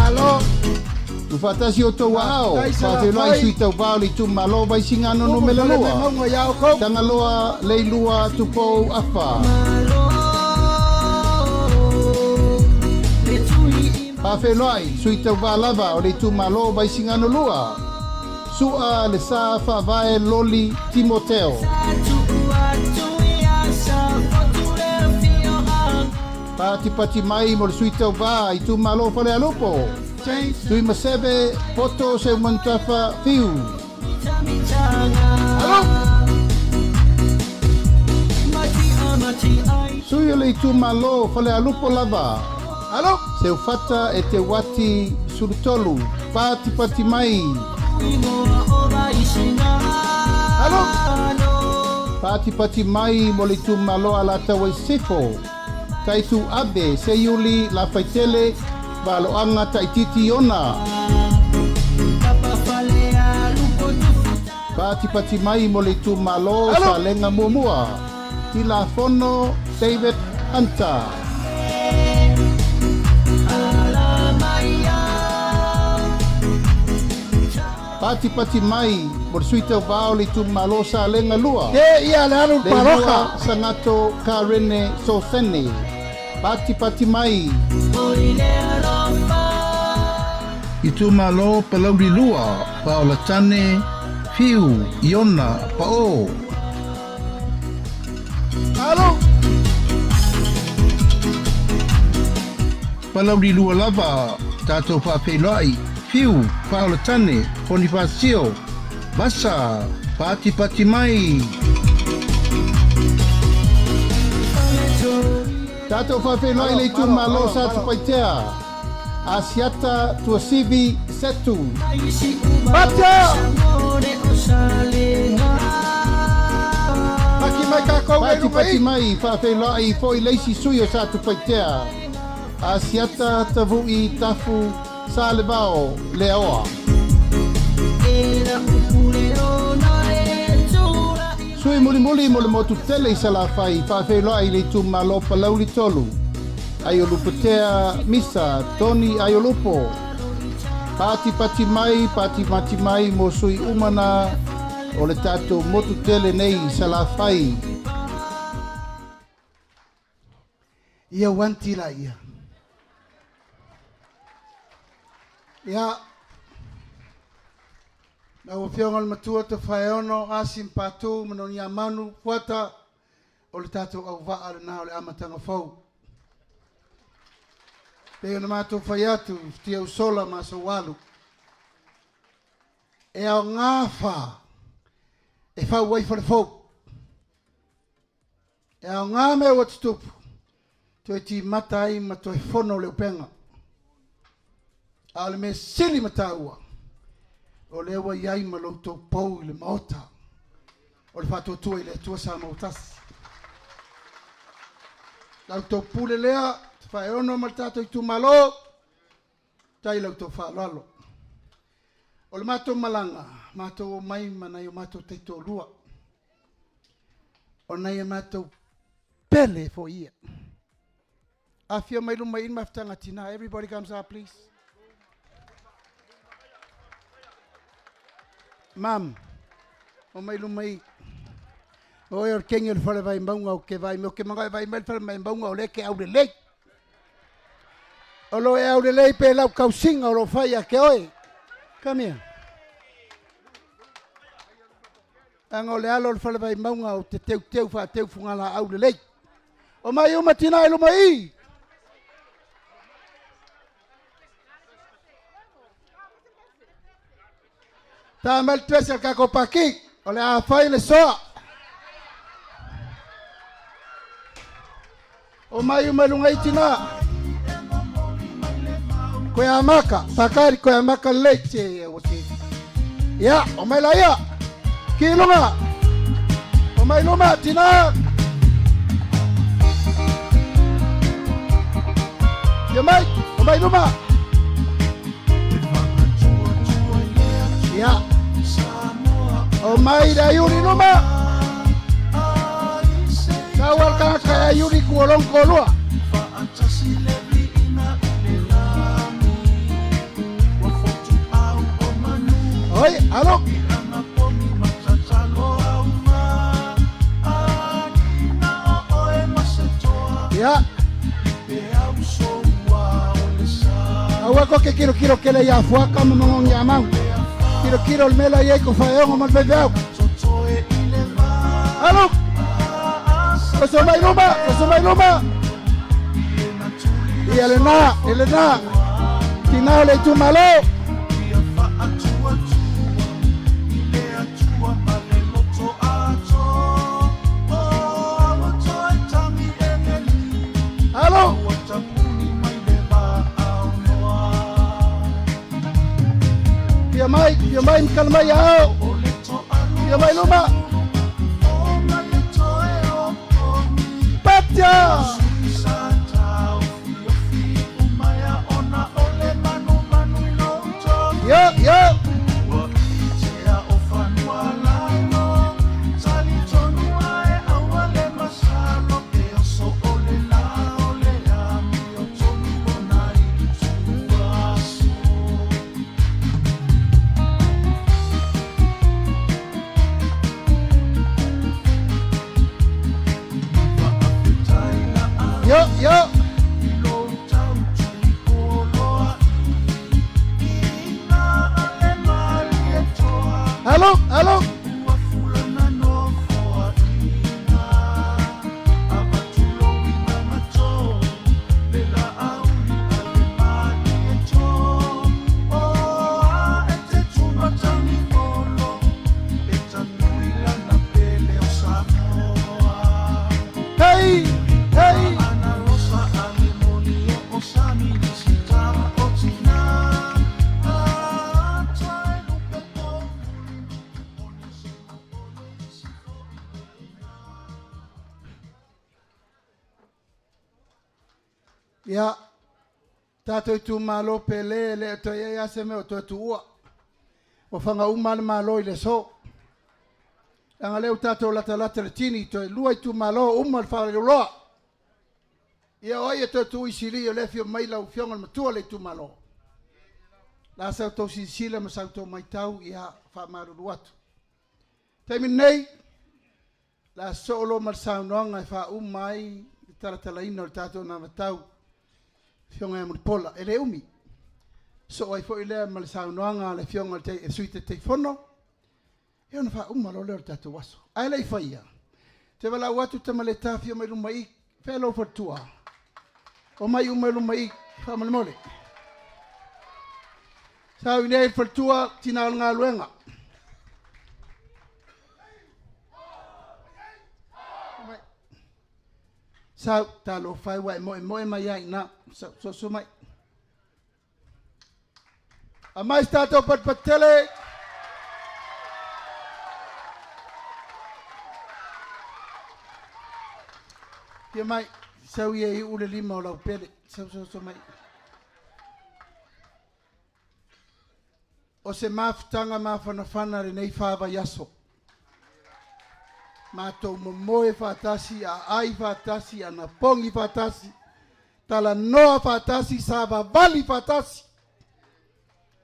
Alo. Ufatasi o tau ao, faafeiloai sui tauvā o le itumalo Vaisigano numera 2. Mauga ia o kou. Tagaloa Leilua Tupou Afa. Faafeiloai sui tauvā lava o le itumalo Vaisigano 2. Sua le sa faavae Loli Timoteo. Patipati mai mo le sui tauvā itumalo Falealupo. Tui Maseve Poto Seumanutafa Fiu. Sui o le itumalo Falealupo lava. Alo. Seufata Eteuati Sulutolu, patipati mai. Alo. Patipati mai mo le itumalo Alataua i Sisifo. Taitu Abe Seiuli Lafaitele Valoaga Taititi Iona. Patipati mai mo le itumalo Alo. Salega Muamua. Tilafono David Hunter. Patipati mai mo le sui tauvā o le itumalo Salega 2. E ia le alu Le paloka. Igoa Sagato Karene Sosene. Patipati mai. Itumalo Palauli 2, Paolatane, Fiu, Iona, Pa'o. Alo. Palauli 2 lava, tatou faafeiloai, Fiu, Paolatane, Ponifasio, Vasa, patipati mai. Tatou faafeiloai le itumalo Satupaitea, Asiata Tuasivi Setu. Patia. Paki mai kākou nei luma Patipati i. mai, faafeiloai foi le isi sui o Satupaitea, Asiata Tavu'i Tafu Salevao Leaoa. Sui mulimuli mo le motu tele i Salafai, faafeiloai le itumalo Palauli 3. Aiolupotea Misa, Tony Aiolupo. Patipati mai, patipati mai mo sui umana o le tatou motu tele nei i Salafai. Ia uanti la ia. Ia, lau Afioga o le Matua Tofaeono, Asi ma Patu ma Noniamanu, Fuata, o le tatou auvaa lena o le amataga fou. Pei ona matou fai atu, futia usola ma aso ua alu. E aogā fā e fau ai fale fou. E aogā mea ua tutupu, toe timata ai ma toe fono le upega. A o le mea sili ma taua, o lea ua i ai ma lo outou pou i le Maota o le Faatuatua i le Atua Samoa ua tasi. La outou pule lea, Tafaeono ma le tatou itumalo, tai la outou faaaloalo. O le matou malaga, matou omai ma nai o matou taitoalua. O nai a matou pele foi ia. Afio mai luma i mafutaga tina. Everybody comes up, please. Mam, o mai luma i. O e o le kengi o le fale vai maunga o ke vai me o ke manga e vai mai le fale mai maunga o le ke au lelei. O lo e au lelei pe lau kausinga o lo fai a ke oe. Come here. Anga o le alo o le fale vai maunga o te teu teu wha teu fungala au lelei. O mai uma tina e luma i. Ta mai le tresi al kako paki. O le a fai le soa. O mai uma lunga i tina. Koe a maka. Pakari koe a maka lelei. Te o te. Ia, o mai la ia. Ki lunga. O mai luma tina. Ia mai, o mai luma. Ia. O mai le aiuri luma. Tau al kaka e aiuri ku olong kolua. Oi, alo. Ia. Aua ko ke kiro kiro kele ia fuaka ma mongong ia mau. Kiro kiro le mela ia ko whaeongo ma le veveau. Alo. Oso mai luma, oso mai luma. Ia le na, ele na. Tina o le itumalo. Fia mai ma mai ao. Fia mai luma. Patia! Yo, yo! Yo, yo! Hello, hello! Hey! Hey! Ia, tātou i tū malo pele le o toi ia se me o toi tuua. O whanga uma le malo i le so. Anga leo tātou lata lata le tini toi lua i tū malo uma le whare loa. Ia o ia toi tū i sili o le fio mai lau fionga le matua le tū malo. La sau tau sisila ma sau tau maitau ia wha atu. Taimi nei, la soolo ma le saunoaga e faauma ai le talatalaina o le tatou navatau fioga ia Mulipola e le umi. So ai foi lea ma le saunoaga a le fioga le sui Taitaifono, e ona faauma loa lea o le tatou aso. Ae le i faia, te valaau atu tama le tafia mai luma i, whea faletua. O mai uma i luma i, faamolemole. Sau i nei faletua, tina o le galuega. Sau, talo whai wa e moe moe mai ai na, sau, so so mai. A mai tātou patpatele. Ia mai, sau ia i ule lima o lau pele. Sau, sau, sau mai. O se mafutanga mafanafana le nei whawa iaso. Mātou momoe whātasi, a ai whātasi, a napongi whātasi, tala noa whātasi, sa vavali whātasi.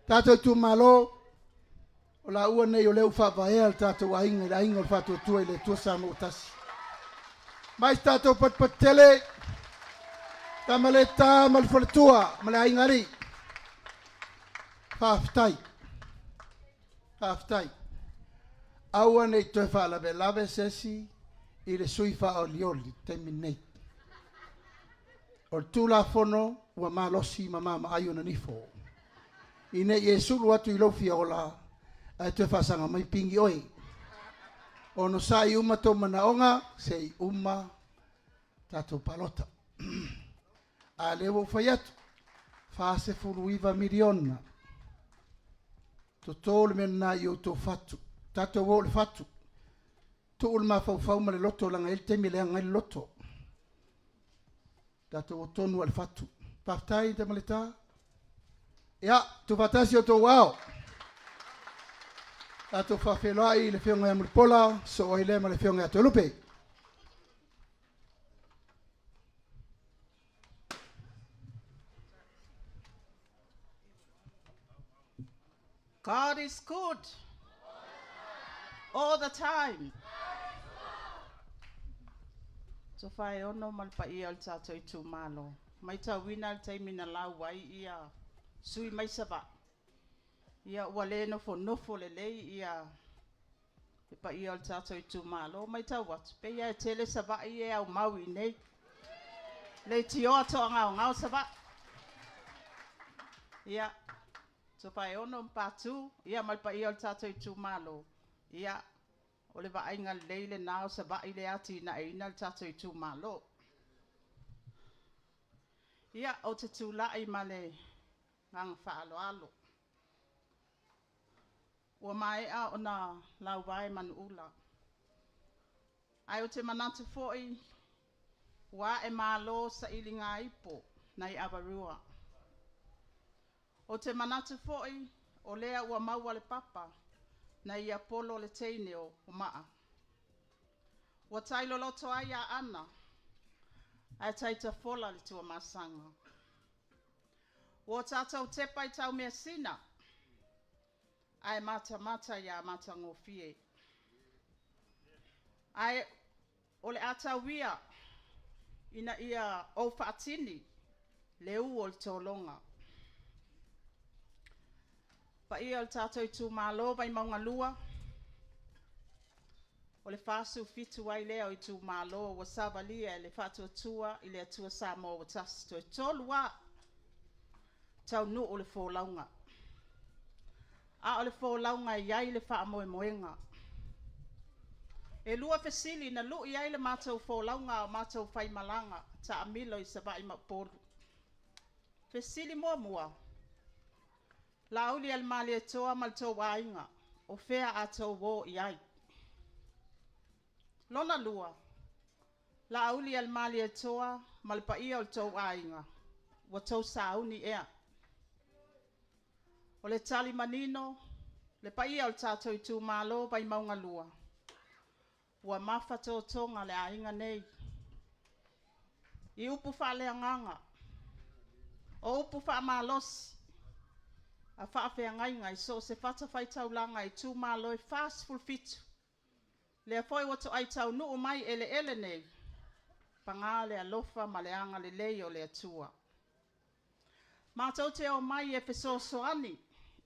Tātou tū malo, o la ua nei o leu whaavaea le tātou ainga, le ainga o le whātuatua i le tua sa mo tasi. Mai tātou patpatele, tama le tā ma le whaletua, ma le ainga ri. Whaaftai. Whaaftai. Aua nei toe whaalave lave sesi i le sui whaolioli te nei. O le tūlafono ua malosi ma mama ai ona nifo. I nei e sulu atu i lau fia ola, ai toe whaasanga mai pingi oi. Ono sa i uma tō manaonga, se i uma tātou palota. A le ua whai atu, 49 miliona. Tō le mea nā i o tō whatu. Tātou o le whatu. Tō le mawhauwhau ma le loto langa ele temi le anga le loto. Tātou o tonu a le whatu. Pāwhtai te maleta. Ia, tō whatasi o tō wao. Tātou whawhelai le whionga ia Mulipola, so oi le ma le whionga ia Toelupe. God is good. All the time. So whai ono ma le paia o le tātou i tūmalo. Mai tau wina le taimi na lau ai ia sui mai sava. Ia ua le nofo nofo le lei ia le paia o le tātou i tūmalo. Mai tau atu. Pe ia e tele sava i e au mau i nei. Le tioa toa ngao ngao sava. Ia. So whai ono mpatu, ia ma le paia o le tātou i tūmalo. Ia, o le vaaiga lelei lenā o savaʻi le atinaeina le tatou itumālō. Ia, o te tulaʻi ma le gaga faaloalo. Ua maea ona lauvae manuula. Ae ou te manatu foi ua ae malo sailiga ipo nai Avarua. Ou te manatu foi o lea ua maua le papa nai Iapolo le teine o maa. Ua tai loloto ai Aana ae tai tafola le Tuamasaga. Ua o tatou tepa i taumeasina ae matamata ia matagofie. Ae o le a tau ia ina ia ou faatini le ū o le tologa. Paia o le tatou itumalo Vaimauga 2, o le 47 ai lea o itumalo ua savalia e le Faatuatua i le Atua Samoa ua Tasi. Toe 3 lava taunuu le folauga. A o le folauga e i ai le faamoemoega. E 2 fesili na lui ai le matou folauga a o matou faimalaga taamilo i Savaii ma Upolu. Fesili muamua: Laaulialemalietoa ma le tou aiga, o fea a outou o i ai? Lona lua, Laaulialemalietoa ma le paia o le tou aiga, ua tou sauni ea? O le tali manino, le paia o le tatou itumalo Vaimauga 2, ua mafatotoga le aiga nei i upu faaleagaga, o upu faamalosi a faafeagaiga i so o se fatafaitaulaga i itumalo e 47, lea foi ua toai taunuu mai i eleele nei, paga le alofa ma le agalelei o le Atua. Matou te omai e fesoasoani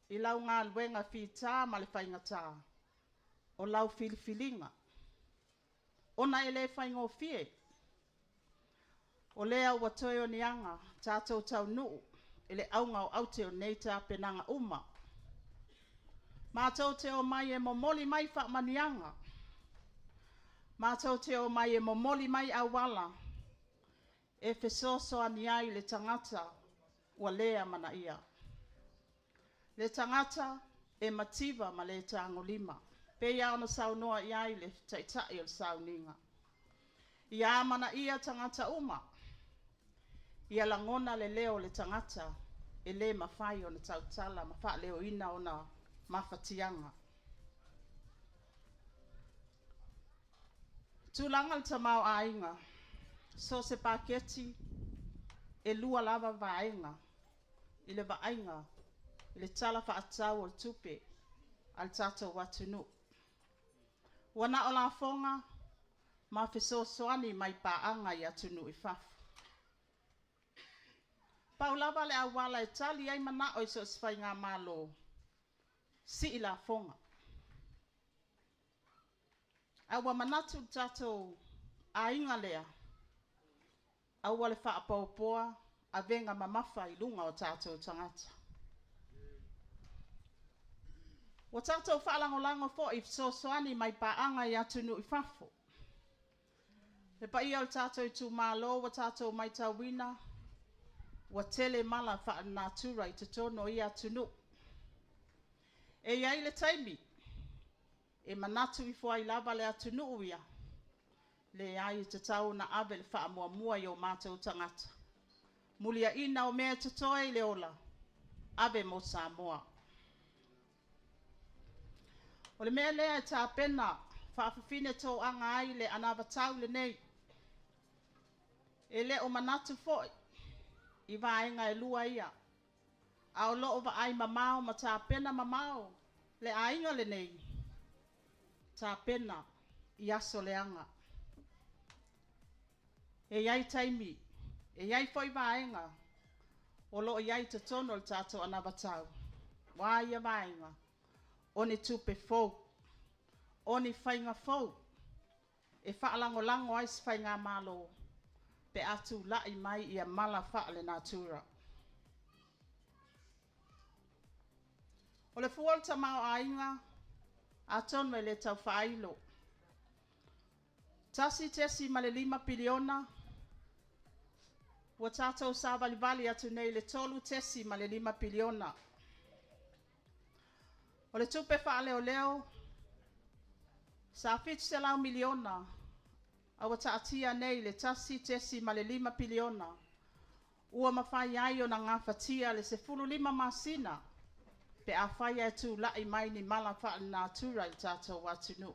i lau galuega fita ma le faigata o lau filifiliga, ona e le faigofie. O lea ua toe o ni aga tatou taunuu i le auga o aute o nei tapenaga uma. Matou te omai e momoli mai faamanuiaga, matou te omai e momoli mai auala e fesoasoani ai i le tagata ua le amanaia, le tagata e mativa ma le tagolima, pei lava ona saunoa i ai le Taitai o le sauniga. Ia amanaia tagata uma, ia lagona le leo o le tagata e le mafai ona tautala ma faaleoina ona mafatiaga. Tulaga o le tamaoaiga, so o se paketi e 2 lava vaega i le vaaiga i le Tala Faatatau o le Tupe a le tatou atunuu. Ua na o lafoga ma fesoasoani mai paaga i atunuu i fafo. Pau lava le auala e tali ai manao i so o se faigamalo, sii lafoga. Ae ua manatu le tatou aiga lea, aua le faapaopoa avega mamafa i luga o tatou tagata. Ua tatou faalagolago foi i fesoasoani mai paaga i atunuu i fafo. Le paia o le tatou itumalo ua tatou matauina ua tele mala faalenatura i totonu o ia atunuu. E i ai le taimi e manatu ifo ai lava le atunuu ia, leai e tatau ona ave le faamuamua i o matou tagata. Muliaina o mea e totoe i le ola, ave mo Samoa. O le mea lea e tapena faafafine toaga ai le anavatau lenei. E le o manatu foi i vaega e 2 ia, a o loo vaai mamao ma tapena mamao le aiga lenei, tapena i aso leaga. E i ai taimi, e i ai foi vaega o lo o i ai i totonu o le tatou anavatau. O a ia vaega? O ni tupe fou, o ni faiga fou e faalagolago ai se faigamalo pe a tulai mai ia mala faalenatura. O le fua o le tamaoaiga, atonu e le tau faailo, $1.5 piliona, ua tatou savalivali atu nei i le $3.5 piliona. O le tupe faaleoleo sa $700 miliona a ua taatia nei i le $1.5 piliona ua mafai ai ona gafatia le 15 masina pe afai ae tulai mai ni mala faalenatura i le tatou atunuu.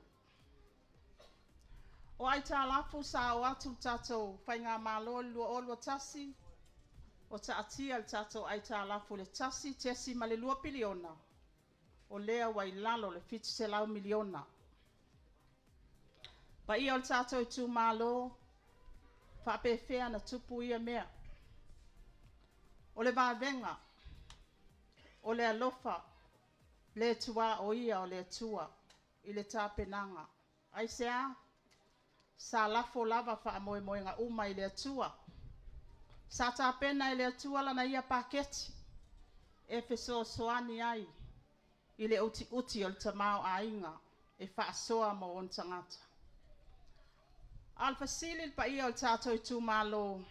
O aitalafu sa oo atu le tatou faigamalo i le 2021, ua taatia le tatou aitalafu i le $1.2 piliona, o lea ua i lalo o le $700 miliona. Paia o le tatou itumalo, e faapefea ona tupu ia mea? O le vavega, o le alofa le tuaoia o le Atua i le tapenaga. Aisea? Sa lafo lava faamoemoega uma i le Atua. Sa tapena e le Atua lana Ia paketi e fesoasoani ai i le utiuti o le tamaoaiga e faasoa mo ona tagata. A o le fesili i le paia o le tatou itumalo,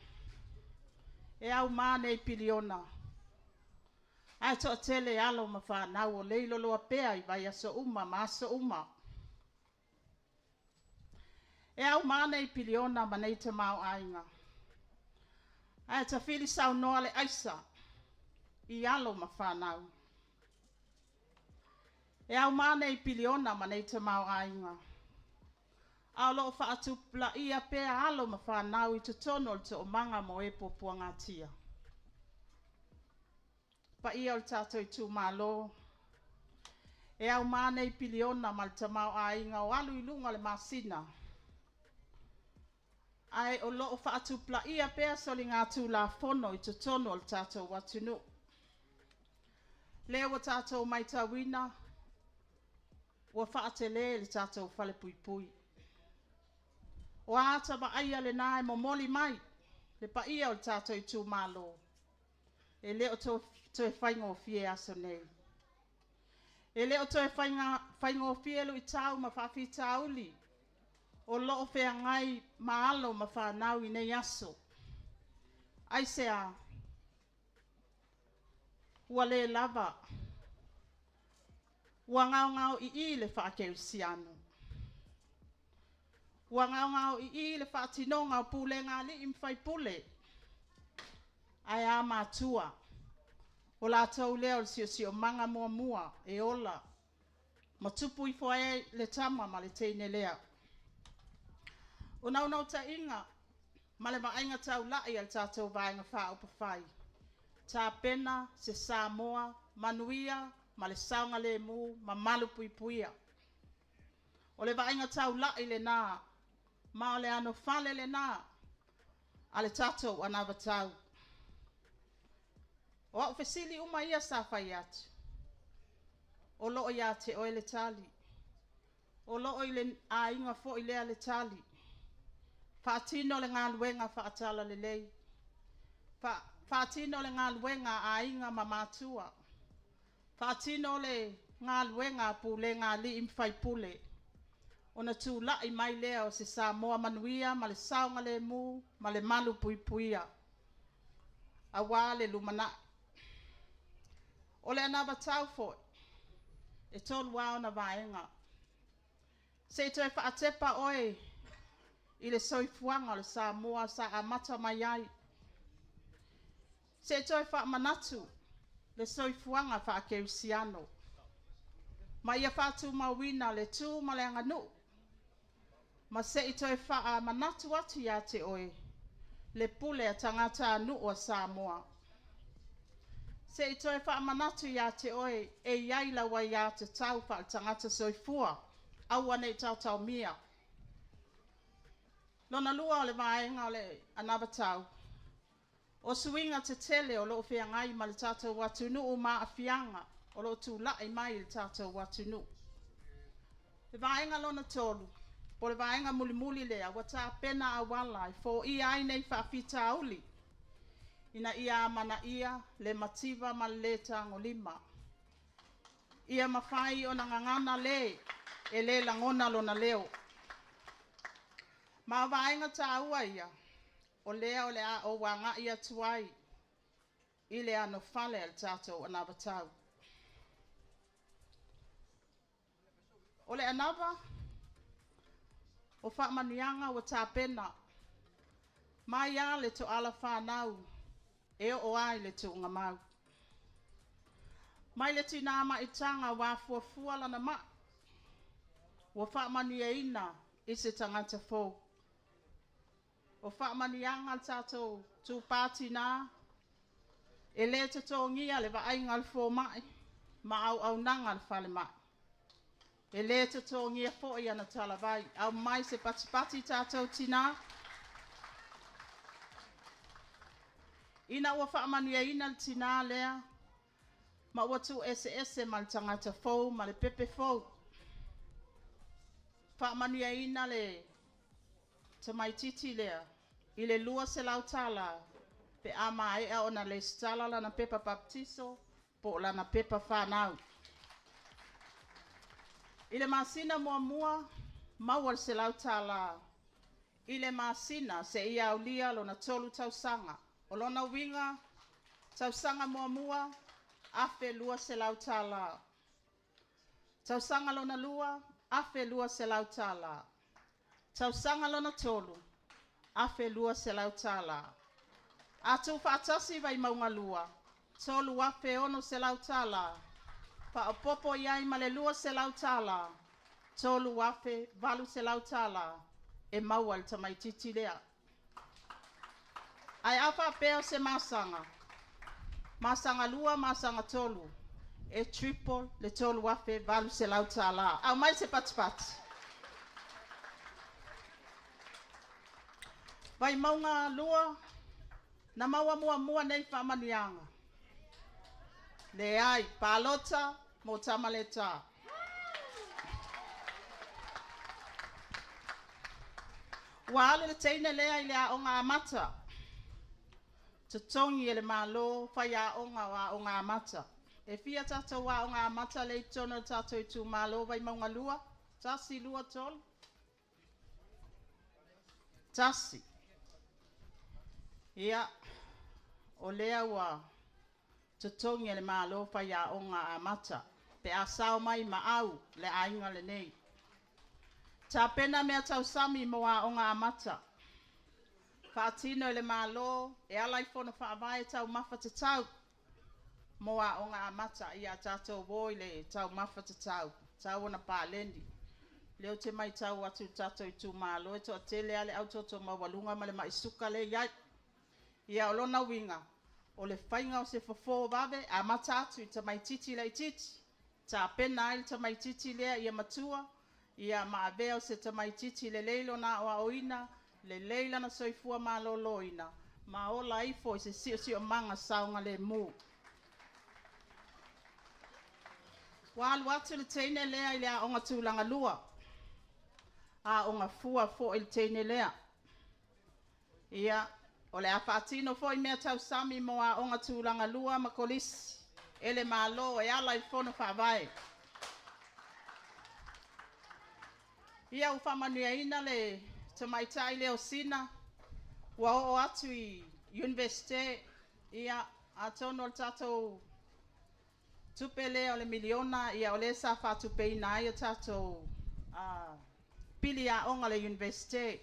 e au ma nei piliona ae toatele alo ma fanau o leiloloa pea i vaiaso uma ma aso uma. E au ma nei piliona ma nei tamaoaiga, ae tafili saunoa le aisa i alo ma fanau. E au ma nei piliona ma nei tamaoaiga, a o lo o faatupulaia pea alo ma fanau i totonu o le toomaga mo e puapuagatia. Paia o le tatou itumalo, e au ma nei piliona ma le tamaoaiga o alu i luga o le masina, ae o lo o faatupulaia pea soligatulafono i totonu o le tatou atunuu. Lea ua tatou matauina ua faatele le tatou falepuipui. O a ata vaaia lena e momoli mai le paia o le tatou itumalo, e le o toe faigofie aso nei. E le o toe faigofie luitau ma faafitauli o lo o feagai ma alo ma fanau i nei aso. Aisea? Ua le lava, ua gaogaoi'i le faakerisiano, ua gaogaoi'i le faatinoga o pulega a alii ma faipule. Ae a matua? O latou lea o le siosiomaga muamua e ola ma tupu ifo ai le tama ma le teine lea. O naunautaiga ma le vaaiga taulai a le tatou Vaega Faaupufai, tapena se Samoa manuia ma le saogalemu ma malupuipuia. O le vaaiga taulai lena ma o le anofale lena a le tatou anavatau. O au fesili uma ia sa fai atu, o lo o ia te oe le tali, o lo o i le aiga foi lea le tali. Faatino le galuega faatalalelei, faatino le galuega a aiga ma matua, faatino le galuega a pulega a alii ma faipule, ona tulai mai lea o se Samoa manuia ma le saogalemu ma le malupuipuia aua le lumanai. O le anavatau foi, e tolu lava ona vaega. Se i toe faatepa oe i le soifuaga o le Samoa sa amata mai ai. Se i toe faamanatu le soifuaga faakerisiano ma ia faatumauina le tu ma le aganuu, ma se i toe faamanatu atu ia te oe le pule a tagatanuu a Samoa. Se i toe faamanatu ia te oe e i ai lau aiatatau faaletagata soifua, aua ne i taotaomia. Lona lua o le vaega o le anavatau, o suiga tetele o lo o feagai ma le tatou atunuu ma aafiaga o lo o tulai mai i le tatou atunuu. Le vaega lona tolu, po o le vaega mulimuli lea, ua tapena auala e foia ai nei faafitauli ina ia amanaia le mativa ma le le tagolima, ia mafai ona gagana le e le lagona lona leo. Ma o vaega taua ia, o lea o le a ou agai atu ai i le anofale a le tatou anavatau. O le anava o faamanuiaga ua tapena mai lava le toala fanau e oo lava i le tuugamau. Mai le tinā maitaga ua afuafua lana mai, ua faamanuiaina i se tagata fou. O faamanuiaga a le tatou Itupa Tinā, e lē totogia le vaaiga a le fomai ma auaunaga a le falemai. E lē totogia foi ana talavai. Aumai se patipati tatou tinā. Ina ua faamanuiaina le tinā lea ma ua tuueseese ma le tagata fou ma le pepe fou, faamanuiaina le tamaitiiti lea i le $200 pe a maea ona resitala lana pepa papatiso po o lana pepa fanau. I le masina muamua, maua le $100 i le masina seia aulia lona 3 tausaga. O lona uiga, tausaga muamua, $1,200. Tausaga lona lua, $1,200. Tausaga lona tolu, $1,200. A tuufaatasi Vaimauga 2, $3,600, faaopoopo i ai ma le $200, $3,800 e maua e le tamaitiiti lea. Ae a faapea o se masaga, masaga 2, masaga 3, e triple le $3,800. Aumai se patipati. Vaimauga 2, na maua muamua nei faamanuiaga? Leai, palota mo Tamaleta. Ua alu le teine lea i le aoga amata, totogi e le Malo faiaoga o aoga amata. E fia tatou aoga amata lea e i totonu o le tatou itumalo Vaimauga 2? 1, 2, 3? 1. Ia, o lea ua totogi e le Malo faiaoga amata pe a sao mai maau le aiga lenei. Tapena mea tausami mo aoga amata. Faatino e le Malo e ala i fono faavae taumafa tatau mo aoga amata. Ia tatou o i le taumafa tatau, tatau ona paleni. O lea ou te matau atu i le tatou itumalo e toatele lava le au toto maualuga ma le mai suka lea e i ai. Ia o lona uiga, o le faiga o se fofo vave, amata atu i tamaitiiti laitiiti, tapena ai le tamaitiiti lea ia matua, ia ma avea o se tamaitiiti lelei lona aoaoina, lelei lana soifua maloloina, ma ola ifo i se siosiomaga saogalemu. Ua alu atu le teine lea i le aoga tulaga lua, aoga fua foi le teine lea. Ia, o le a faatino foi mea tausami mo aoga tulaga lua ma kolisi e le Malo e ala i fono faavae. Ia, ua faamanuiaina le tamaitai lea o Sina, ua oo atu i Iunivesite. Ia, atonu o le tatou tupe lea o le miliona, ia o lea sa faatupeina ai a tatou pili aoga o le Iunivesite.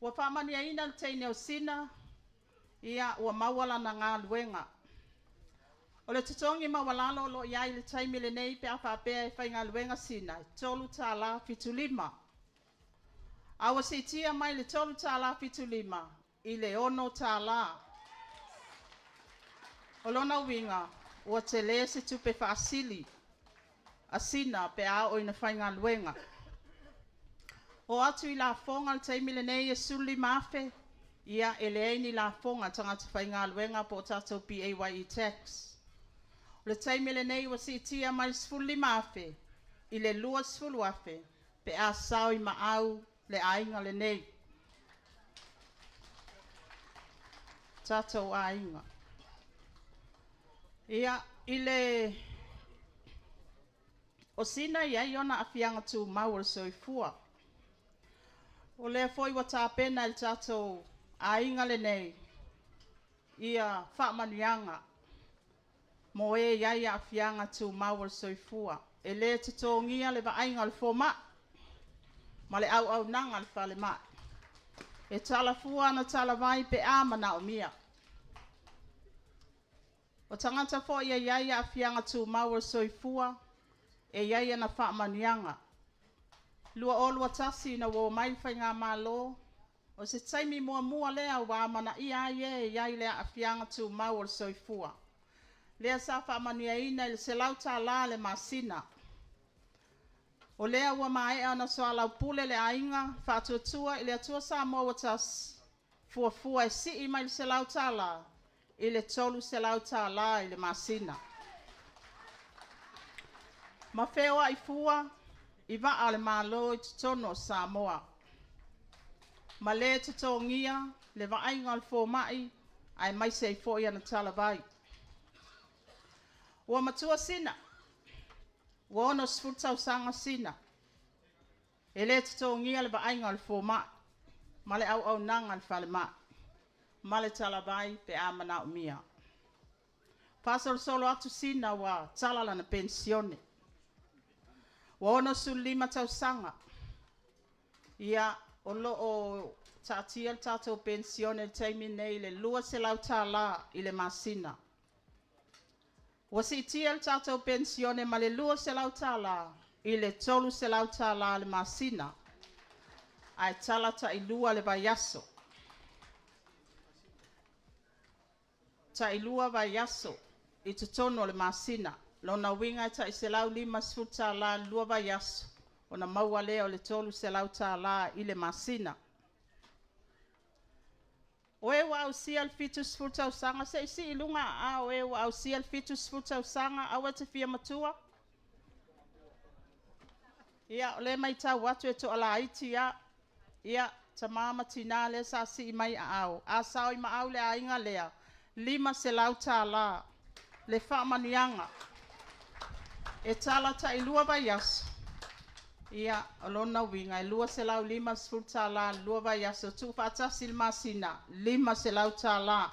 Ua faamanuiaina le teine o Sina, ia ua maua lana galuega. O le totogi maualalo o lo o i ai i le taimi lenei pe a faapea e faigaluega Sina, e $3.75. A ua siitia mai le $3.75 i le $6. O lona uiga, ua tele se tupe faasili a Sina pe a oo ina faigaluega. Oo atu i lafoga i le taimi lenei e $15,000, ia e leai ni lafoga a tagata faigaluega po o tatou PAYE tax. O le taimi lenei ua siitia mai le $15,000 i le $20,000 pe a sao i maau le aiga lenei. Tatou aiga. Ia, i le o Sina e i ai ona aafiaga tumau o le soifua. O lea foi ua tapena e le tatou aiga lenei ia faamanuiaga mo e e i ai aafiaga tumau o le soifua. e lē totogia le vaaiga o le foma'i ma le auaunaga a le falema'i. E talafua ana talavai pe a manaomia. O tagata foi e iai aafiaga tumau o le soifua e iai ana faamanuiaga. 2021 ina ua omai le Faigamalo, o se taimi muamua lea ua amanaia ai e e iai le aafiaga tumau o le soifua, lea sa faamanuiaina i le $100 i le masina. O lea ua maea ona soalaupule le aiga Faatuatua i le Atua Samoa ua Tasi, fuafua e sii mai le $100 i le $300 i le masina. Ma feoai fua i vaa o le Malo i totonu o Samoa, ma le totogia le vaaiga o le fomai aemaise ai foi ana talavai. Ua matua Sina, ua 60 tausaga Sina, e le totogia le vaaiga a le fomai ma le auaunaga a le falemai ma le talavai pe a manaomia. Faasolosolo atu Sina ua tala lana penisione, ua 65 tausaga. Ia, o lo o taatia le tatou penisione i le taimi lenei i le $200 i le masina. Ua siitia le tatou penisione ma le $200 i le $300 i le masina, ae tala tailua le vaiaso, tailua vaiaso i totonu o le masina. O lona uiga e tai $150 i le lua vaiaso ona maua lea o le $300 i le masina. O e ua ausia le 70 tausaga, se i sii i luga aao o e ua ausia le 70 tausaga aua e te fia matua. Ia, o lea e matau atu e toalaiti lava. Ia, tama ma tina lea sa sii mai aao, a saoimaau le aiga lea, e $500 le faamanuiaga. E tala tailua vaiaso, ia o lona uiga e $250 i le lua vaiaso tuufaatasi i le masina, e $500.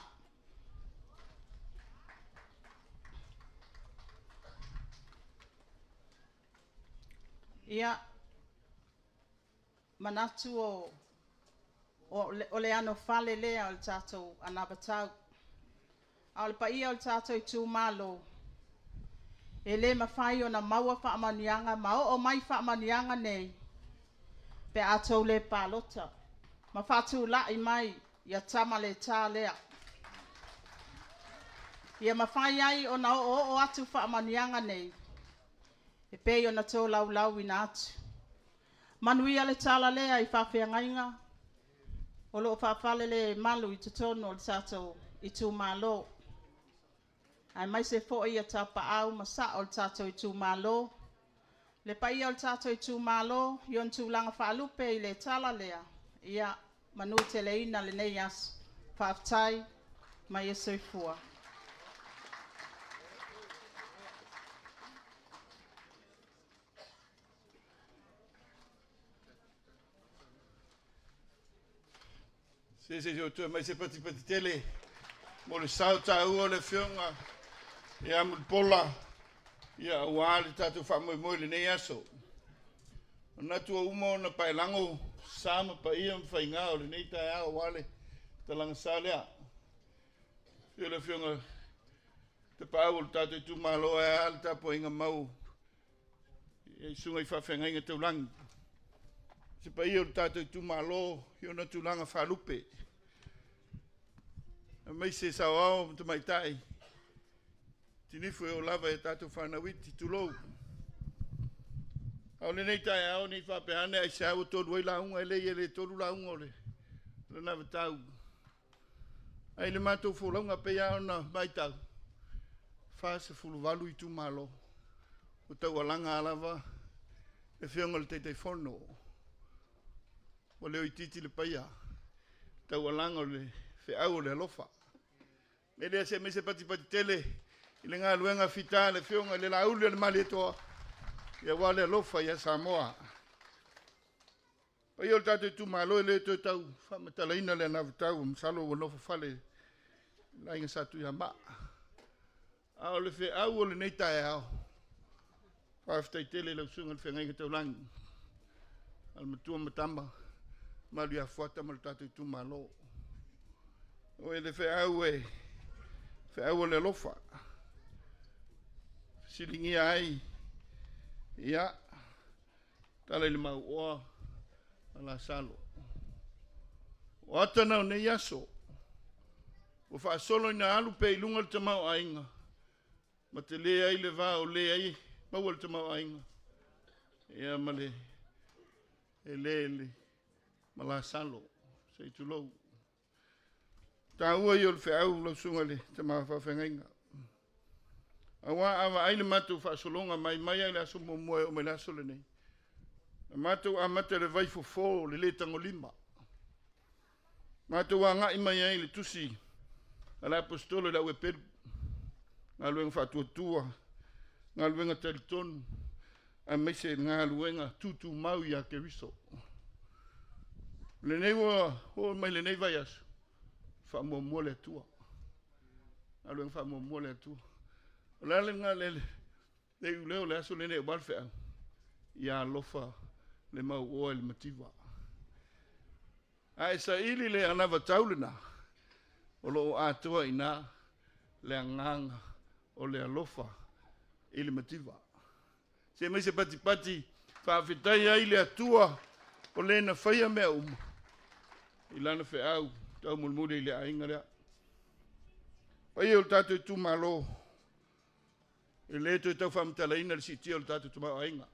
Ia, manatu o le anofale lea o le tatou anavatau. A o le paia o le tatou itumalo, e le mafai ona maua faamanuiaga ma oo mai faamanuiaga nei pe a outou le palota ma faatulai mai ia Tamaleta lea, ia mafai ai ona oooo atu faamanuiaga nei e pei ona tolaulauina atu. Manuia le tala lea i faafeagaiga o lo o faafalelemalu i totonu o le tatou itumalo, aemaise foi tapaau ma sao o le tatou itumalo. Le paia o le tatou itumalo i ona tulaga faalupe i le tala lea, ia manuteleina lenei aso. Faafetai ma ia soifua. Se se o toe mai se patipati tele mo le sao taua o le Afioga ia Mulipola, ia aua le tatou faamoemoe i lenei aso. Manatu ua uma ona paelago sa ma paia ma faiga o lenei taeao aua le talaga sa lea. Afio le Afioga Tapaau o le tatou itumalo, ae a le tapuaiga mau i susuga i faafeagaiga taulagi. Se paia o le tatou itumalo i ona tulaga faalupe, aemaise saoao ma tamaitai, tinifu e oo lava i tatou fanau iti, tulou. A o lenei taeao nei faapea ane aisea ua tolu ai lauga, e leai e le tolu lauga o le anavatau. Ae i le matou folauga pei lava ona matau, 48 itumalo ua taualaga lava le Afioga i le Taitaifono, ua le itiiti le paia, taualaga o le feau o le alofa. E le se aemaise patipati tele i le galuega fita a le Afioga i le Lauli o le Malietoa, aua le alofa ia Samoa. Paia o le tatou itumalo e le toe tau faamatalaina le anavatau, masalo ua nofo fale le aiga Sa Tuiamaa. A o le feau o lenei taeao, Faafetai tele i lau Susuga i le Feagaiga Taulagi, a le Matua ma Tama, mamalu ia Fuata ma le tatou itumalo. O e le feau e feau o le alofa, fesiligia ai, ia, tala i le mauoa a Lasalo. O ata na o nei aso, ua faasolo ina alu pea i luga le tamaoaiga, ma tele ai le va o le ai maua le tamaoaiga, ia ma le eleele ma Lasalo, se i tulou. Taua ia o le feau lau susuga i le tama faafeagaiga. Aua a vaai le matou faasologa mai mai lava i le aso muamua e oo mai le aso lenei, na matou amata i le vaifofo o le le tagolima. Matou agai mai ai i le tusi a le Aposetolo i le Auepelu, galuega faatuatua, galuega talitonu, aemaise galuega tutumau ia Keriso. Lenei ua oo mai lenei vaiaso, faamuamua le Atua. Galuega faamuamua le Atua. O le a le le iuleo o le aso lenei aua le feau? Ia alofa le mauoa i le mativa. A e saili le anavatau lena, o lo o atoa i ina le agaga o le alofa i le mativa. Se mai se patipati faafetai ai le Atua o le na faia mea uma i lana feau taumolimoli i le aiga lea. Paia o le tatou itumalo, e le toe tau faamatalaina le siitia o le tatou tamaoaiga.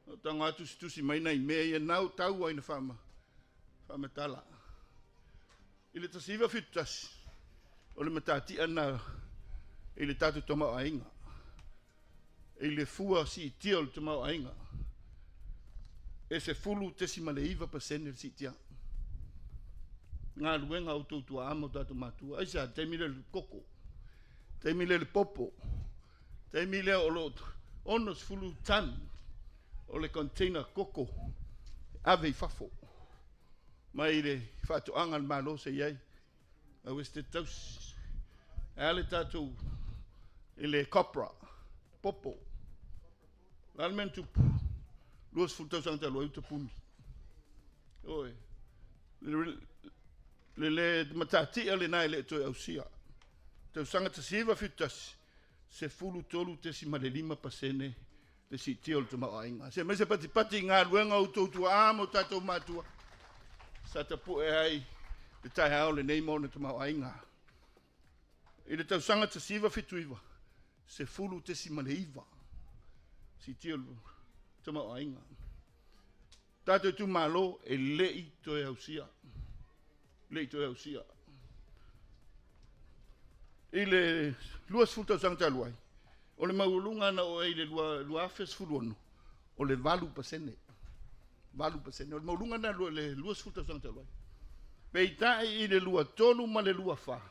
O tago atu tusitusi mai nai mea ia nau tau ai na faamatala. I le 1971, o le matatia na i le tatou tamaoaiga, i le fua siitia o le tamaoaiga, e 10.9% le siitia. Galuega a outou tuaa ma o tatou matua. Aisea? Taimi lea o le koko, taimi lea o le popo, taimi lea o lo o 60 tani o le container koko ave i fafo mai le faatoaga a le Malo sa i ai, au Esetete Tausi. E a le tatou i le copra, popo. O le a le mea na tupu? 20 tausaga talu ai ua tapuni. Oi. Le le matatia lena e le toe ausia. Tausaga 1971, 13.5% le siitia o le tamaoaiga. Se mai se patipati i galuega o outou tuaa ma o tatou matua, sa tapue ai le taeao lenei ma ona tamaoaiga. I le tausaga 1979, 10.9 siitia o le tamaoaiga. Tatou itumalo e le i toe ausia, le i toe ausia. I le 20 tausaga talu ai, o le maualuga na oo ai i le 2016, o le 8%. 8%. O le maualuga na le 20 tausaga talu ai. Peitai i le 23 ma le 24,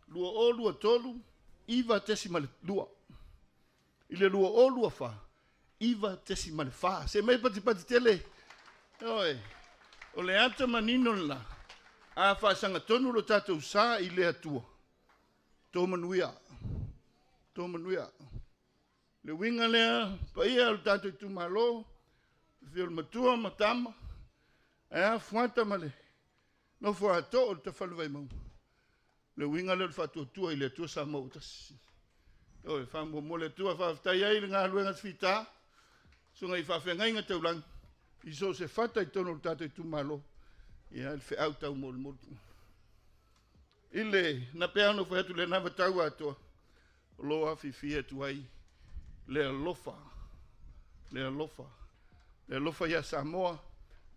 2023, 9.2. I le 2024, 9.4. Se mai patipati tele. Oi, o le ata manino lena, a faasagatonu lo tatou sa i le Atua, to manuia, to manuia. Le uiga lea, paia o le tatou itumalo, le afio o le matua ma tama, ae a Fuata ma le nofo a too o le Tafale Vaimauga. Le uiga lea o le faatuatua i le Atua Samoa ua tasi. Oi, faamuamua le Atua, faafetai ai le galuega fita, susuga i faafeagaiga taulagi, i so o se fata i totonu o le tatou itumalo, ia le feau taumolimoli. I le na pea ona fai atu le na vatau atoa, o lo o afifia atu ai le alofa, le alofa, le alofa ia Samoa,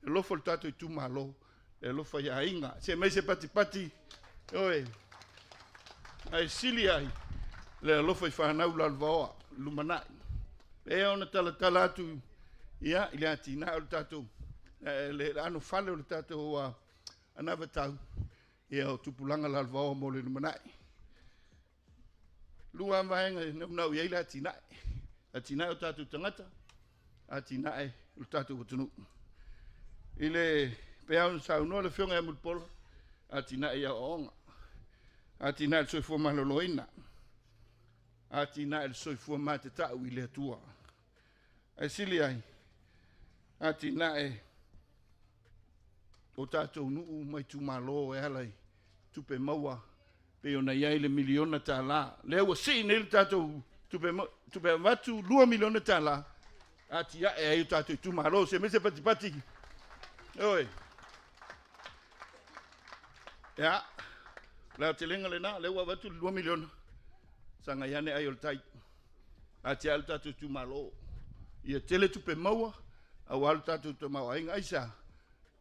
le alofa o le tatou itumalo, le alofa ia aiga. Se mai se patipati, oe, ae sili ai le alofa i fanau lalovaoa, lumanai. E ona talatala atu ia, i le atinae o le tatou, le anofale o le tatou anavatau, ia o tupulaga lalovaoa mo le lumanai. Lua vaega e naunau i ai le atinae. Atinae o tatou tagata, atinae o le tatou atunuu. I le pea ona saunoa le afioga ia Mulipola, atinae i aoaoga, atinae le soifua maloloina. Atinae le soifua matatau i le Atua. Ae sili ai, atinae o tatou nuu ma itumalo e ala i tupe maua pei ona i ai le miliona tala. Lea ua sii nei le tatou tupe, tupe avatu $2 miliona tala atiae ai o tatou itumalo. Se mese patipati. Oi. Ia, le aotelega lena, lea ua avatu le $2 miliona. Sagai ane ai o le tai. Atiae le tatou itumalo. Ia tele tupe maua, aua le tatou tamaoaiga. Aisea?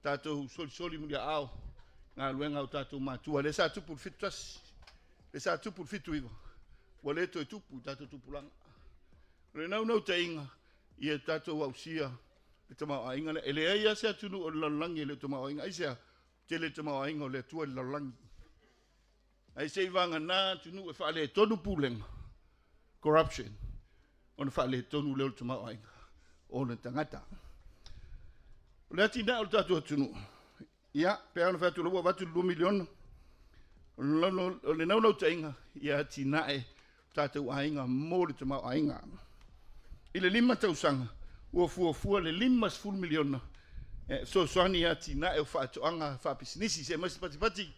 Tatou solisoli muliaao galuega o tatou matua. Lea sa tupu i le 71, lea sa tupu i le 79, ua le toe tupu i tatou tupulaga. O le naunautaiga, ia tatou ausia le tamaoaiga lea. E leai lava se atunuu o le lalolagi e le o tamaoaiga. Aisea? Tele le tamaoaiga o le Atua i le lalolagi. Ae se i vagana atunuu e faaletonu pulega, corruption, ona faaletonu lea o le tamaoaiga o ona tagata. O le atinae o le tatou atunuu, ia, pe ona fai atu ua avatu le $2 miliona, o le naunautaiga ia atinae tatou aiga mo le tamaoaiga. I le 5 tausaga, ua fuafua le $50 miliona e fesoasoani i atinae o faatoaga faapisinisi. Se mai se patipati.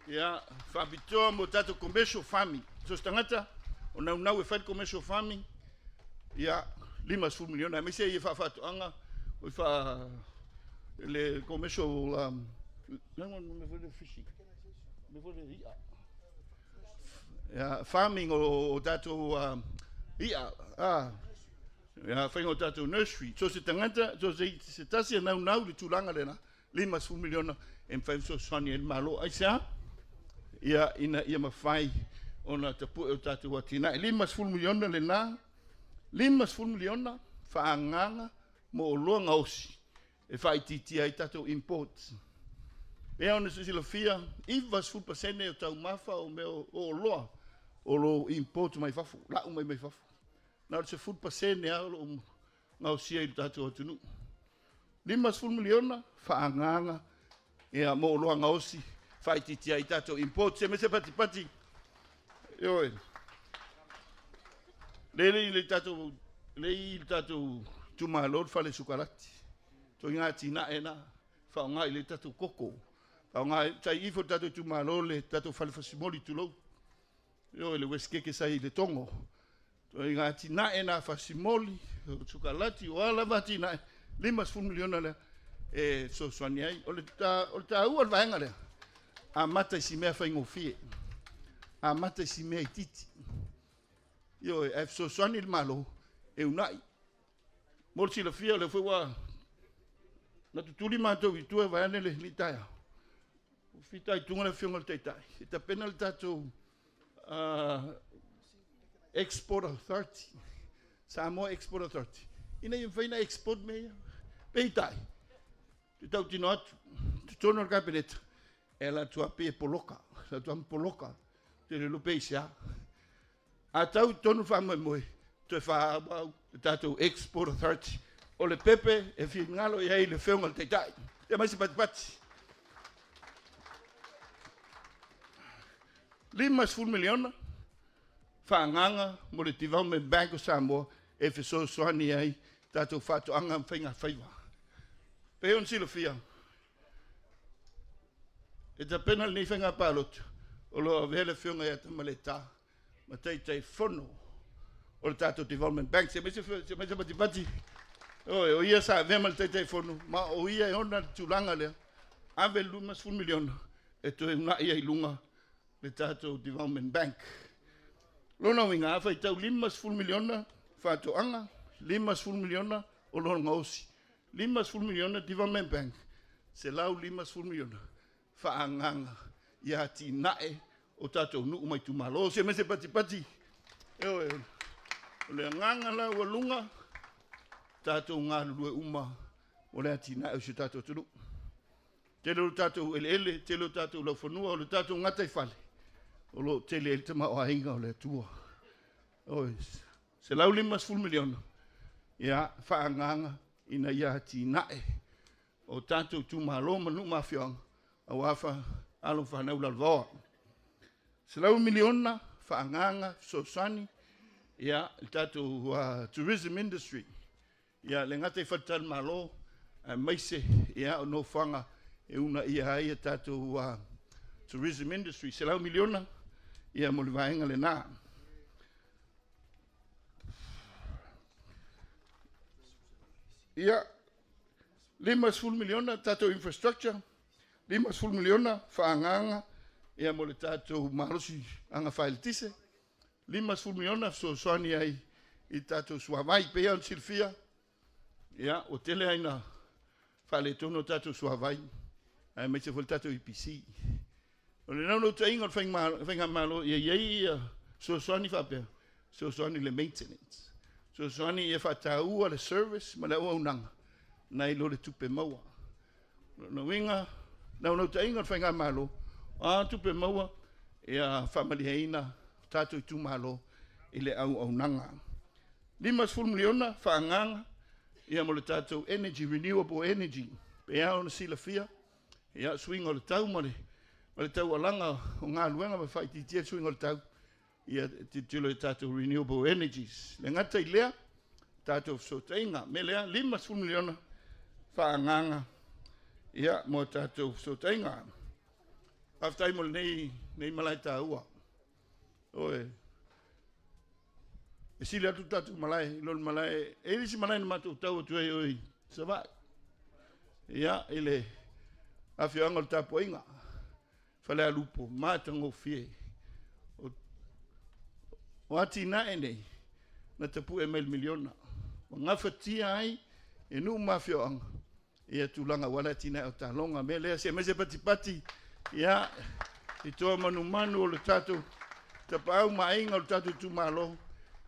Ia, faapitoa mo tatou commercial farming. So se tagata o naunau e fai le commercial farming, ia, $50 miliona. Aemaise ia faafaatoaga, o faa le commercial fishing. Ia, farming o tatou i'a, ia, faiga o tatou nursery. So se tagata, so se tasi e naunau le tulaga lena, $50 miliona e mafai fesoasoani ai le Malo. Aisea? Ia, ina ia mafai ona tapue o tatou atinae. $50 miliona lena, $50 miliona faaagaaga mo oloa gaosi e faaitiitia ai tatou imports. E ona silafia, 90% o taumafa o mea o oloa o lo import mai fafo, lau mai fafo. Na o le 10% lava o lo o gaosia i le tatou atunuu. $50 miliona faaagaaga ia mo oloa gaosi faaitiitia ai tatou import. Se mese patipati. Ioe. Le le tatou le i le tatou itumalo le fale sukalati. Toi ngā tina e na whaonga i le tatou koko. Whaonga tai ifo tatou itumalo le tatou fale fasimoli tulou. Ioe le West sa i le tongo. Toi ngā tina e na fasimoli, sukalati, o ala va tina e. $50 miliona lea e fesoasoani ai. O le taua o le vaega lea, amata i si mea faigofie, amata i si mea itiiti. Ioe, ae fesoasoani le Malo e unai. Mo le silafia, o lea foi ua na tutuli matou i tua vaeane le taeao. Ua fitaituga le afioga i le Taitai e tapena le tatou Export Authority, Samoa Export Authority, ina ia mafai ona export mea ia. Peitai, te tautino atu, totonu o le Kapeneta, e ala atu lava pei e poloka, ala atu lava ma poloka, te le iloa pe aisea. A tau i totonu le faamoemoe, toe faaauau le tatou Export Authority. O le pepe e finagalo i ai le afioga i le Taitai. Ia mai se patipati. $50 miliona faaagaaga mo le Development Bank of Samoa e fesoasoani ai tatou faatoaga ma faiga faiva. Pei ona silafia, e tapena lenei faiga palota, o lo o avea le afioga ia Tamaleta ma Taitaifono o le tatou Development Bank. Se mai se patipati. Oi, o ia sa avea ma le Taitaifono, ma o ia e ona le tulaga lea, ave le $50 miliona e toe unai ai i luga le tatou Development Bank. Lona uiga, a faitau $50 miliona faatoaga, $50 miliona oloa gaosi, $50 miliona Development Bank, $150 miliona faaagaaga ia atinae o tatou nuu ma itumalo. Se mai se patipati. Ioe, o le agaga la ua luga, tatou galulue uma o le atinae o si o tatou atunuu. Tele o le tatou eleele, tele o tatou laufanua, o le tatou gataifale, o lo o tele ai le tamaoaiga o le Atua. Oi, $150 miliona, ia faaagaaga ina ia atinae o tatou itumalo ma nuu ma afioaga, aua alo ma fanau lalovaoa. $100 miliona faaagaaga fesoasoani Ia, le tatou tourism industry, ia le gata i faletalimalo, aemaise ia o nofoaga e uunaia ai a tatou tourism industry. $100 miliona ia mo le vaega lena. Ia, $50 miliona tatou infrastructure, $50 miliona faaagaaga ia mo le tatou malosi agafaeletise, $50 miliona fesoasoani ai i tatou suavai. E pei ona silafia, ia, ua tele lava ina faaletonu a tatou suavai, aemaise foi le tatou EPC. O le naunautaiga o le faigamalo ia i ai fesoasoani faapea, fesoasoani i le maintenance, fesoasoani ia faataua le service ma le auaunaga nai lo le tupe maua. O lona uiga, naunautaiga o le faigamalo, o a tupe maua, ia faamalieina tatou itumalo i le auaunaga. $50 miliona faaagaaga ia mo le tatou energy, renewable energy. E pei lava ona silafia, ia suiga o le tau ma le taualaga o galuega ma faaitiitia le suiga o le tau, ia tilotilo i tatou renewable energies. E le gata i lea, tatou fesootaiga. O le mea lea, $50 miliona faaagaaga ia mo tatou fesootaiga. Faafetai mo lenei malae taua. Oi, e sili atu le tatou malae i lo le malae, e i ai le isi malae na matou tau atu ai i Savaii, ia, i le afioaga o le Tapuaiga, Falealupo, matagofie. O atinae nei, na tapue mai i le miliona, ua gafatia ai e nuu ma afioaga ia tulaga aua le atinae o taaloga. O le mea lea, se aumai se patipati ia, i toa manumanu o le tatou tapaau ma aiga o le tatou itumalo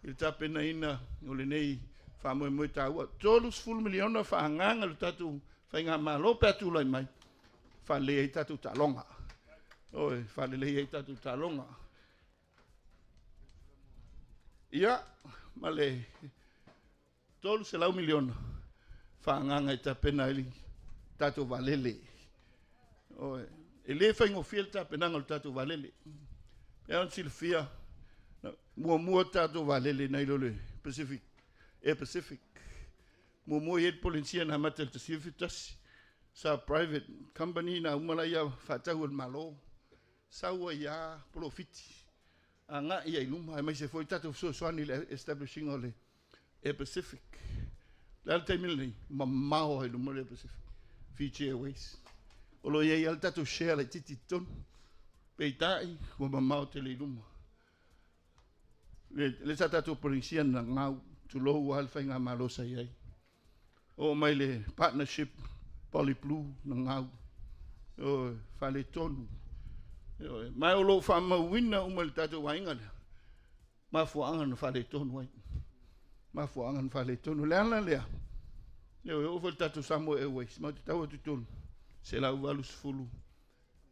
i le tapenaina o lenei faamoemoe taua. $30 miliona faaagaaga le tatou faigamalo pe a tulai mai, faalelei ai tatou taaloga. Oi, faalelei ai tatou taaloga. Ia, ma le $300 miliona faaagaaga e tapena ai le tatou vaalele. Oi, e le faigofie le tapenaga o le tatou vaalele. E ona silafia, muamua tatou vaalele nai lo le Pacific, Air Pacific. Muamua i ai le Polenisia na amata i le 1971, sa private company na uma laia faatau e le Malo. Sau ai lava polofiti agai ai i luma, aemaise foi tatou fesoasoani i le establishing o le Air Pacific. O le a le taimi lenei, mamao lava i luma le Air Pacific, Fiji Airways. O lo o i ai lava le tatou share laitiiti i totonu, peitai ua mamao tele i luma. Le sa tatou Polenisia na gau, tulou lava le faigamalo sa i ai. Oo mai le partnership Poly Blue na gau, o faaletonu. Ma o lo o faamauina uma i le tatou aiga lea, mafuaaga na faaletonu ai. Mafuaaga na faaletonu. Le ala lea, e oo foi le tatou Samoa Airways, ma te tau atu i totonu, 180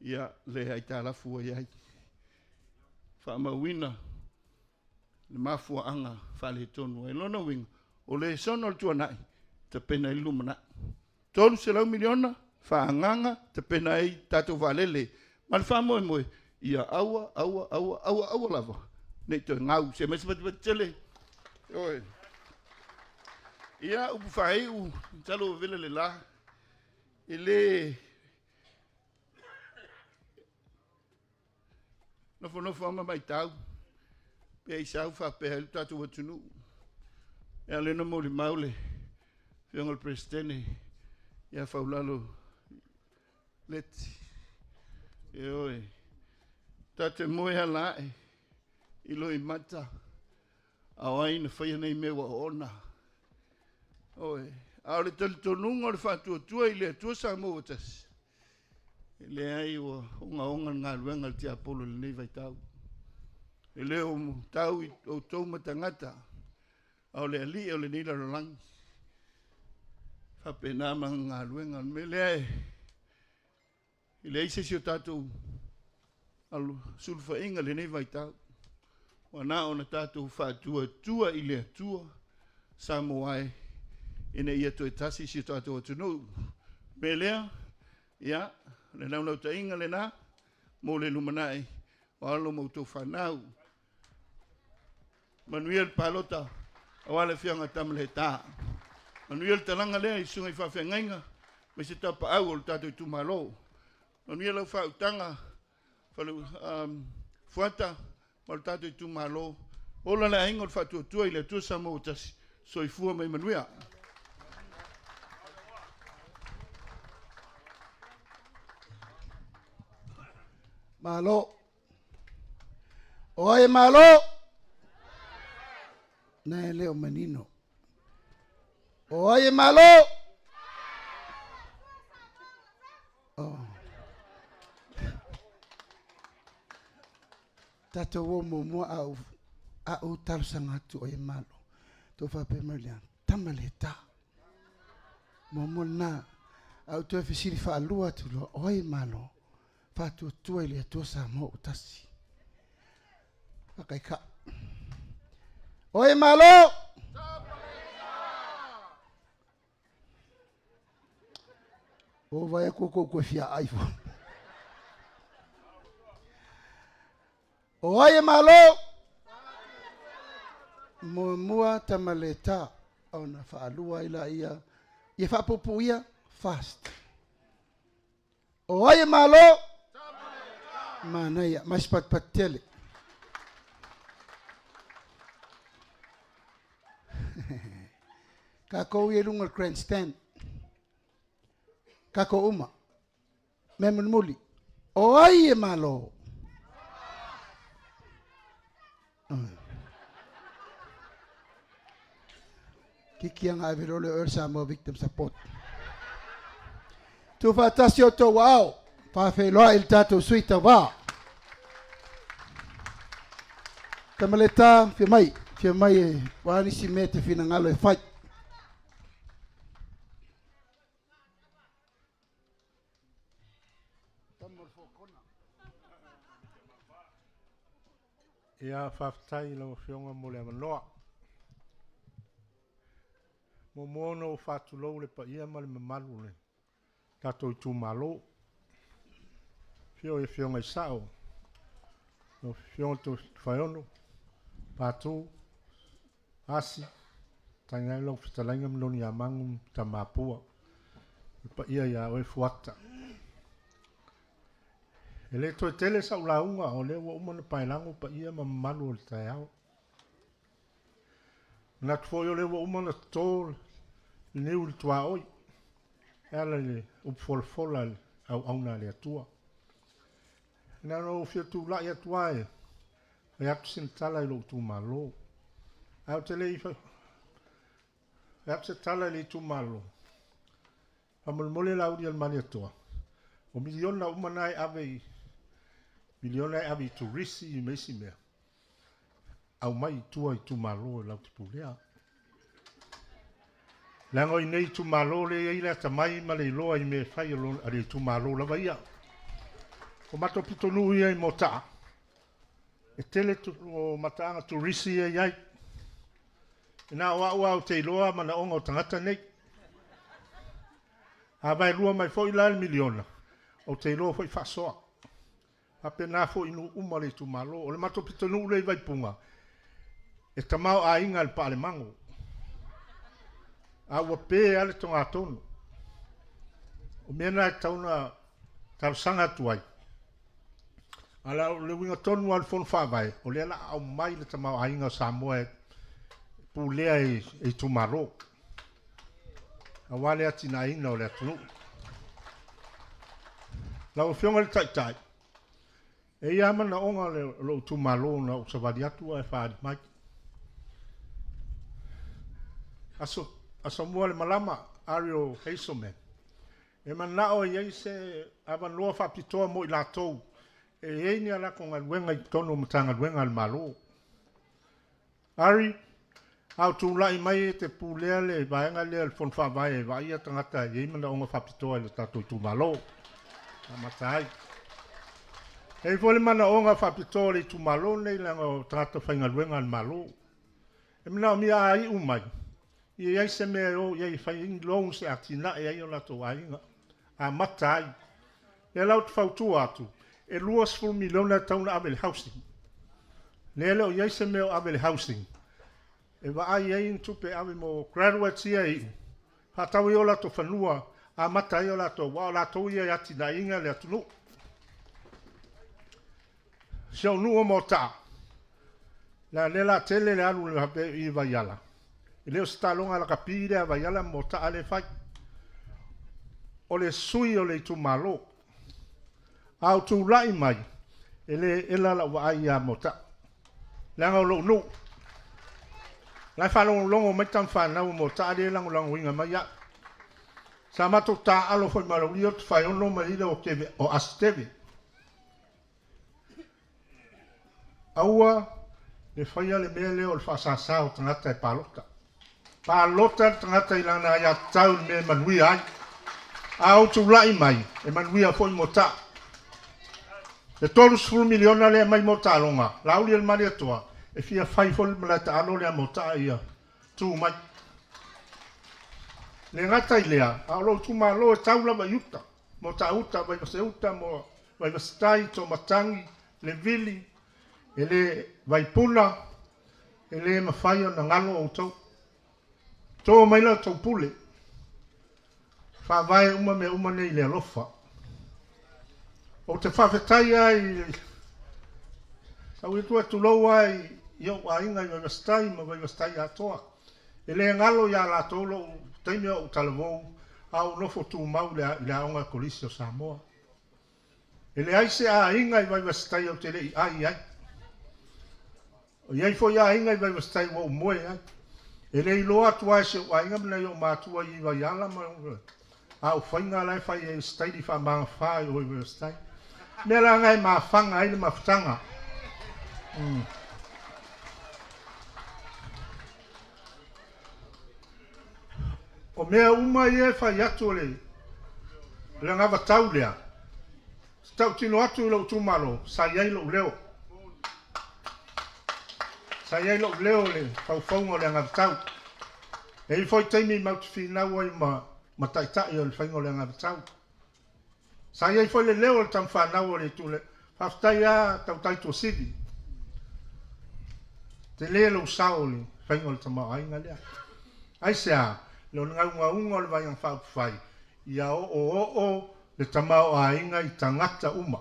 ia le aitalafu ua i ai. Faamauina le mafuaaga faaletonu ai. Lona uiga, o le lesona o le tuanai, tapena ai le lumanai. $300 miliona faaagaaga tapena ai tatou vaalele. Ma le faamoemoe, ia aua, aua, aua, aua, aua lava ne i toe gau. Se mai se patipati tele. Oi. Ia, upu faaiu, talo ua vela le la, e le nofonofo lava ma matau, pe aisau faapea ai le tatou atunuu. E ala ona molimau le afioga i le Peresetene ia Faulalo Leti. Ioe, ta te moe ala ae i loimata, a o ai na faia nei mea ua oona. Ioe, a o le talitonuga o le faatuatua i le Atua Samoa ua tasi, e leai ua ogaoga le galuega a le tiapolo i lenei vaitau. E le o tau i outou ma tagata, a o le alii o lenei lalolagi. Faapena ma galuega. O le mea lea e leai se isi o tatou sulufaiga i lenei vaitau. Ua na ona tatou faatuatua i le Atua Samoa e, ina ia toe tasi si o tatou atunuu. O le mea lea, ia, le naunautaiga lena mo le lumanai o alo ma outou fanau. Manuia le palota aua le afioaga Tamaletaa. Manuia le talaga lea i susuga i faafeagaiga ma se tapaau o le tatou itumalo. Manuia lau faautaga fale Fuata ma le tatou itumalo. Ola le aiga o le Faatuatua i le Atua Samoa ua tasi. Soifua ma ia manuia. Malo. O ai e malo? Na e le o manino. O ai e malo? Oh. Tatou o muamua a ou a ou talosaga atu o e malo. Tou faapea mai lea, tama le tā. Muamua lena, a ou toe fesili faalua atu loa, o ai e malo? Faatuatua i le Atua Samoa ua tasi. Faakaika. O ai e malo? O vai aku kou koe fia ai fo. O ai e malo? Muamua tamaleta ona faalua ai laia ia faapuupuu ia fast. O ai e malo? Manaia, mai se patipati tele. Tatou ia i luga o le grandstand. Tatou uma. Mea mulimuli. O ai e malo? Kiki anga ave lole o Samoa Victim Support. Tu faatasi o tou ao, faafeiloai i le tatou sui tauva. Tamaleta, fia mai, fia mai e wā nisi mea te finagalo e fai. Ia, faafetai i lau Afioga mo le avanoa. Muamua ona ou faatulou le paia ma le mamalu o le tatou itumalo. Afio i Afioga i Sao, lau Afioga Tofaeono, Patu, Asi, tainane lau fetalaiga ma Noniamagu ma Tamapua, le paia ia oe Fuata. E le toe tele sau lauga, o lea ua uma ona paelago paia ma mamalu o le taeao. Manatu foi o lea ua uma ona toto le niu i le tuaoi, e ala i le upu folafola a le auauna a le Atua. Na ona ou fia tulai atu lava e fai atu sina tala i lou itumalo. Ae ou te le i fai atu se tala i le itumalo, faamolemole la uli a le Malietoa, o miliona uma na e ave i miliona e ave i turisi ma isi mea, aumai i tua i itumalo e latou te pulea. Leaga o i inei itumalo lea e i ai le atamai ma le iloa i mea e fai a le itumalo lava ia. O matou pitonuu ia i Motaa, e tele o mataaga turisi ia e i ai. E na o au lava ou te iloa manaoga o tagata nei. A vaelua mai foi la le miliona, ou te iloa foi faasoa. Faapena foi i nuu uma o le itumalo. O le matou pitonuu lea i Vaipuga, e tamaoaiga i le paalemago. A ua pe lava le togatonu. O mea na e tatau ona talosaga atu ai. A o le uiga tonu lava o le Fono Faavae, o lea o le a aumai le tamaoaiga o Samoa e pulea e itumalo, aua le atinaeina o le atunuu. Lau Afioga i le Taitai, e i ai lava manaoga o lou itumalo na ou savali atu ae faaali mai. Aso, Asomua le malama, Ariel Hazelman, e manao e i ai se avanoa faapitoa mo i latou e i ai ni a latou galuega i totonu o Matagaluega a le Malo. Ari, a o tulai mai e te pulea le vaega lea o le Fono Faavae e vaaia tagata e i ai manaoga faapitoa i le tatou itumalo. Amata ai. E i ai foi le manaoga faapitoa o le itumalo lenei leaga o tagata faigaluega a le Malo. E manaomia a iu mai, ia i ai se mea e o i ai e fai ai ni loans e atinae ai o latou aiga. Amata ai. Lea la ou te fautua atu, e $20 miliona e tatau ona ave i le housing. Lea e le o i ai se mea o ave i le housing. e vaai ai ni tupe e ave mo graduates ia e iu, faatau ai o latou fanua, amata ai o latou, aua o latou ia e atinaeina le atunuu. Si ou nuu o Moataa, leaga o lea o le a tele le alu i Vaiala, e le o se taaloga lakapi lea a Vaiala ma Moataa lea e fai. O le sui o le itumalo. A ou tulai mai, e le ela lau vaai ia Moataa, leaga o lou nuu. O la e faalogologo mai tama fanau a Moataa lea e lagolagoina mai au. Sa matou taaalo foi ma Laulia Tofaeono ma ila o Keve, o Asiteve. Aua le faia le mea lea o le faasasa o tagata e palota. Palota le tagata i lana aiatatau i le mea e manuia ai. A ou tulai mai, e manuia foi Moataa. Le 30 miliona lea e aumai mo taaloga, Laauli e le Malietoa, e fia fai foi le malae taalo lea a Moataa ia tu mai. Le gata i lea, a o lou itumalo e tau lava i uta, Moataa uta, Vaivase uta, Vaivase tai, Tomatagi, Le Vili, e le Vaipuna, e le mafai ona galo outou. To mai la outou pule, faavae uma mea uma nei i le alofa. Ou te faafetai lava i sau itu e tulou lava i ou aiga i Vaivase-tai ma Vaivase-tai atoa. E le galo ia latou lou taimi a o ou talavou a o ou nofo tumau i le Aoga Kolisi o Samoa. E leai se aiga i Vaivase-tai ou te le i ai ai. O i ai foi aiga i Vaivase-tai ua ou moe ai. E le iloa atu lava e si ou aiga ma nai ou matua i Vaiala ma a o faiga la e fai ai setaili faamagafa i o i Vaivase-tai. O mea la na e mafaga ai le mafutaga. O mea uma ia e fai atu o le anavatau lea, se tautino atu i lou itumalo, sa i ai lou leo. Sa i ai lou leo i le faufauga o le anavatau. E i ai foi taimi matou te finau ai ma taitai o le faiga o le anavatau. Sa i ai foi le leo o le tamafanau o le itu lea. Faafetai lava Tautai Tuasivi. Tele lou sao i le faiga o le tamaoaiga lea. Aisea? Le gaugauga o le Vaega Faaupufai ia oooo le tamaoaiga i tagata uma.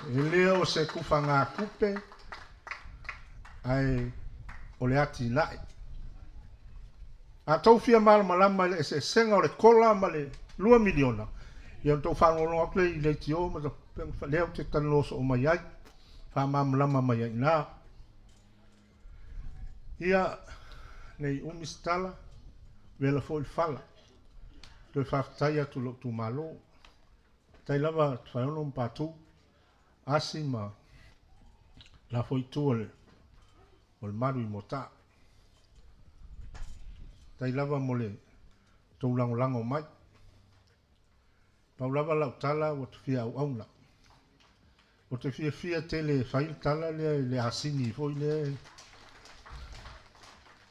E le o se tufagatupe, ae o le atinae. A tou fia malamalama i le eseesega o le kola ma le $2 miliona, ia ona tou faalogologo atu lea i leitio ma lea ou te talanoa soo mai ai, faamalamalama mai ai i ina. Ia, nei umi se tala, vela foi le fala. Toe faafetai atu i lou itumalo. Faafetai lava Tofaeono ma Patu, Asi ma la foi itu o le malu i Moataa. Faafetai lava mo le tou lagolago mai. Pau lava lau tala ua ta fia auauna. Ou te fiafia tele e fai le tala lea i le asini foi lea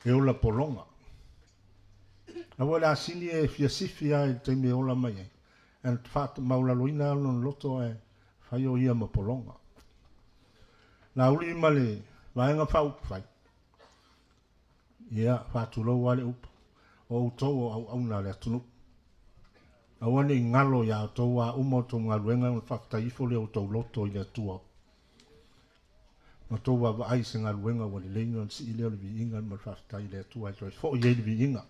e ola pologa. Aua le asini e fia sifi lava i le taimi e ola mai ai, ae faamaualaloina lava lona loto ae fai o ia ma pologa. Laauli ma le Vaega Faaupufai, ia, faatulou lava le upu, o outou o auauna a le atunuu. Aua ne i galo ia outou a uma outou galuega ona faafetai ifo lea o outou loto i le Atua. Ma outou vaavaai i se galuega ua lelei ona sii lea o le viiga ma le faafetai i le Atua e toe foi ai le viiga.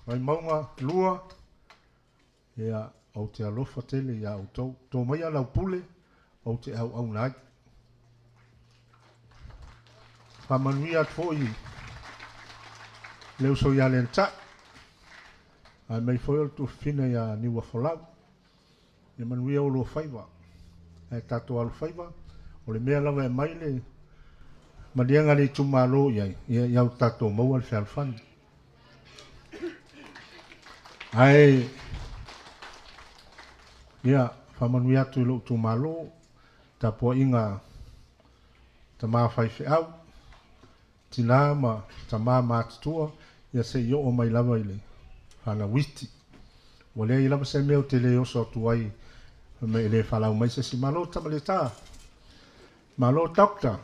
Vaimauga 2, ia, ou te alofa tele ia outou. To maia lau pule, ou te auauna ai. Faamanuia atu foi le uso ia Lenatai, ae mai foi o le tuafafine ia Niuafolau. Ia manuia oulua faiva, ae tatou alofaiva, o le mea lava e aumai le maliega a le itumalo i ai, ia, ia tatou maua le fealofani. Ae, ia, faamanuia atu i lou itumalo, tapuaiga tama faifeau, tina ma tama matutua, ia se i oo mai lava i le fanau iti. Ua leai lava se mea ou te le oso atu ai Fai mai e le falau mai se isi. Malo Tamaleta. Malo Doctor.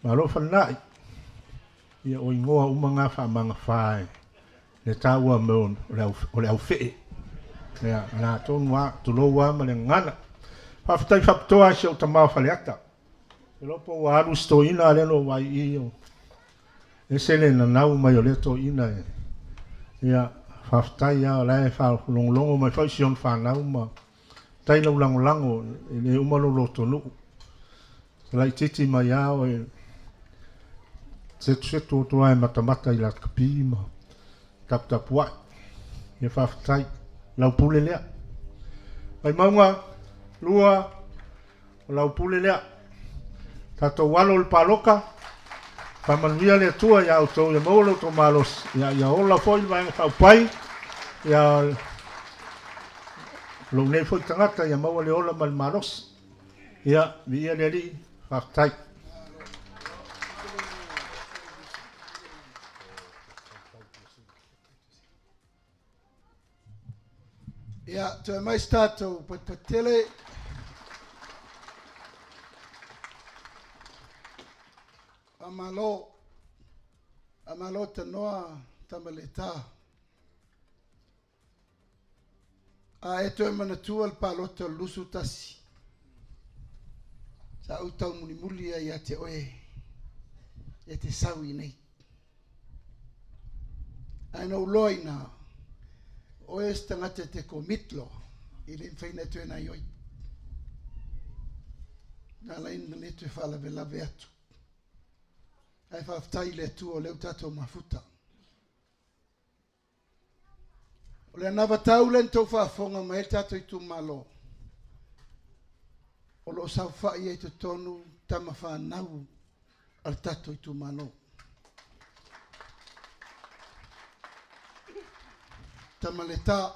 Malo Fanai. Ia o igoa uma ngā faamagafa e le taua me o le aufee. Ia, la tonu a, tulou a ma le gagana. Faafetai faapitoa i si ou tama o Faleata. E iloa po ua alu si toeaina lea na ou vaai i i, o ese le nanau mai o lea toeaina e. Ia, faafetai lava o la e faalogologo mai foi si ona fanau ma faafetai lau lagolago e le uma lou lotonuu. E laitiiti mai lava oe setusetu atu lava e matamata i lakapi ma taputapuai. Ia faafetai, lau pule lea. Vaimauga 2, o lau pule lea. Tatou alo i le paloka, faamanuia le Atua ia outou ia maua lo outou malosi, ia, ia ola foi le Vaega Faaupufai, ia lou nei foi tagata ia maua le ola ma le malosi. Ia, viia le Alii, faafetai. Ia, toe mai se tatou patupatutele. Faamalo, faamalo tanoa Tamaleta. A e toe manatua le palota o le 21, sa ou taumulimuli ai ia te oe e te sau i nei. Ae na ou loa ina oe se tagata e te commit loa, e le mafai ona e toe naioi. Na ala ai ona le toe faalavelave atu. Ae faafetai i le Atua o lea ua tatou mafuta. O le anavatau lea na tou faafofoga mai ai le tatou itumalo, o lo o saofai ai i totonu tama fanau a le tatou itumalo. Tamaleta,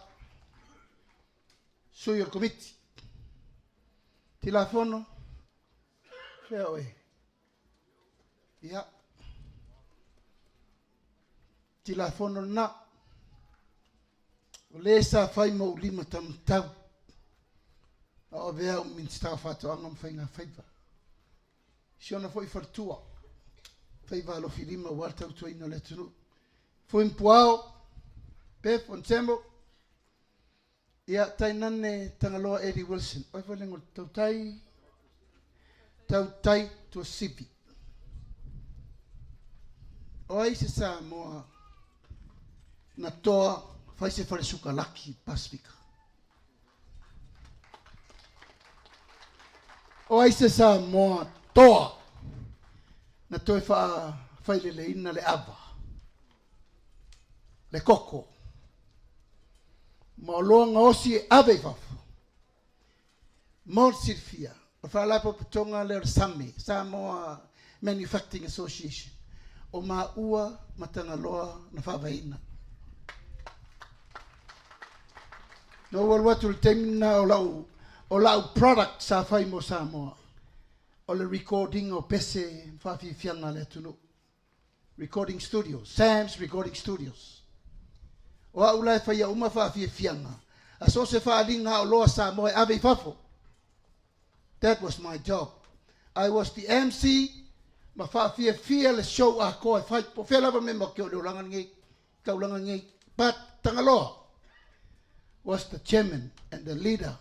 sui o le komiti, Tilafono, fea oe? Ia, Tilafono lena, o le sa fai ma ou lima taumatau a o avea au Minisita o Faatoaga ma Faiga Faiva. Si ona foi faletua, faiva alofilima aua le tautuaina o le atunuu. Fui Puao, Bev Onsembo, ia tainane Tagaloa Eddie Wilson. Oi foi lengo tautai, tautai Tuasivi. O ai se Samoa na toa fai se fale sukalaki Pasifika? O ai se Samoa toa na toe faafaileleina le ava, le koko, ma oloa gaosi e ave i fafo? Mo le silafia, o le faalapotopotoga lea o le SAME, Samoa Manufacturing Association, o maua ma Tagaloa na faavaeina. Na ou alu atu i le taimi lena o lau, o lau product sa fai mo Samoa, o le recording o pese ma faafiafiaga a le atunuu. Recording Studios, Sam's Recording Studios. O au la e faia uma faafiafiaga, a so o se faaaliga a oloa Samoa e ave i fafo. That was my job. I was the MC ma faafiafia le show atoa e fai. Po o fea lava mea matou te o i le olaga lenei, taulaga lenei. But Tagaloa was the chairman and the leader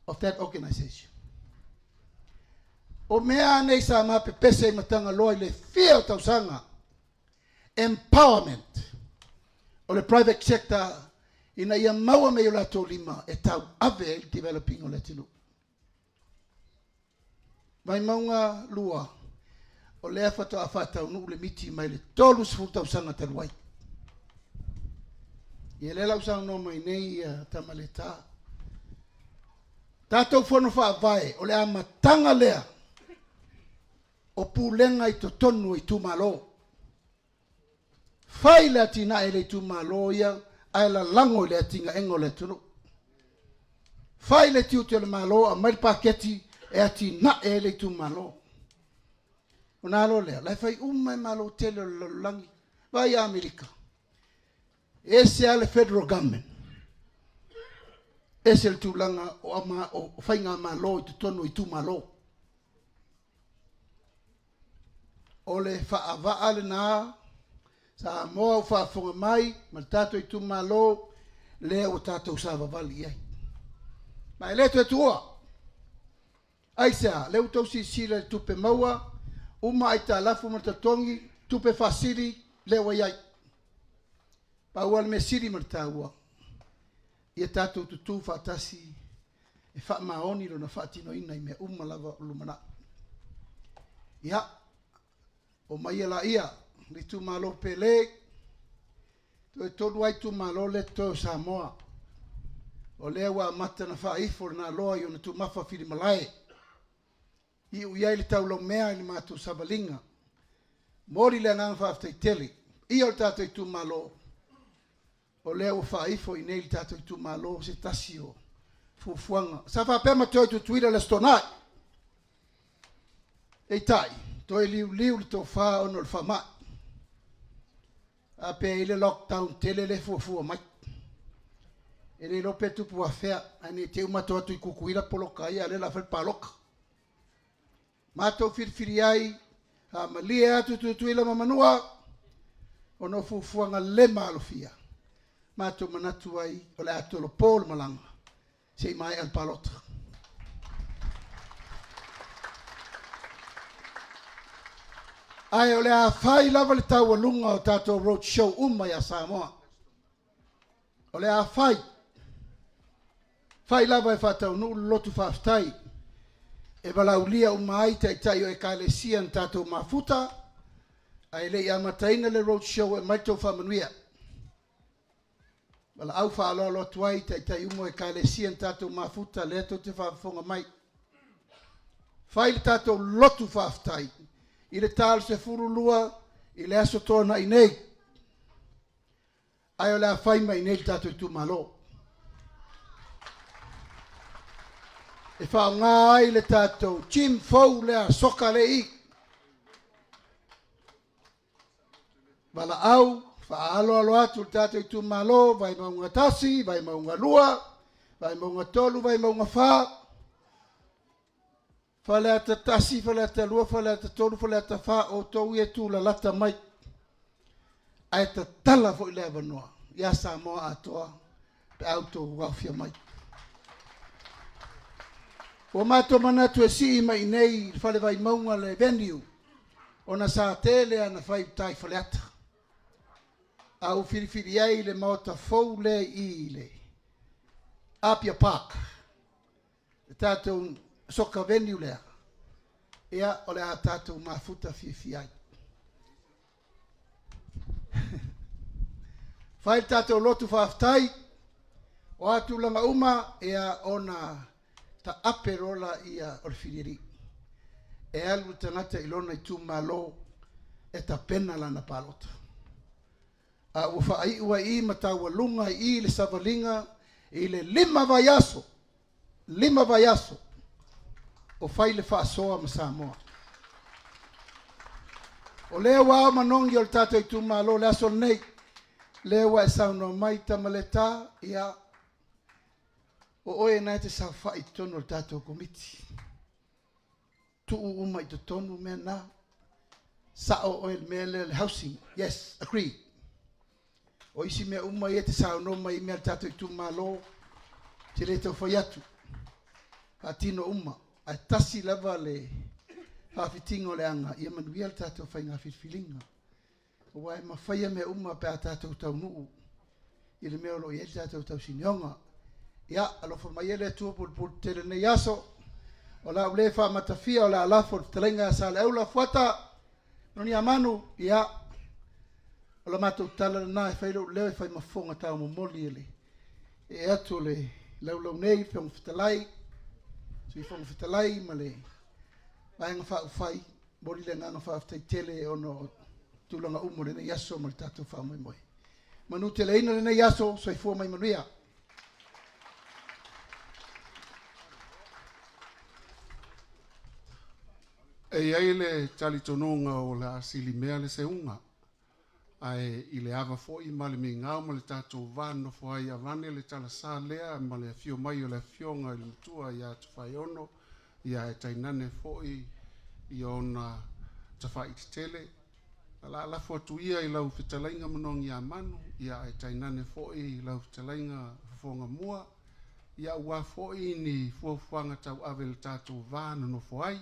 of that organisation. O mea a nei sa mapepese ai ma Tagaloa i le fia o tausaga, empowerment o le private sector ina ia maua mai o latou lima e tauave ai le developing o le atunuu. Vaimauga 2, o lea faatoa faataunuu le miti mai le 30 tausaga talu ai. Ia lea la ua saunoa mai nei ia Tamaleta. Tatou fono faavae, o le amataga lea o pulega i totonu o itumalo. Fai le atinae i le itumalo ia ae lalago i le atinaega o le atunuu. Fai le tiute o le Malo, aumai le paketi e atinae ai le itumalo. Ona alo lea, la e fai uma e Malo tele o le lalolagi. Vaai ia Amerika, e ese lava le federal government. Ese le tulaga o ama o faigamalo i totonu o itumalo. O le faavaa lena Samoa ua faafofoga mai ma le tatou itumalo lea ua tatou savavali i ai. Ma e le toe tuua. Aisea? Lea ua outou silasila i le tupe maua, uma aitalafu ma totogi, tupe faasili lea ua i ai. Pau lava le mea sili ma le taua, ia tatou tutū faatasi e faamaoni lona faatinoina i mea uma lava o lumanai. Ia, omaia laia le itumalo pele, toe tolu lava itumalo lea e totoe o Samoa, o lea ua amata ona faaifo le naloa i ona tumafa filimalae, iu i ai le taulaumea i le matou savaliga. Momoli le agaga faafetai tele i o le tatou itumalo, o lea ua faaifo i inei i le tatou itumalo se tasi o fuafuaga. Sa faapea ma toe Tutuila i le Aso Toonai, peitai, toe liuliu le tofa ona o le faamai. A pe i ai le lockdown tele lea e fuafua mai. E le iloa pe tupu afea, ae ne i te i ua matou o atu i Tutuila poloka ai, a o lea o le a fai le palota. Matou filifili ai, faamalie atu Tutuila ma Manua, ona o fuafuaga le maalofia, matou manatu ai o le a tolopo le malaga se i maea le palota. Ae o le a fai lava le taualuga o tatou road show uma ia Samoa. O le a fai. Fai lava e faataunuu le lotu faafetai e valaulia uma ai taitai o ekalesia na tatou mafuta, ae le i amataina le road show e aumai le tou faamanuia. Valaau faaaloalo atu ai i taitai uma o ekalesia na tatou mafuta lea tou te faafofoga mai. Fai le tatou lotu faafetai i le ta o le 12 i le Aso Toonai nei. Ae o le a fai mai nei le tatou itumalo. E faaaoga ai le tatou gym fou lea soka lea i i. Valaau faaaloalo atu le tatou itumalo, Vaimauga 1, Vaimauga 2, Vaimauga 3, Vaimauga 4, Faleata 1, Faleata 2, Faleata 3, Faleata 4, outou ia e tulalata mai. Ae tatala foi le avanoa ia Samoa atoa pe a outou aofia mai. Ua matou manatu e sii mai i nei i le Fale Vaimauga le venue ona sa tele ana fai uta i Faleata. A ua filifili ai le maota fou lea i le Apia Park, le tatou soka venue lea, ia o le a tatou mafuta fiafia ai. Fai le tatou lotu faafetai, o a tulaga uma, ia ona taape loa laia o le filialii. E alu le tagata i lona itumalo e tapena lana palota. A ua faaiu ai i ma taualuga ai i le savaliga i le 5 vaiaso, 5 vaiaso o fai le faasoa ma Samoa. O lea ua ao manogi o le tatou itumalo le aso lenei, lea ua e saunoa mai Tamaleta, ia, o oe na e te saofai i totonu o le tatou komiti. Tuu uma i totonu mea na. Sao oe le mea lea le housing. Yes, agree. O isi mea uma ia te saunoa mai i mea le tatou itumalo, te le tau fai atu. Faatino uma. Ae tasi lava le faafitiga o le aga, ia manuia le tatou faiga filifiliga. Aua e mafaia mea uma pe a tatou taunuu i le mea o lo o i ai le tatou tausinioga. Ia, alofa mai e le Atua pulupulu tele lenei aso. O la u le faamatafia o le alafo o le fetalaiga ia Saleaula Fuata, Noniamanu, ia, o la matou tala lena e fai lou leo e fai mafoga tau momoli e le e atu o le laulau nei, Fofoga Fetalai, Sui Fofoga Fetalai ma le Vaega Faaupufai, momoli le agaga faafetai tele ona o tulaga uma o lenei aso ma le tatou faamoemoe. Manuteleina lenei aso, soifua mai manuia. E i ai le talitonuga o le a silimea le seuga. Ae i le ava foi ma le migao ma le tatou va nonofo ai avane le talasa lea ma le afio mai o le Afioga i le Matua ia Tofaeono, ia ae tainane foi i ona tafa'i tetele. O le a lafo atu ia i lau fetalaiga Manogiamanu, ia ae tainane foi lau fetalaiga Fofogamua, ia aua foi ni fuafuaga tauave i le tatou va nonofo ai.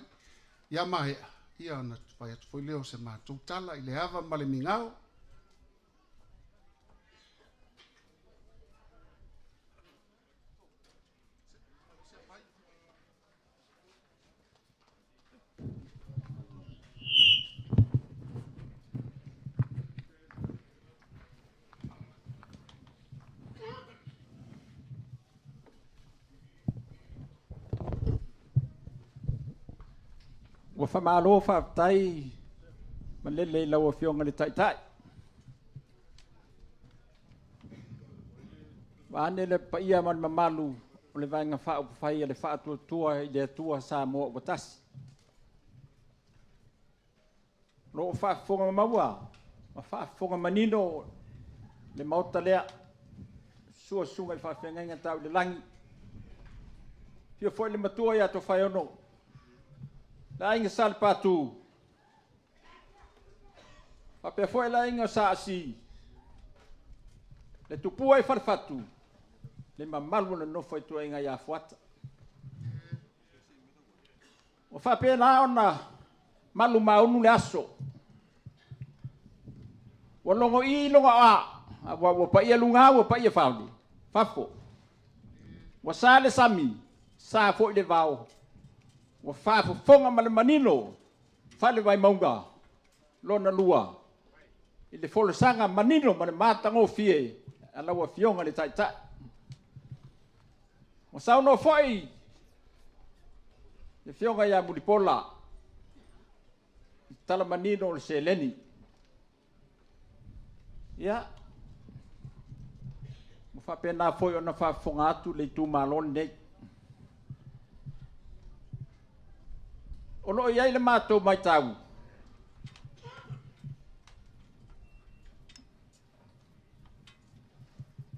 Ia maea, ia ona fai atu foi lea o se matou tala i le ava ma le migao. Ua faamalo faafetai malele i lau Afioga i le Taitai. Vaeane le paia ma le mamalu o le Vaega Faaupufai a le Faatuatua i le Atua Samoa ua Tasi. O lo o faafofoga maua ma faafofoga manino le Maota lea, susu susuga i faafeagaiga tau i le lagi, afio foi le Matua ia Tofaeono, le Aiga Salepatu, faapea foi le Aiga Sa Asi, le Tupua i Falefatu, le mamalu o le nofo a ituaiga ia Fuata. Ua faapena ona malumaunu le aso, ua logoi logo a, aua ua paia luga ua paia fafo, ua sa le sami, sa foi le vao, ua faafofoga ma le manino fale Vaimauga lona lua i le folasaga manino ma le matagofie a lau Afioga i le Taitai. Ua saunoa foi le Afioga ia Mulipola i le tala manino o le seleni. Ia, ua faapena foi ona faafofoga atu le itumalo lenei. O lo o i ai le matou matau,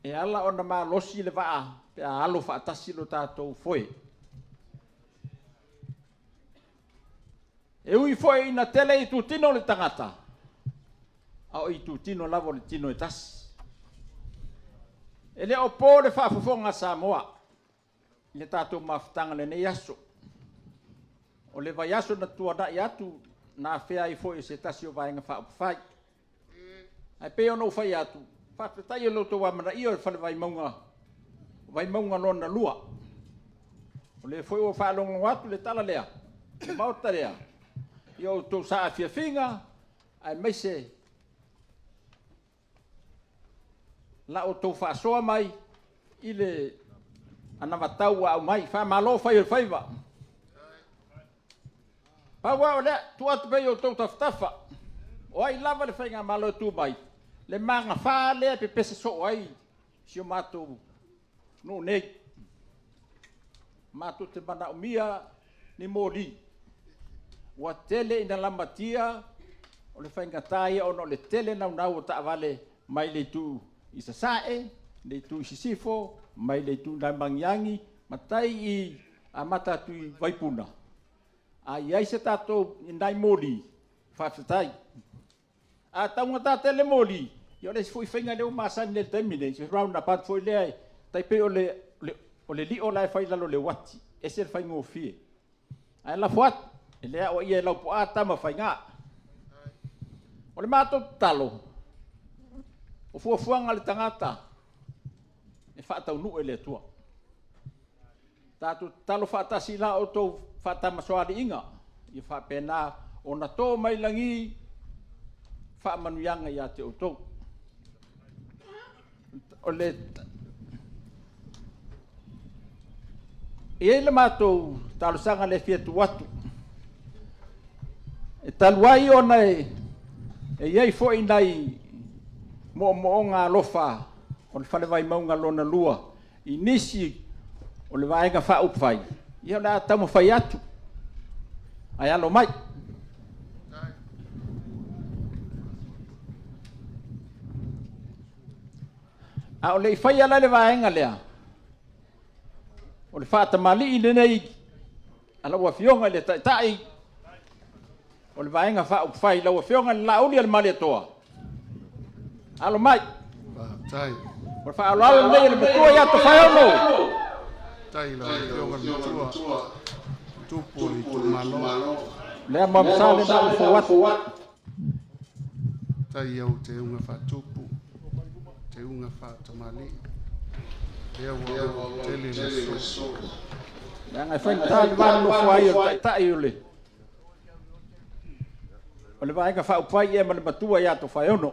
e ala ona malosi le vaa pe a alo faatasi lo tatou foe. E ui foi ina tele itutino o le tagata, a o itutino lava o le tino e tasi. E le o po le faafofoga a Samoa i le tatou mafutaga i lenei aso. O le vaiaso na tuanai atu na afea ai foi e se tasi o Vaega Faaupufai. Ae pei ona ou fai atu, faafetai i lo outou amanaia o le Fale Vaimauga, Vaimauga lona lua. O lea foi ua faalogologo atu le tala lea, le Maota lea, i outou saafiafiga, aemaise la outou faasoa mai i le anavatau ua aumai. Faamalo fai o le faiva. Pau lava o lea, tuu atu pea i outou tafatafa, o ai lava le faigamalo e tu mai, le magafa lea e pepese soo ai si o matou nuu nei. Matou te manaomia ni moli. Ua tele ina lamatia o le faigata ia ona o le tele naunau o taavale mai le itu i Sasae, le itu i Sisifo, mai le itu i Magiagi, ma tai i amata atu i Vaipuna. A i ai se tatou nai moli, faafetai. A taugata tele moli, ia o le isi foi faiga lea ua masani nei i le taimi nei, se round about foi lea e tai pei o le lio la e fai i lalo o le uati, ese le faigofie. Ae lafo atu, e le aoaia e Laupua Tamafaiga. O le matou tatalo, o fuafuaga a le tagata e faataunuu e le Atua. Tatou tatalo faatasi la outou faatamasoaliiga, ia faapena ona to mai lagi faamanuiaga ia te outou. O le E i ai le matou talosaga lea e fia tuu atu, e talu ai ona e i ai foi nai moomooga alofa o le Fale Vaimauga lona lua i nisi o le Vaega Faaupufai, ia o le a taumafai atu, ae alo mai. A o le i faia la le vaega lea, o le faatamalii lenei a lau Afioga i le Taitai o le Vaega Faaupufai, lau Afioga i le Laauli a le Malietoa. Alo mai. Faafetai. O le faaaloalo lenei a le matua ia Tofaeono. Faafetai i lau Afioga i le matua, tupu o le itumalo. Lea moamasa lena ua fou atu. Tai au teuga faatupu, teuga faatamalii. Lea ua tele le aso. Leaga e faigata le va nonofo ai o le Taitai o le Vaega Faaupufai ia ma le matua ia Tofaeono.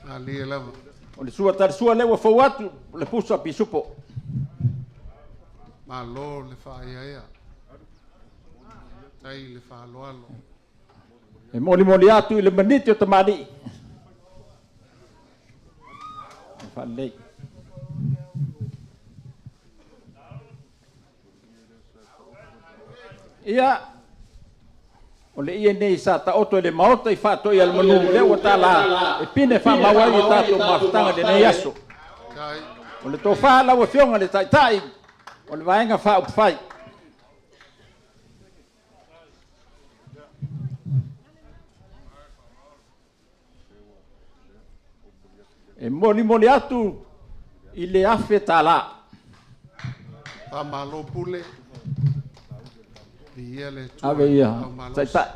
Malie lava. O le sua talisua lea ua fou atu le pusa pisupo. Malo le faaeaea. Tai le faaaloalo. E molimoli atu i le maniti o tamalii. E faalelei. Ia, o le ie nei sa taoto i le maota i faatoia le manu lea ua tala e pine faamau ai i tatou mafutaga i lenei aso. O le tofa lau Afioga i le Taitai o le Vaega Faaupufai. E molimoli atu i le $1,000. Faamalo pule. Viia le Atua. Ave ia, Taitai.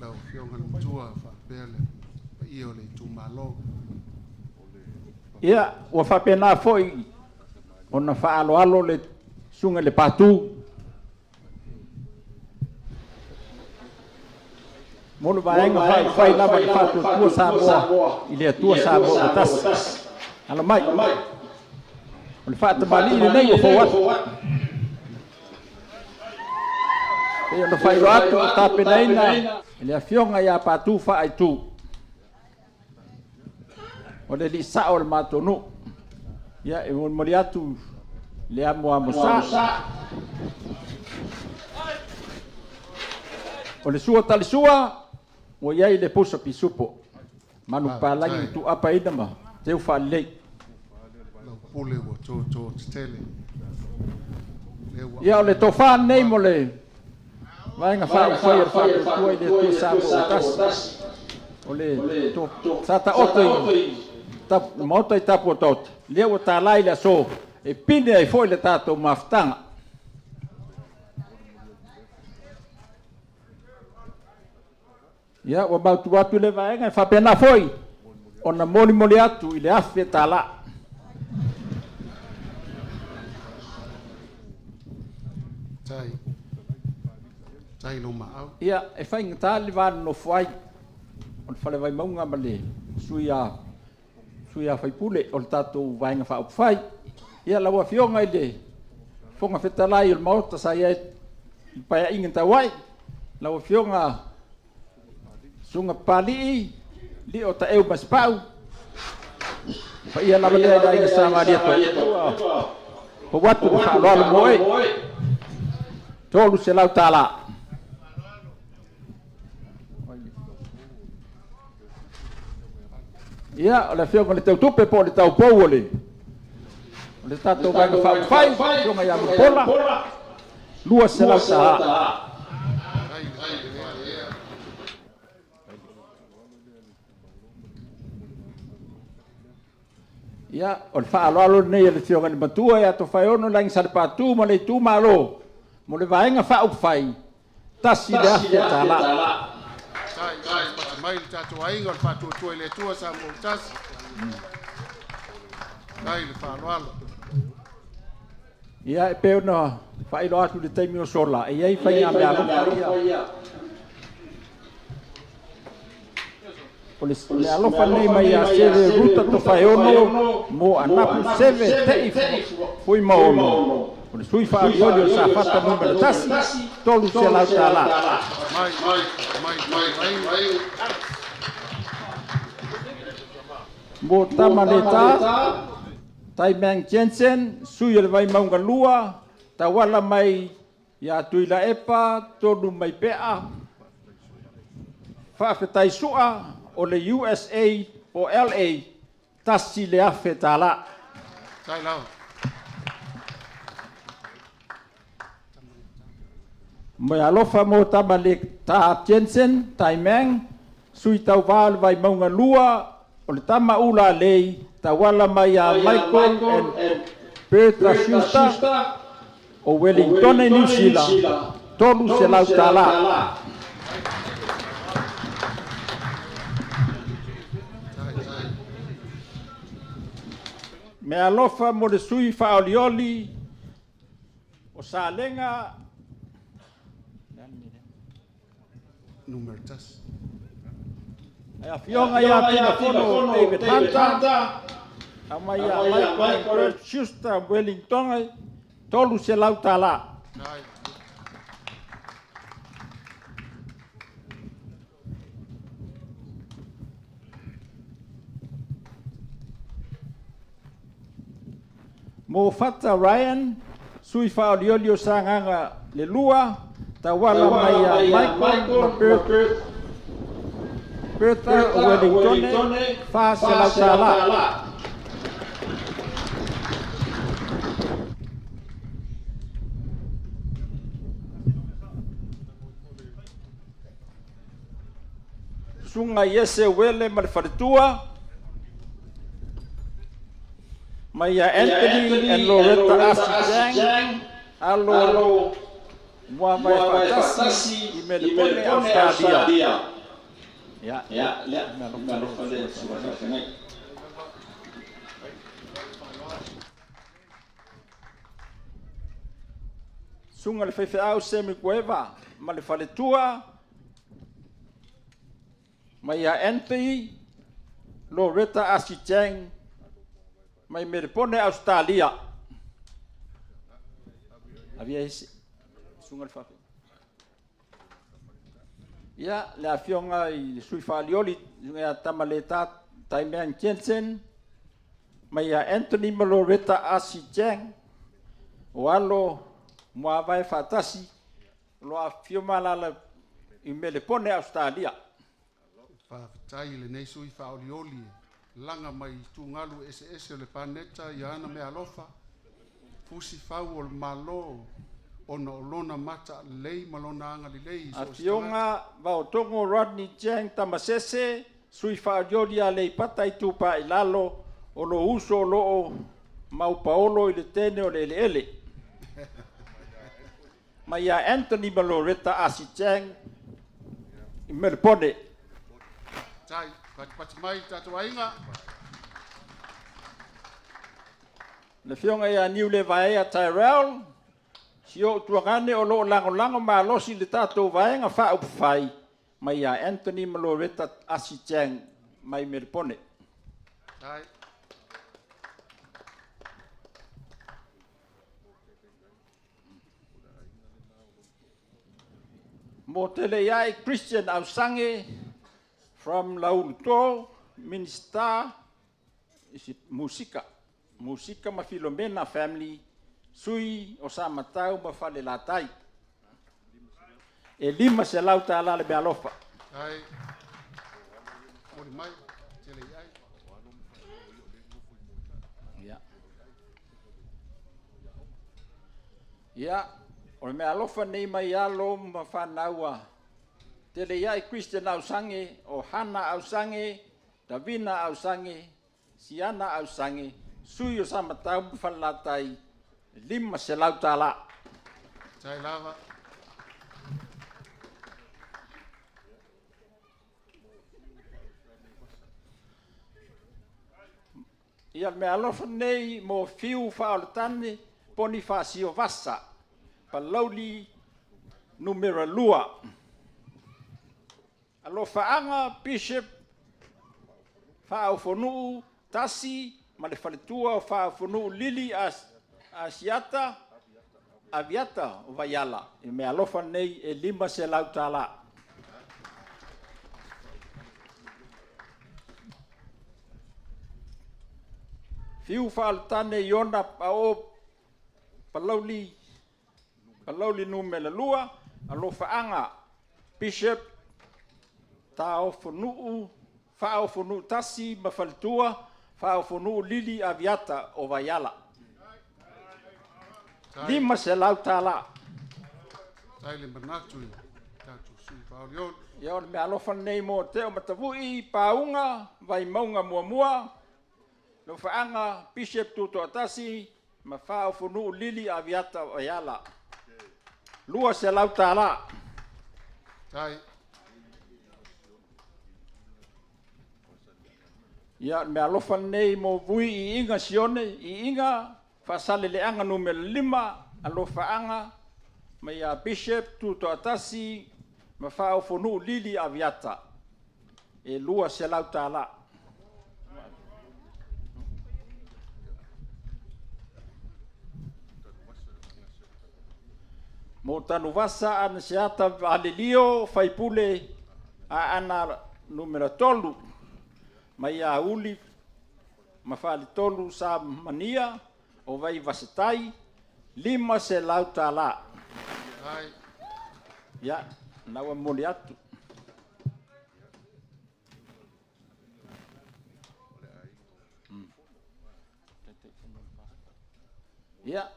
Lau Afioga i le Matua faapea le paia o le itumalo. Ia, ua faapena foi ona faaaloalo le susuga i le Patu mo le vaega faaupufai lava i le faatuatua Samoa i le Atua Samoa ua tasi. Alo mai. O le faatamalii lenei ua fou atu. Pei ona faailoa atu ua tapenaina e le Afioga ia Patu Faaitu. O le alii sao o le matou nuu. Ia, e molimoli atu le amoamo sa. O le sua talisua, ua i ai le pusa pisupo. Manupapalagi ua tuuapaina ma teu faalelei. Lau pule ua toto tetele. Ia, o le tofa lenei mo le Vaega Faaupufai a le Faatuatua i le Atua Samoa ua tasi. O le sa taoto i le Maota i Tapuataota, lea ua tala i le aso e pine ai foi le tatou mafutaga. Ia, ua mautu atu le vaega e faapena foi ona molimoli atu i le $1,000. Tai. Tai lou maau. Ia, e faigata le va nonofo ai o le Fale Vaimauga ma le sui a sui a faipule o le tatou Vaega Faaupufai. Ia, lau Afioga i le Fofoga Fetalai o le Maota sa i ai i le Paeaiga talu ai, lau Afioga Susuga Papalii, Lio Taeu ma Sipau, paia lava lea i le aiga Sa Malietoa, ua fou atu le faaaloalo mo oe, $300. Ia, o le Afioga i le Teutupe po o le taupou o le tatou Vaega Faaupufai, le Afioga ia Mulipola, $200. Ia, o le faaaloalo lenei a le Afioga i le Matua ia Tofaeono Lagi Salepatu ma le itumalo mo le Vaega Faaupufai, $1,000. Tai, pati mai le tatou aiga o le faatuatua i le Atua Samoa ua tasi. Tai le faaaloalo. Ia, e pei ona faailoa atu i le taimi o sola, e i ai faiga meaalofa ia. O le alofa lenei mai ia Seve Ruta Tofaeono mo Anapu Seve Tei Fuimaono, o le sui faalioli o Safata numera 1, $300. Mai, mai, mai, mai. Mo Tama Leta, Tai Meng Jensen, sui o le Vaimauga 2, tauala mai ia Tuilaepa, Tolu mai Pea, faafetai sua o le USA o LA, $1,000. Tai lava. Mo alofa mo tama le ta Jensen, Taimang, sui tau vā le vai maunga lua, o le tama ula lei, tauala mai a Michael and Bertha Schuster, o Wellington, New Zealand, $300. Me alofa mo le sui whaolioli o Salega. Numero 1. Ai afioga ia Tinafono David Hunter, au mai ia Michael Schuster Wellington, $300. Mo Fata Ryan, sui whaolioli o Sagaga le lua, tauala mai ia Michael Bertha o Wellington, $400. Sunga Iese Wele ma le faletua, mai ia Anthony and Loretta Asi Chang, alo mua mai faatasi i Melepone, Australia. Ya, ya, ya, Sunga le faifeau Semi Kueva ma le faletua, mai ia Anthony Loretta Asi Chang, mai Melepone, Australia. Avia ese, sunga le fafe. Ia, le afioga i le sui faalioli, ia Tamaleta Taimean Jensen, mai ia Anthony ma Loretta Asi Chang, o alo muavae faatasi, o lo afio malala i Melepone, Australia. Faafetai i lenei sui faaolioli laga mai tugalu eseese o le paneta ia ana meaalofa fusi fau o le Malo ona o lona mata lelei ma lona agalelei i so o se tagata. Afioga Vaotogo Rodney Chang Tamasese, sui faalioli a Leipata Itupa i Lalo, o lo uso o loo maupaolo i le tene o le eleele. Mai ia Anthony ma Loretta Asi Chang i Melepone. Tai, patipati mai tatou aiga. Le afioga ia Niule Vaea Tyrell, si o tuagane o loo lagolago malosi le tatou vaega faaupufai, mai ia Anthony ma Loretta Asi Chang mai Melepone. Tai. Mo tele iai Christian Ausange from Lauluto, Minister isi Musika. Musika ma Filomena family, sui o sa matau ma fale latai. E $500 le mealofa. Tai. Moli mai, tele iai. Ia. Ia, o le mealofa nei mai alo ma whanaua. Tele iai Christian Ausange, o Hana Ausange, Davina Ausange, Siana Ausange, sui o sa matau ma fale latai, $500. Tai lava. Ia le mealofa nei mo fiu whaolatane, poni whaasio vasa, palauli numera 2. Alofaanga Bishop Faaofonuu Tasi ma le faletua o Faaofonuu Lili Asiata Aviata o Vaiala. I me alofa nei e $500. Fiu whaalatane Iona Pao Palauli Palauli numera 2, alofaanga Bishop Taofonuu Faaofonuu Tasi ma faletua Faaofonuu Lili Aviata o Vaiala. $500. Tai le manatu i tatou sui faaolioli. Ia, o le meaalofa lenei mo Teo Matavui Pauga Vaimauga Muamua, Lofaaga Bishop Tutoatasi ma Faaofonuu Lili Aviata Vaiala. $200. Tai. Ia, o le meaalofa lenei mo Vui Iiga Sione, Iiga Faasaleleaga Nu.5, Alofaaga mai ia Bishop Tutoatasi ma Faaofonuu Lili Aviata, e $200. Mo Tanuvasa Agaseata Valelio, Faipule Aana Nu.3, mai ia Uli ma Faletolu Sa Mania o Vaivasetai, $500. Ia, na ua momoli atu. Ia,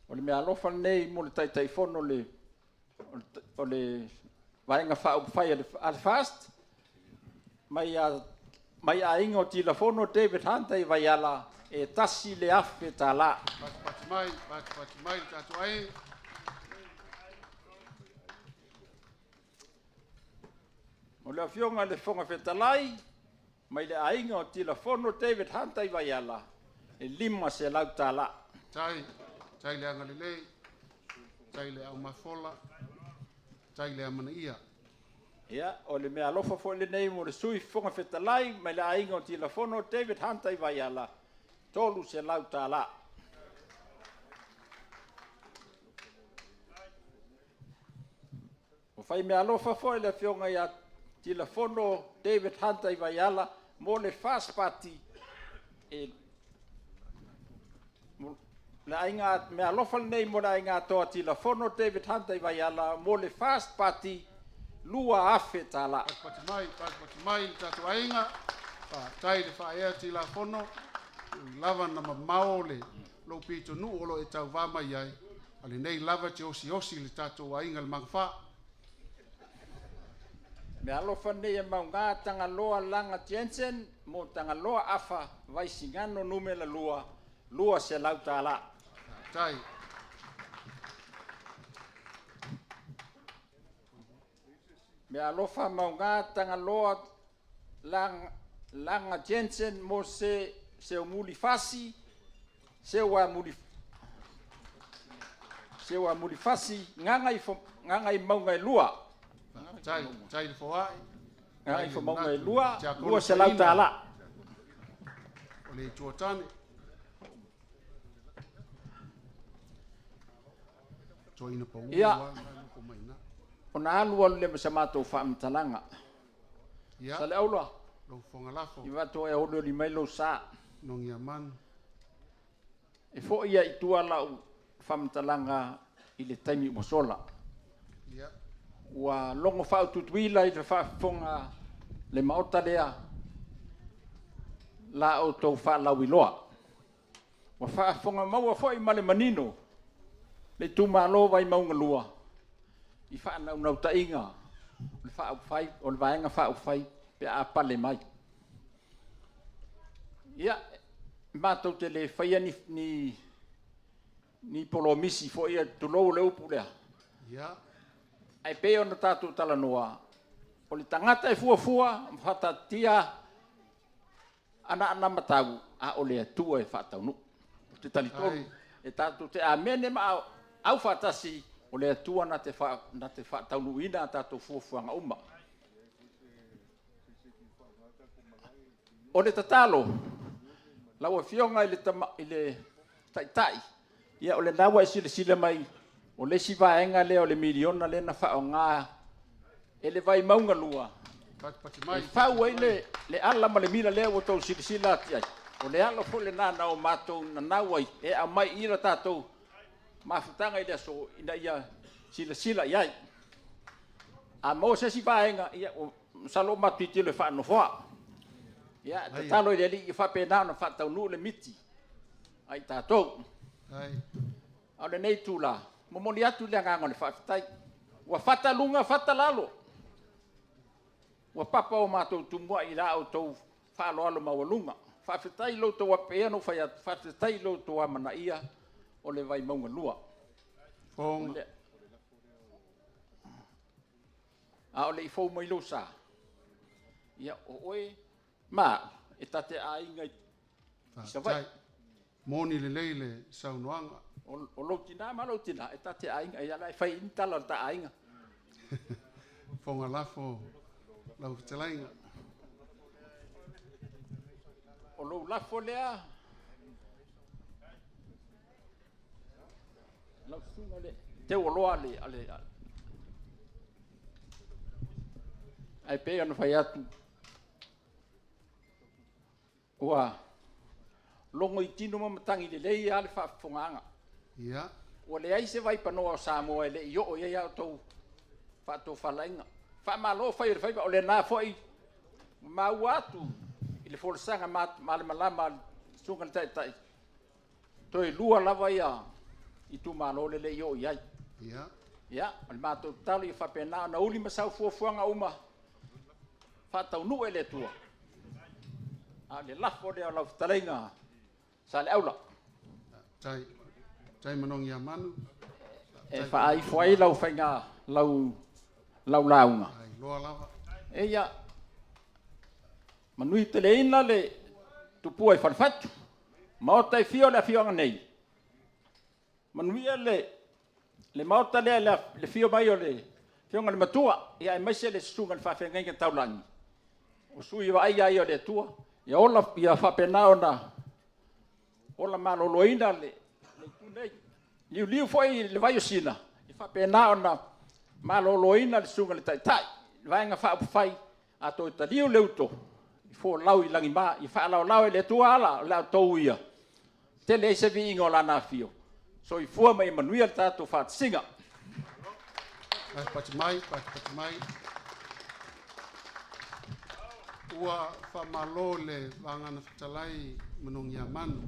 o le meaalofa lenei mo le Taitaifono o le Vaega Faaupufai a le FAST, mai aiga o Tilafono David Hunter i Vaiala, e $1,000. Patipati mai, patipati mai le tatou aiga. O le Afioga i le Fofoga Fetalai, mai le aiga o Tilafono David Hunter i Vaiala, e $500. Tai, tai le agalelei, tai le aumafola, tai le amanaia. Ia, o le meaalofa foi lenei mo le Sui Fofoga Fetalai mai le aiga o Tilafono David Hunter i Vaiala, $300. O fai meaalofa foi le Afioga ia Tilafono David Hunter i Vaiala mo le FAST Party, e le aiga meaalofa lenei mo le aiga atoa Tilafono David Hunter i Vaiala mo le FAST Party, $2,000. Patipati mai, patipati mai le tatou aiga. Tai le faaea Tilafono, lava na mamao le lou pitonuu o lo e tauvā mai ai, a lenei lava te osiosi le tatou aiga le magafa. Meaalofa lenei e mauga Tagaloa Laga Jensen mo Tagaloa Afa Vaisigano Nu.2, $200. Tai. Meaalofa mauga Tagaloa Laga Jensen mo se Seumuli Fasi, Seua Muli Fasi, Gaga i Mauga e 2. Tai, tai le foai. Gaga i Mauga e 2, $200. O le itua tane. Toina pa Ia, ona alu alu le ma sa matou faamatalaga. Ia. Sa le aulua. Lou fogalafo. I vato e olo li mai lou sa. Nongia manu. E foi ia i tua lau faamatalaga i le taimi ua sola. Ia. Ua logo faaututuila i le faafofoga le maota lea la outou faalauiloa. Ua faafofoga maua foi ma le manino le itumalo Vaimauga 2 i faanaunautaiga o le faaupufai, o le vaega faaupufai pe a pale mai. Ia, matou te le faia ni polomisi foi ia tulou le upu lea. Ia. Ae pei ona tatou talanoa, o le tagata e fuafua ma faataatitia ana matau, a o le Atua e faataunuu. Ou te talitonu e tatou te amene ma au faatasi o le Atua na te faataunuuina a tatou fuafuaga uma. O le tatalo, lau Afioga i le Taitai, ia o lena ua e silasila mai, o le isi vaega lea o le miliona lea na faaaoga e le Vaimauga 2, e fau ai le ala ma le mila lea ua outou silasila atu ai. O le ala foi lena na o matou nanau ai, e aumai i la tatou mafutaga i le aso, ina ia silasila i ai. A maua se isi vaega, ia, masalo o matou tilotilo e faanofoa. Ia, tatalo i le Alii ia faapena ona faataunuu le miti a i tatou. A o lenei itula, momoli atu le agaga o le faafetai. Ua fata luga fata lalo, ua papa o matou tumuai i la outou faaaloalo maualuga. Faafetai i lo outou, pei ona ou fai atu, faafetai i lo outou amanaia o le Vaimauga 2. A o le i fou mai lou sa, ia o oe ma au, e ta te aiga i Savaii. Moni lelei le saunoaga. O lou tina ma lou tina, e ta te aiga, ia la e fai i ni tala o le ta aiga. Fofoga lafo lau fetalaiga. O lou lafo lea, lau susuga le teuoloa le, ale, ae pei ona fai atu, ua logo i tino ma matagi lelei lava le faafofogaaga. Ua leai se vaipanoa o Samoa e le i oo i ai a outou faatofalaiga. Faamalo fai o le faiva, o lena foi maua atu i le folasaga malamalama a le susuga i le Taitai, toe lua lava ia itumalo le le i oo i ai. Ia, o le matou tatalo ia faapena ona uli ma sau fuafuaga uma, faataunuu e le Atua. A o le lafo lea o lau fetalaiga Saleaula. Tai, tai manogi ia manu. E faaifo ai lau faiga, lau lauga. Loa lava. E ia, manui teleina le tupua i Falefatu, maota e fia o le afioaga nei, manuia le maota lea le fio mai o le afioga i le Matua, ia aemaise le susuga i le Faafeagaiga Taulagi, o sui vaaia ia o le Atua, ia ola, ia faapena ona ola maloloina le itu nei. Liuliu foi le vai o Sina, ia faapena ona maloloina le susuga i le Taitai, le Vaega Faaupufai, a toe taliu le uto, folau i lagima, ia faalaolao e le Atua ala o la outou ia, tele ai se viiga o Lana afio. Soifua ma ia manuia le tatou faatasiga. Pati mai, pati mai. Ua faamalo le vagana fetalai manogi ia manu.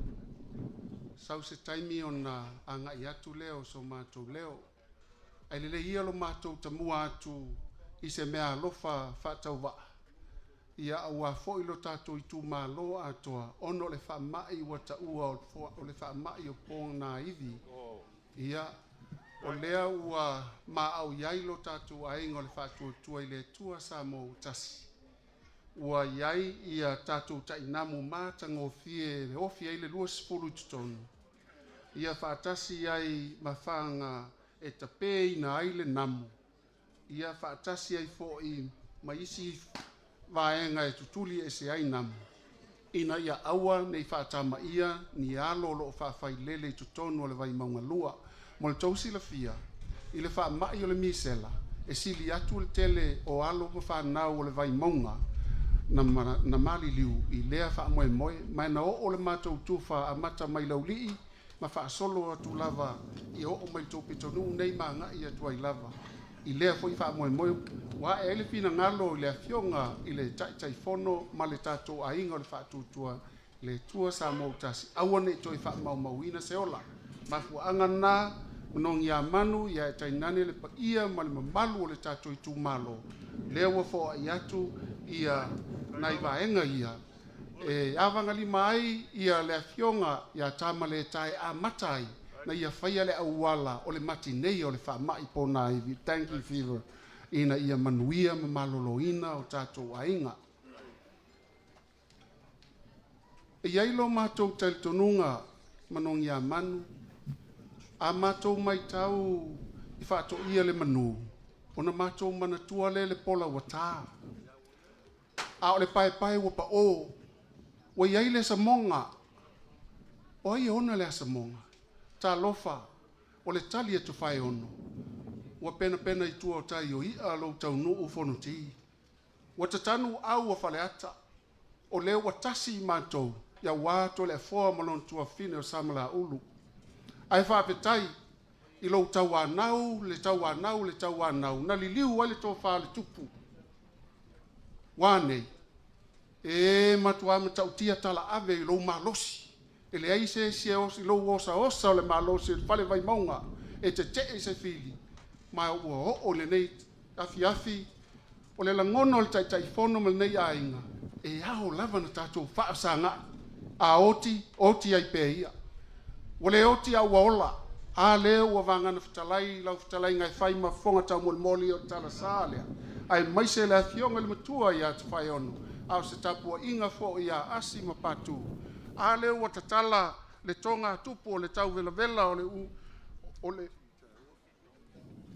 Sau se taimi ona agai atu lea o so matou leo. Ai lelei ia lo matou tamua atu i se mea alofa faatauvaa. Ia aua foi lo tatou itumalo atoa, ona o le faamai ua taua o le faamai o ponaivi. Ia, o lea ua maau iai lo tatou aiga o le faatuatua i le Atua Samoa ua tasi. Ua iai ia tatou tainamu matagofie e ofi ai le 20 i totonu. Ia faatasi ai mafaga e tapeina ai le namu. Ia faatasi ai foi ma isi vaega e tutuli ese ai namu. Ina ia aua nei faatamaia ni alo o loo faafailele i totonu o le Vaimauga 2. Mo le tou silafia, i le faamai o le misela, e sili atu le tele o alo ma fanau o le Vaimauga na maliliu i lea faamoemoe, ma na oo le matou tufa amata mai Laulii ma faasolo atu lava ia oo mai tou pitonuu nei ma agai atu ai lava. I lea foi faamoemoe, ua ae ai le finagalo i le afioga i le Taitaifono ma le tatou aiga o le faatuatua le Atua Samoa ua tasi, aua nei toe faamaumauina se ola. Mafuaaga na manogi ia manu ia e tainane le paia ma le mamalu o le tatou itumalo, lea ua foai atu ia nai vaega ia e avagalima ai ia le afioga ia Tamaletai amata ai na ia faia le auala o le matinei o le faamai ponaivi, dengue fever, ina ia manuia ma maloloina o tatou aiga. E iai lo matou talitonuga manogi ia manu, a matou maitau i faatoia le manu, ona matou manatua lea le pola ua ta. A o le paepae ua pao, ua iai le samoga. O ai e ona le asamoga? Talofa, o le tali e tufaeono, ua penapena i tua o tai o ia lou taunuu fonoti. Ua tatanu au o faleata, o lea ua tasi i matou, ia ua Toleafoa ma lona tuafafine o Samalaulu. Ae faafetai i lou tauanau, le tauanau, le tauanau, na liliu ai le tofa a le tupu. Ua nei? E matua matautia tala ave i lou malosi. E leai se isi e osi lou osaosa o le malosi o le fale Vaimauga e tete'e i se fili, ma ua oo lenei afiafi o le lagona o le Taitaifono ma lenei aiga, e ao lava na tatou faafesaga'i, a oti, oti ai pea ia. Ua le oti a ua ola, a lea ua vagana fetalai lau fetalaiga e fai ma fofoga taumolimoli o le talasa lea, aemaise le afioga i le matua ia Tofaeono, a o se tapuaiga foi ia Asi ma Patu. A lea ua tatala le togatupu o le tauvelavela o le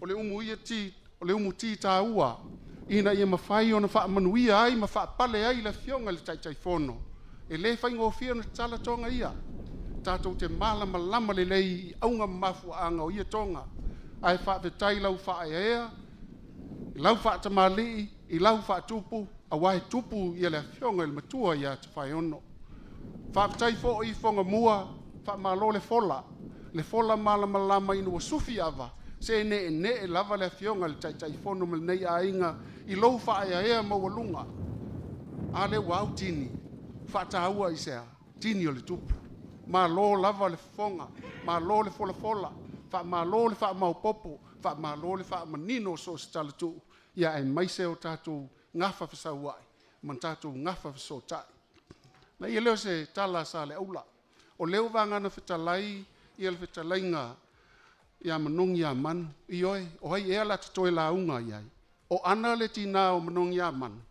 o le umu ia ti, o le umu ti taua, ina ia mafai ona faamanuia ai ma faapale ai le afioga i le Taitaifono. E le faigofie ona tatala toga ia. Tatou te malamalama lelei i auga ma mafuaaga o ia toga. Ae faafetai lau faaeaea, i lau faatamalii, i lau faatupu, aua e tupu ia le afioga i le matua ia Tofaeono. Faafetai foi i Fogamua, faamalo le fola malamalama ina ua sufi ava, se neenee lava le afioga i le Taitaifono ma lenei aiga i lou faaeaea maualuga. A lea ua au tini, faataua i sea, tini o le tupu. Malo lava le fofoga, malo le folafola, faamalo le faamaopopo, faamalo le faamanino o so o se talatuu, ia aemaise o tatou gafa fesauai ma tatou gafa fesootai. Na ia lea o se tala a Saleaula, o lea ua vagana fetalai ia le fetalaiga ia Manogi ia Manu, ioe, o ai ea la te toe lauga i ai? O ana le tinā o Manogi ia Manu,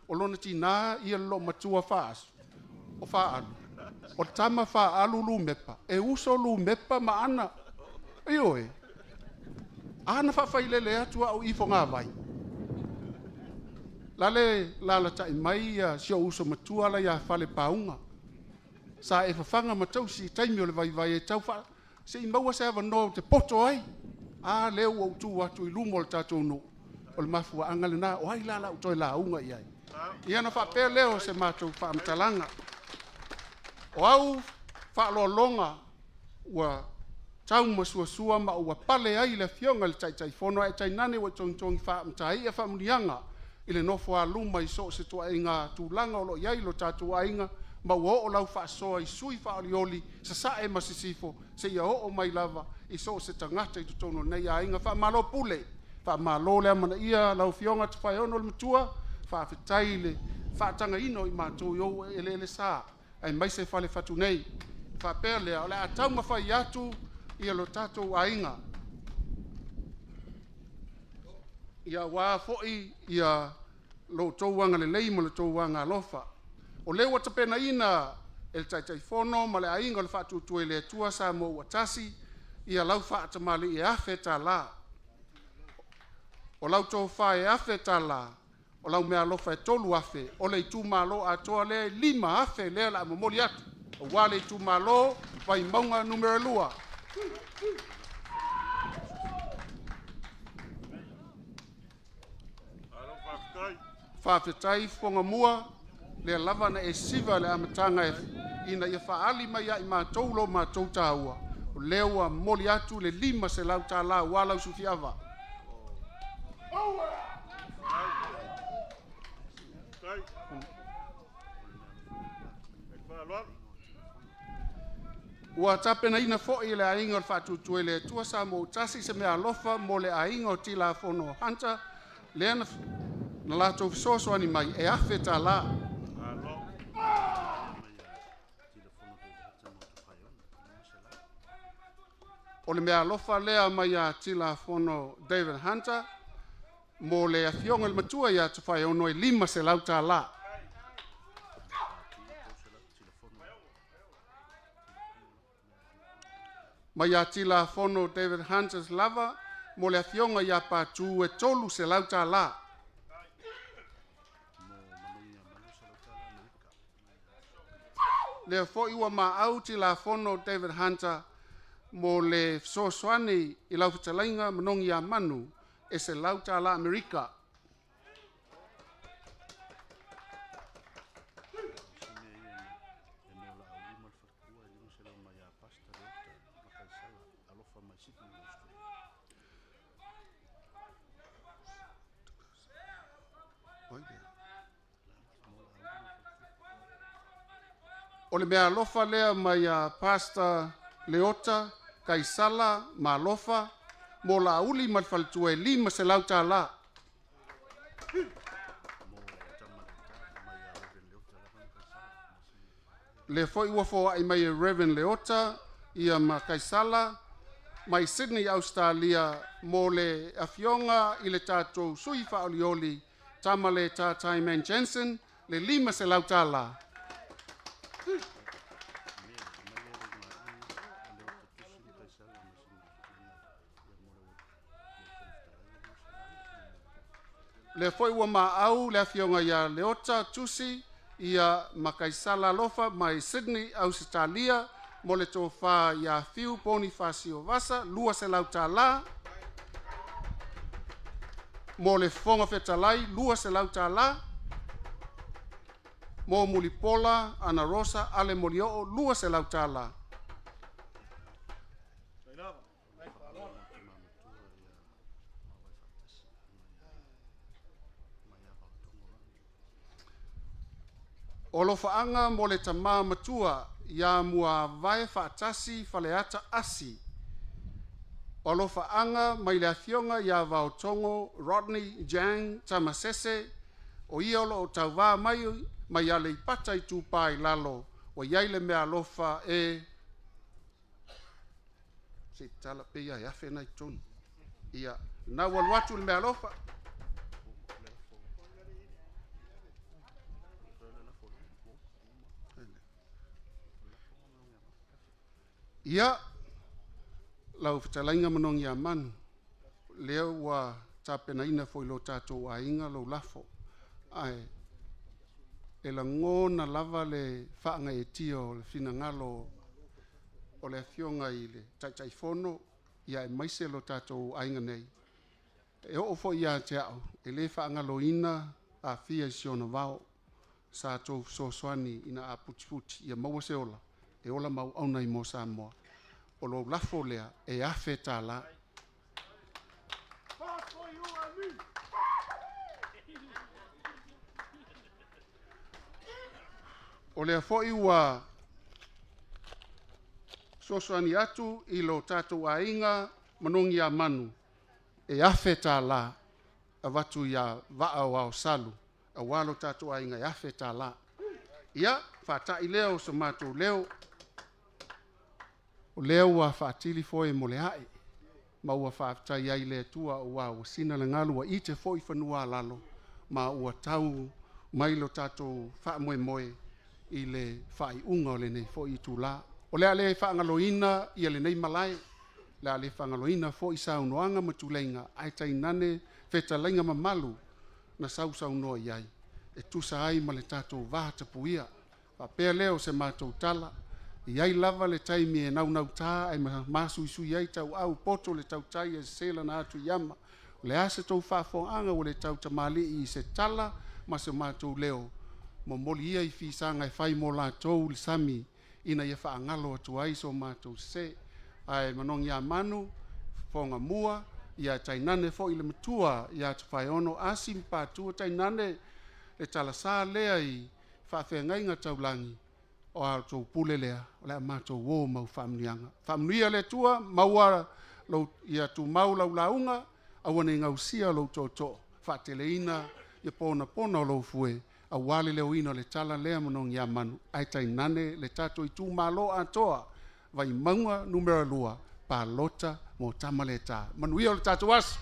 o lona tinā ia le loomatua Faasu, o Faaalu, o tama Faaalu Lumepa, e uso Lumepa ma ana, ioe, ana faafailele atu au i fogavai. Lale lalatai mai ia si ou uso matua la ia Falepauga. Sa e fafaga ma tausi i taimi o le vaivai e tau se i maua se avanoa ou te poto ai. A lea ua ou tu atu i luma o le tatou nuu, o le mafuaaga lena, o ai la la ou toe lauga i ai. Ia na faapea lea o se matou faamatalaga. O au faaaloaloga ua tau masuasua ma ua pale ai le afioga i le Taitaifono ae tainane ua togitogi faamataia faamuniaga i le nofo a luma i so o se ituaiga tulaga o lo o i ai lo tatou aiga, ma ua oo lau faasoa i sui faaolioli sasae ma sisifo seia oo mai lava i so o se tagata i totonu o lenei aiga. Faamalo pule, faamalo le amanaia lau Afioga Tofaeono le Matua, faafetai le faatagaina o i matou i ou eleele sa, aemaise Falefatu nei. Faapea lea, o le a taumafai atu ia lo tatou aiga, ia aua foi ia lo outou agalelei ma lo outou agalofa. O lea ua tapenaina e le Taitaifono ma le aiga o le Faatuatua i le Atua Samoa ua tasi ia lau faatamalii e $1,000. O lau tofa e $1,000, o lau meaalofa e $3,000, o le itumalo atoa lea e $5,000 lea o le a momoli atu, aua le itumalo Vaimauga Nu.2. Faafetai Fogamua, lea lava na e siva le amataga ina ia faaali mai ia i matou lo matou taua, o lea ua momoli atu le $500 aua lau sufiava. Ua tapenaina foi le aiga o le Faatuatua i le Atua Samoa ua tasi se meaalofa mo le aiga o Tilafono Hunter, lea na latou fesoasoani mai e $1,000. O le meaalofa lea mai ia Tilafono David Hunter mo le afioga i le matua ia Tofaeono e $500. Mai ia Tilafono David Hunters lava mo le afioga ia Patu e $300. Lea foi ua maau Tilafono David Hunter mo le fesoasoani i lau fetalaiga Manogi ia Manu e $100 Amerika. O le meaalofa lea mai a Pastor Leota Kaisala Malofa mo Laauli ma le faletua e $500 tala. Lea foi ua foai mai e Reverend Leota ia ma Kaisala mai Sydney, Australia, mo le afioga i le tatou sui faaolioli Tamale Tataiman Jensen le $500 tala. Lea foi ua maau le afioga ia Leota Tusi ia ma Kaisala Alofa mai Sydney, Ausetalia, mo le tofa ia Fiu Ponifasio Vasa $200 tala. Mo le Fofoga Fetalai $200 tala. Mo Mulipola Ana Rosa Ale Molioo $200 tala. O alofaaga mo le tamā matua ia Muavae Faatasi Faleata Asi. O alofaaga mai le afioga ia Vaotogo Rodney Jang Tamasese, o ia o loo tauvā mai mai Aleipata Itupa i Lalo, ua i ai le meaalofa e se i tatala pe ia e 1,000 na i totonu. Ia, na ua alu atu le meaalofa. Ia, lau fetalaiga Manogi Manu, lea ua tapenaina foi lo tatou aiga lou lafo, ae e lagona lava le faagaeetia o le finagalo o le Afioga i le Taitaifono ia aemaise lo tatou aiga nei. E oo foi ia te au, e le faagaloina Afia i si ona vao, sa outou fesoasoani ina a putiputi ia maua se ola, e ola ma auauna ai mo Samoa. O lou lafo lea e $1,000 tala. O lea foi ua fesoasoani atu i lo tatou aiga Manogi Manu e $1,000 tala avatu ia Vaa o Aosalu aua lo tatou aiga e $1,000 tala. Ia, faatai lea o so matou leo, o lea ua faatili foe mo le ae, ma ua faafetai ai i le Atua aua ua sina le galu ua ite foi fanua a lalo, ma ua tau mai lo tatou faamoemoe i le faaiuga o lenei foi itula. O le a le faagaloina ia lenei malae, o le a le faagaloina foi saunoaga ma tuleiga, ae tainane fetalaiga mamalu na sausaunoa i ai e tusa ai ma le tatou vatapuia. Faapea lea o se matou tala, e i ai lava le taimi e naunauta ae masuisui ai tauau, poto le tautai ae sese lana atu i ama. O le a se tou faafofogaaga ua le tautamalii i se tala ma se matou leo, momoli ia i fisaga e fai mo latou le sami ina ia faagalo atu ai so matou sese. Ae manogiamanu, fofogamua, ia tainane foi le matua ia Tofaeono Asi ma Patu, tainane le talasa lea i faafeagaiga taulagi, o a outou pule lea, o le a matou o mau faamanuiaga. Faamanuia le Atua, maua lou, ia tumau lau lauga, aua ne i gausia lou tootoo, faateleina ia ponapona o lou fue, aua le leoina o le tala lea manogiamanu, ae tainane le tatou itumalo atoa, Vaimauga Nu.2, palota mo Tamaleta. Manuia o le tatou aso.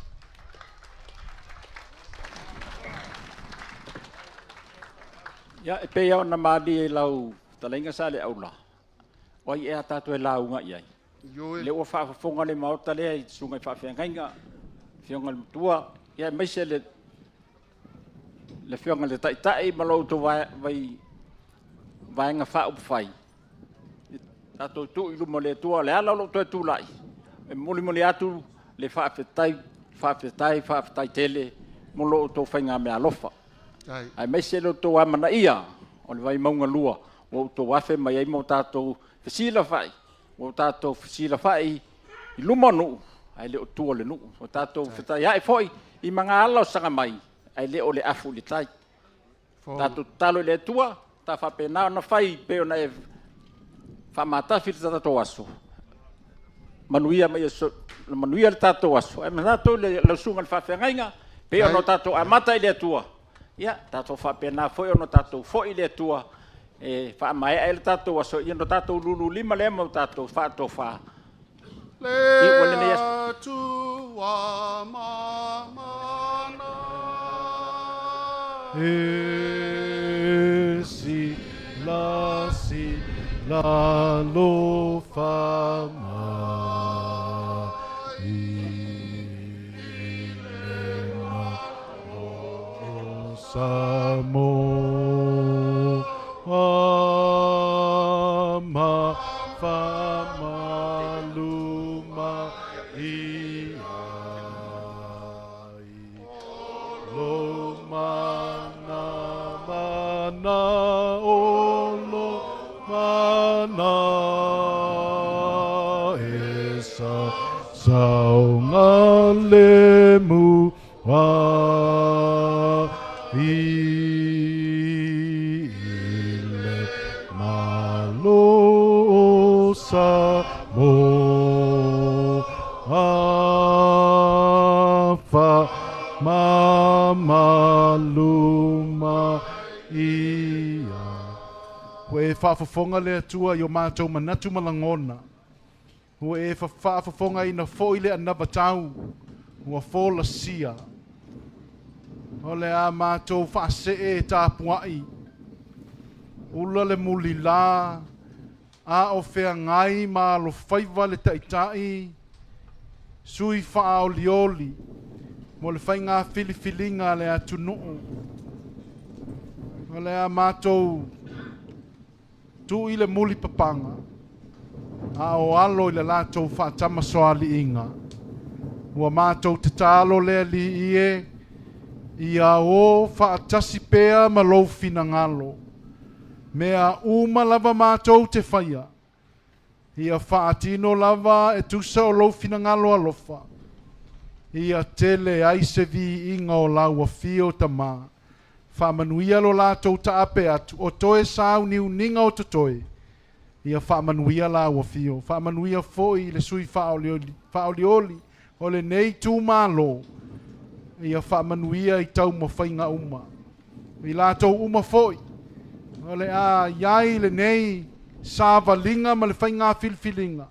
Ia, e pei lava ona malie i lau fetalaiga Saleaula, o ai ea tatou e lauga i ai? Ioe. Lea ua faafofoga le Maota lea i susuga i faafeagaiga, afioga i le Matua, ia aemaise le afioga i le Taitai ma lo outou Vaega Faaupufai, tatou tuu i luma o le Atua. O le ala o lou toe tulai, e molimoli atu le faafetai, faafetai, faafetai tele mo lo outou faigameaalofa, aemaise lo outou amanaia o le Vaimauga 2 ua outou afe mai ai ma o tatou fesilafai, ua tatou fesilafai i luma o nuu ae le o tua o le nuu. Ua tatou fetaiai foi i magaala o saga mai ae le o le afu i le tai. Tatou tatalo i le Atua, ta faapena ona fai pei ona e Faamatafi le tatou aso. Manuia ma ia manuia le tatou aso. Ae manatu le lau susuga i le faafeagaiga, pei ona tatou amata i le Atua, ia tatou faapena foi ona tatou foi i le Atua e faamaea ai le tatou aso, ia ona tatou lululima lea ma o tatou faatofa. Le Atua mamana. E si la si la lo fa ma i le ma lo sa mo a ma fa ma lu ma i a i lo ma na ma na o lo ma na e sa sa o nga le mu a i le ma lo sa mo a fa ma ma lu ma i a. Ua e faafofoga le Atua i o matou manatu ma lagona. Ua e faafofogaina foi le anavatau ua folasia. O le a matou faasee e tapuai. Ula le mulilā a o feagai ma alofaiva le taitai sui faaolioli mo le faiga filifiliga a le atunuu. O le a matou tuu i le muli papaga a o alo i le latou faatamasoaliiga. Ua matou tatalo le Alii e, ia o faatasi pea ma lou finagalo. Mea uma lava matou te faia, ia faatino lava e tusa o lou finagalo alofa. Ia tele ai se viiga o lau afio Tamā. Faamanuia lo latou taape atu, o toe sauniuniga o totoe. Ia faamanuia lau afio. Faamanuia foi le sui faaolioli, faaolioli o lenei itumalo. Ia faamanuia i taumafaiga uma. I latou uma foi, o le a iai lenei savaliga ma le faiga filifiliga.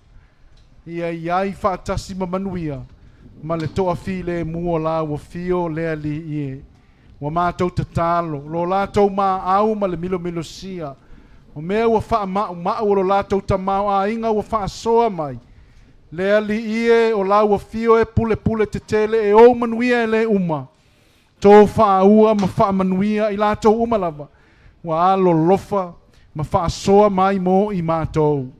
Ia iai faatasi ma manuia ma le toafilemu o lau afio le Alii e. Ua matou tatalo, lo latou maau ma le milomilosia. O mea ua faamaumau o lo latou tamaoaiga ua faasoa mai. Le Alii e, o lau afio e pulepule tetele e ou manuia e le uma. Tō faaua ma faamanuia i latou uma lava. Ua alolofa ma faasoa mai mo i matou.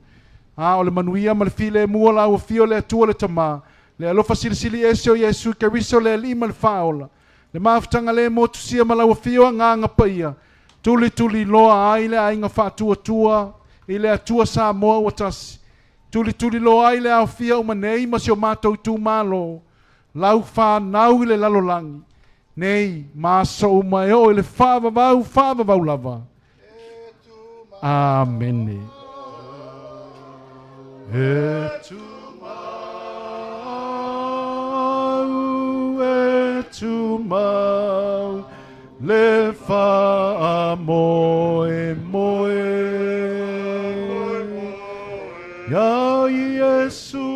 A o le manuia ma le filemu o lau afio le Atua le Tamā. Le alofa silisili ese o Iesu Keriso le Alii ma le Faaola. Le mafutaga le motusia ma lau afio Agaga Paia. Tulituliloa ai le aiga faatuatua i le Atua Samoa ua tasi. Tulituliloa ai le aofia uma nei ma si o matou itumalo. Lau whānau i le lalolagi. Nei, ma aso uma e oo i le faavavau, faavavau lava. Amene. E tumau, e tumau, le faamoemoe. Ia Iesu.